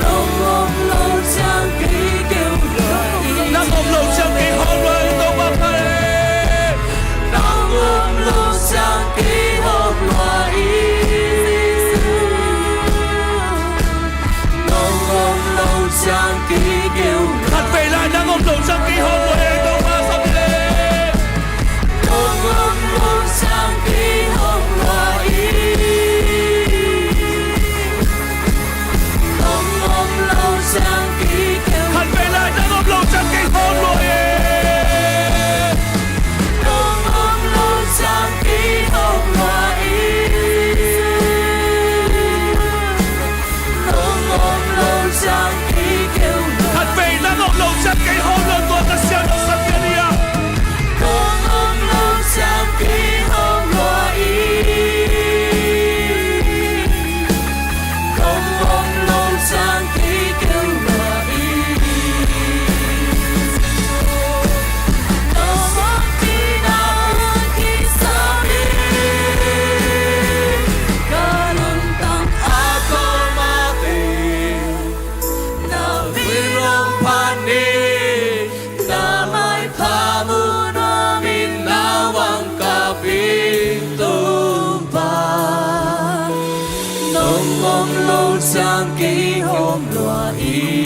Nong om lo ciang kei keu lua in. Nang om lo ciang kei hawm lua in, Topa ka e. Nong om lo ciang kei hawm lua in. Nong om lo ciang kei keu lua in. Khatvei lai nang om lo ciang kei hawm lua in, Topa sam le. Nong om lo ciang kei hawm lua in. Nong om lo ciang kei keu. Khatvei lai nang om lo ciang kei hawm lua in. Nong om lo ciang kei hawm lua in. Nong om lo ciang kei keu lua. Khatvei nang om lo ciang kei hawm lua, tua Kha Siangtho sam kei ding a. Nong om lo ciang kei hawm lua in. Nong om lo ciang kei keu lua in. Nong ompihna kisam in. Ka lungtang a khawl mah pen na min hong phat hi. Na maipha mu nuam in, na vang kap in Topa. Nong om lo ciang kei hawm lua in.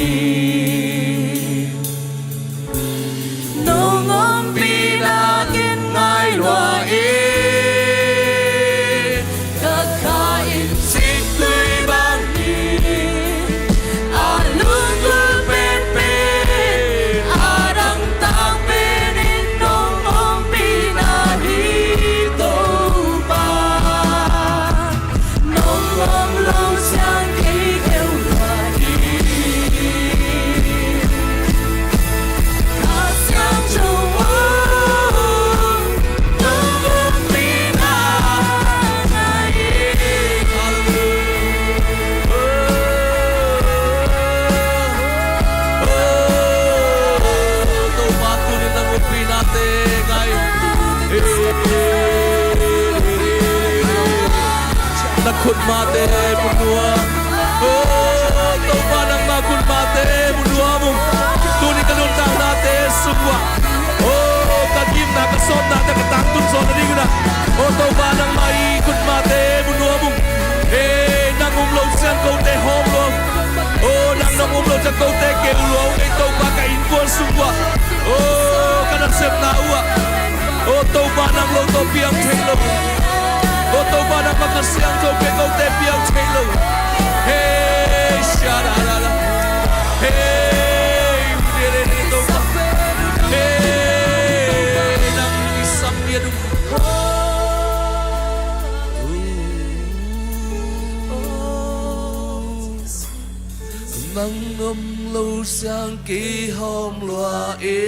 Nong ompihna ken ngai lua in. Ka kha in siktui bang in. A lunggulh penpen, a dangtak pen in nong ompihna hi Topa. Nong om lo ciang kei keu lua in. Kha Siangtho aw, nong ompihna ngai hi. Topa tuni nang ompihnate ngai. Na khutmate mu nuam. Oh, Topa nangma khutmate mu nuam ung. Tuni ka nuntaknate sung uah, oh, ka gimna ka sawtnate ka tangtun zawh nading un ah, oh, Topa nangma i khutmate mu nuam ung. Hei, nang om lo ciang kote hawm lua ung. Oh, nang nong om lo ciang kote keu lua ung ei Topa ka innkuan sung uah. Oh, ka nasepna uah. Oh, Topa nang lo tawh piang thei lo. Oh, Topa nangma Kha Siangtho pen kote piang thei lo. Hei, sha-da-da-da. Hei, de-de-de, Topa. Hei, nang i sam lian ung. Om lo ciang kei hawm lua e.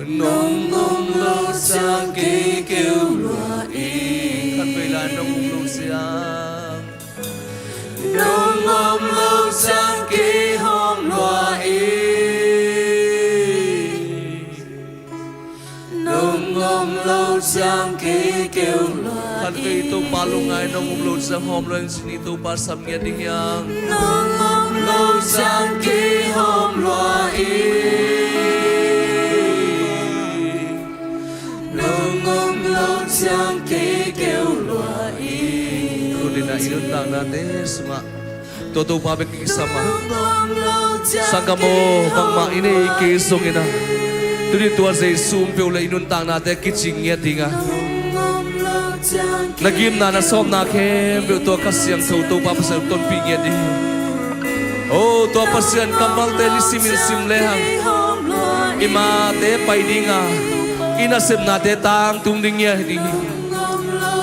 Nong om lo ciang kei keu lua e. Khat vei lai, nong om lo ciang. Nong om lo ciang kei hawm lua e. Nong om lo ciang kei keu lua e. Khat vei Topa lungngai, nong om lo ciang hawm lua in ci ni, Topa sam ngiat ding hiam. Nong om lo ciang kei hawm lua e. Nong om lo ciang kei keu lua e. Tuni-in ah i nuntaknate sungah tua Topa bek kisam a, sanggam aw, bangmah i nei kei zongin ah, tuni-in tua Jesu om peuh leh i nuntaknate kicing ngiat ding a, na gimna na sawmna khempeuh tua Kha Siangtho Topa Pasian tonpih ngiat ding. O, tua Pasian kammalte nisimin sim lehang i mate pai ding a, i nasepnate tangtung ding ngiat ding hi.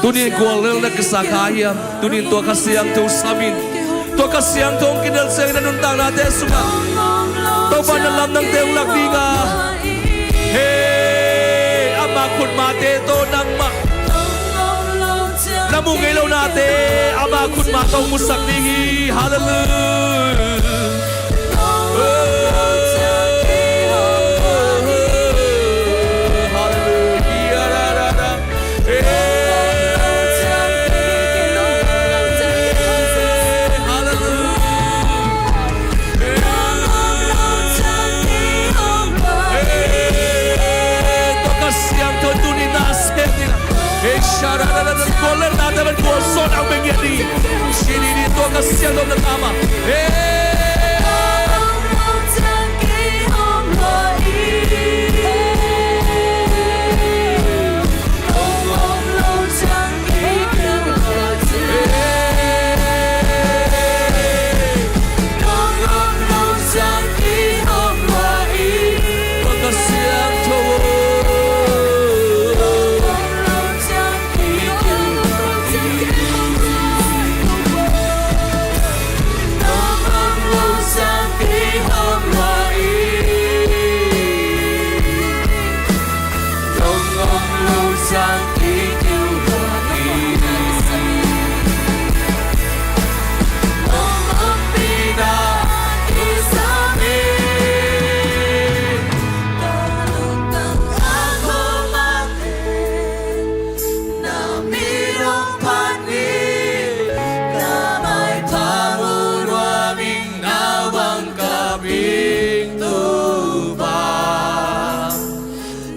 Tuni-in guallel na kisa kha hiam? Tuni-in tua Kha Siangtho sam in. Tua Kha Siangtho hong kinel ciangin na nuntaknate sungah Topa na lamdangte hong lak ding a. Hei, ama khutmate tawh nangmah na mu ngei lo nate ama khutma tawh musak ding hi. Halleluiah. Tua Kha Siangtho tuni-in na sem ding a. Ei, sha-ra-ra-ra-ra, guallelnate bang gualzawhna hong pia ngiat ding. Ci ni, ni, tua Kha Siangtho na tam a. Ei.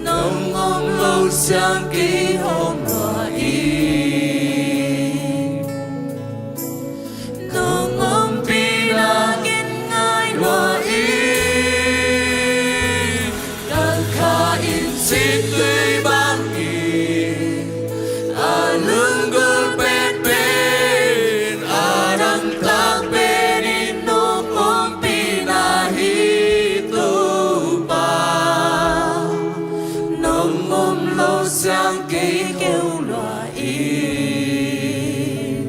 Nong om lo ciang kei hawm lua ing. Nong ompihna ngen ngai lua ing. Kangkha in ciktui bangin a lunggulh pen pen a dangtak pen in nong ompihna hi, Topa. Nong om lo ciang kei keu lua ing.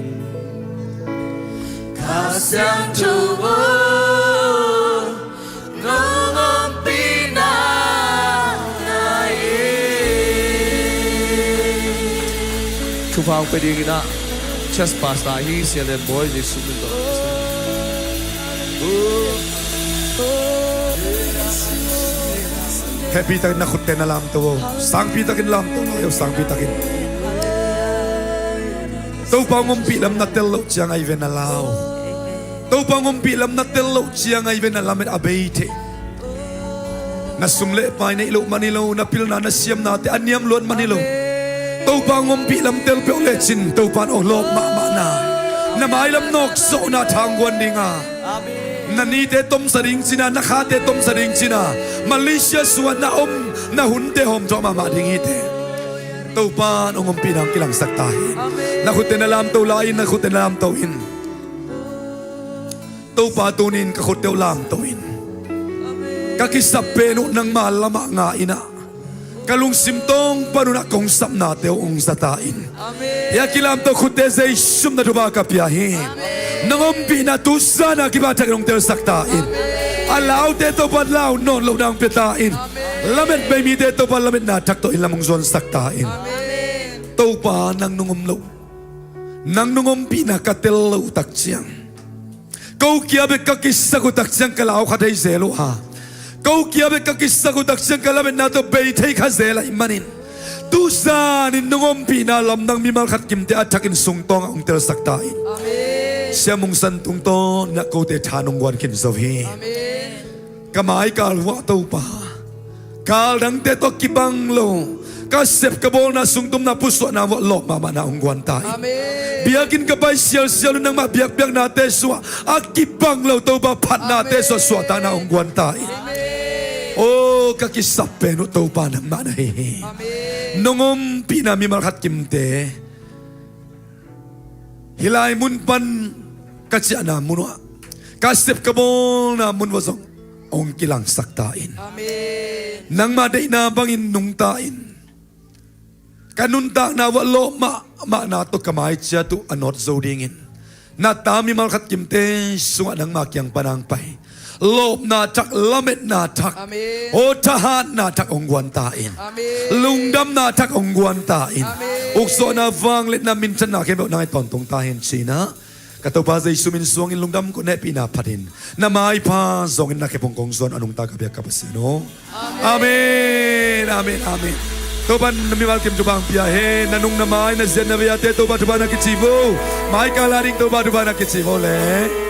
Kha Siangtho aw, nong ompihna ngai ing. Thupha hong pia dingin ah, church pastor hi, Sia Lian Bawi, Jesu min tawh. Happy takin na khutte na lamto aw. Sangpi takin lamto aw, sangpi takin. Topa hong ompih lam na tel loh ciang a i ve na lau. Topa hong ompih lam na tel loh ciang a i ve na lamet a bei thei. Na sum le pai neih loh man hi lo, na pilna na siamnate a niam luat man hi lo. Topa hong ompih lam tel peuh lecin Topa in aw lawp mahmahna, na mailam nawkzawhna thangguan dinga, na nite tomsa ding cina, na khate tomsa ding cina, Malaysia sungah na om na hunte hawmthawh mahmah ding hi te. Topa in hong ompihna hong kilangsak ta hi. Na khutte na lamto lai in, na khutte na lamto in. Topa, tuni-in ka khutte uh lamto in. Ka kisap pen uh nangma lamah nga in ah, ka lungsim tawng pan un ah kong sapnate uh hong za ta in. Hih a kilamto khutte Jesu min tawh thupha ka pia hi. Nong ompihna tu zan a kipahthakin hong telsak ta in. A laute Topa lau nawn lohna hong pia ta in. Lamet bei mite Topa lametna thak tawh in lam hong zuansak ta in. Topa nang nong om loh, nang nong ompihna ka tel loh uh tak ciang, ko kia bek ka kisak uh tak ciang ka lau kha thei zel uh a, ko kia bek ka kisak uh tak ciang ka lametna tawh bei thei kha zel ahih manin, tu zanin nong ompihna lamdang mimal khat kimte a thakin sungtawngah hong telsak ta in. Siamungsan tungtawn inah kote tha nong guan khin zo hi. Ka maikal huah Topa, kal dangte tawh kibang lo, ka sep ka bawlna sungtumna pusuahna vuah lawp mahmahna hong guan ta in. Biakinn ka pai sialsial un nangmah biakpiaknate sungah a kibang lo Topa phatnate sungah suahtakna hong guan ta in. O, ka kisap pen uh Topa nangmah na hi hi. Nong ompihna mimal khat kimte hih lai mun pan ka ciahna mun uh ah, ka sep ka bawlna mun uh ah zong hong kilangsak ta in. Nangmah deihna bangin nungta in. Ka nuntakna uh ah lawp mahmahna tawh ka mai ciat uh a nawt zo dingin, na ta mimal khat kimte sungah nangmah kiang pan hong pai lawpna thak, lametna thak, o, thahatna thak hong guan ta in. Lungdamna thak hong guan ta in. Ukzawhna, vangliatna, minthanna khempeuh nang ahi tawntung ta hen ci-in ah, ka Topa Jesu min suangin lungdam ko, hehpihna phatin na maipha zongin na khe pong kong zuan a nungta ka biak ka Pasian aw. Amen, amen, amen. Topan na mimal kim thupha hong pia hen. Na nung na mai, na ziat na viate Topa thupha na kici vo. Maikal a ding Topa thupha na kici vo le.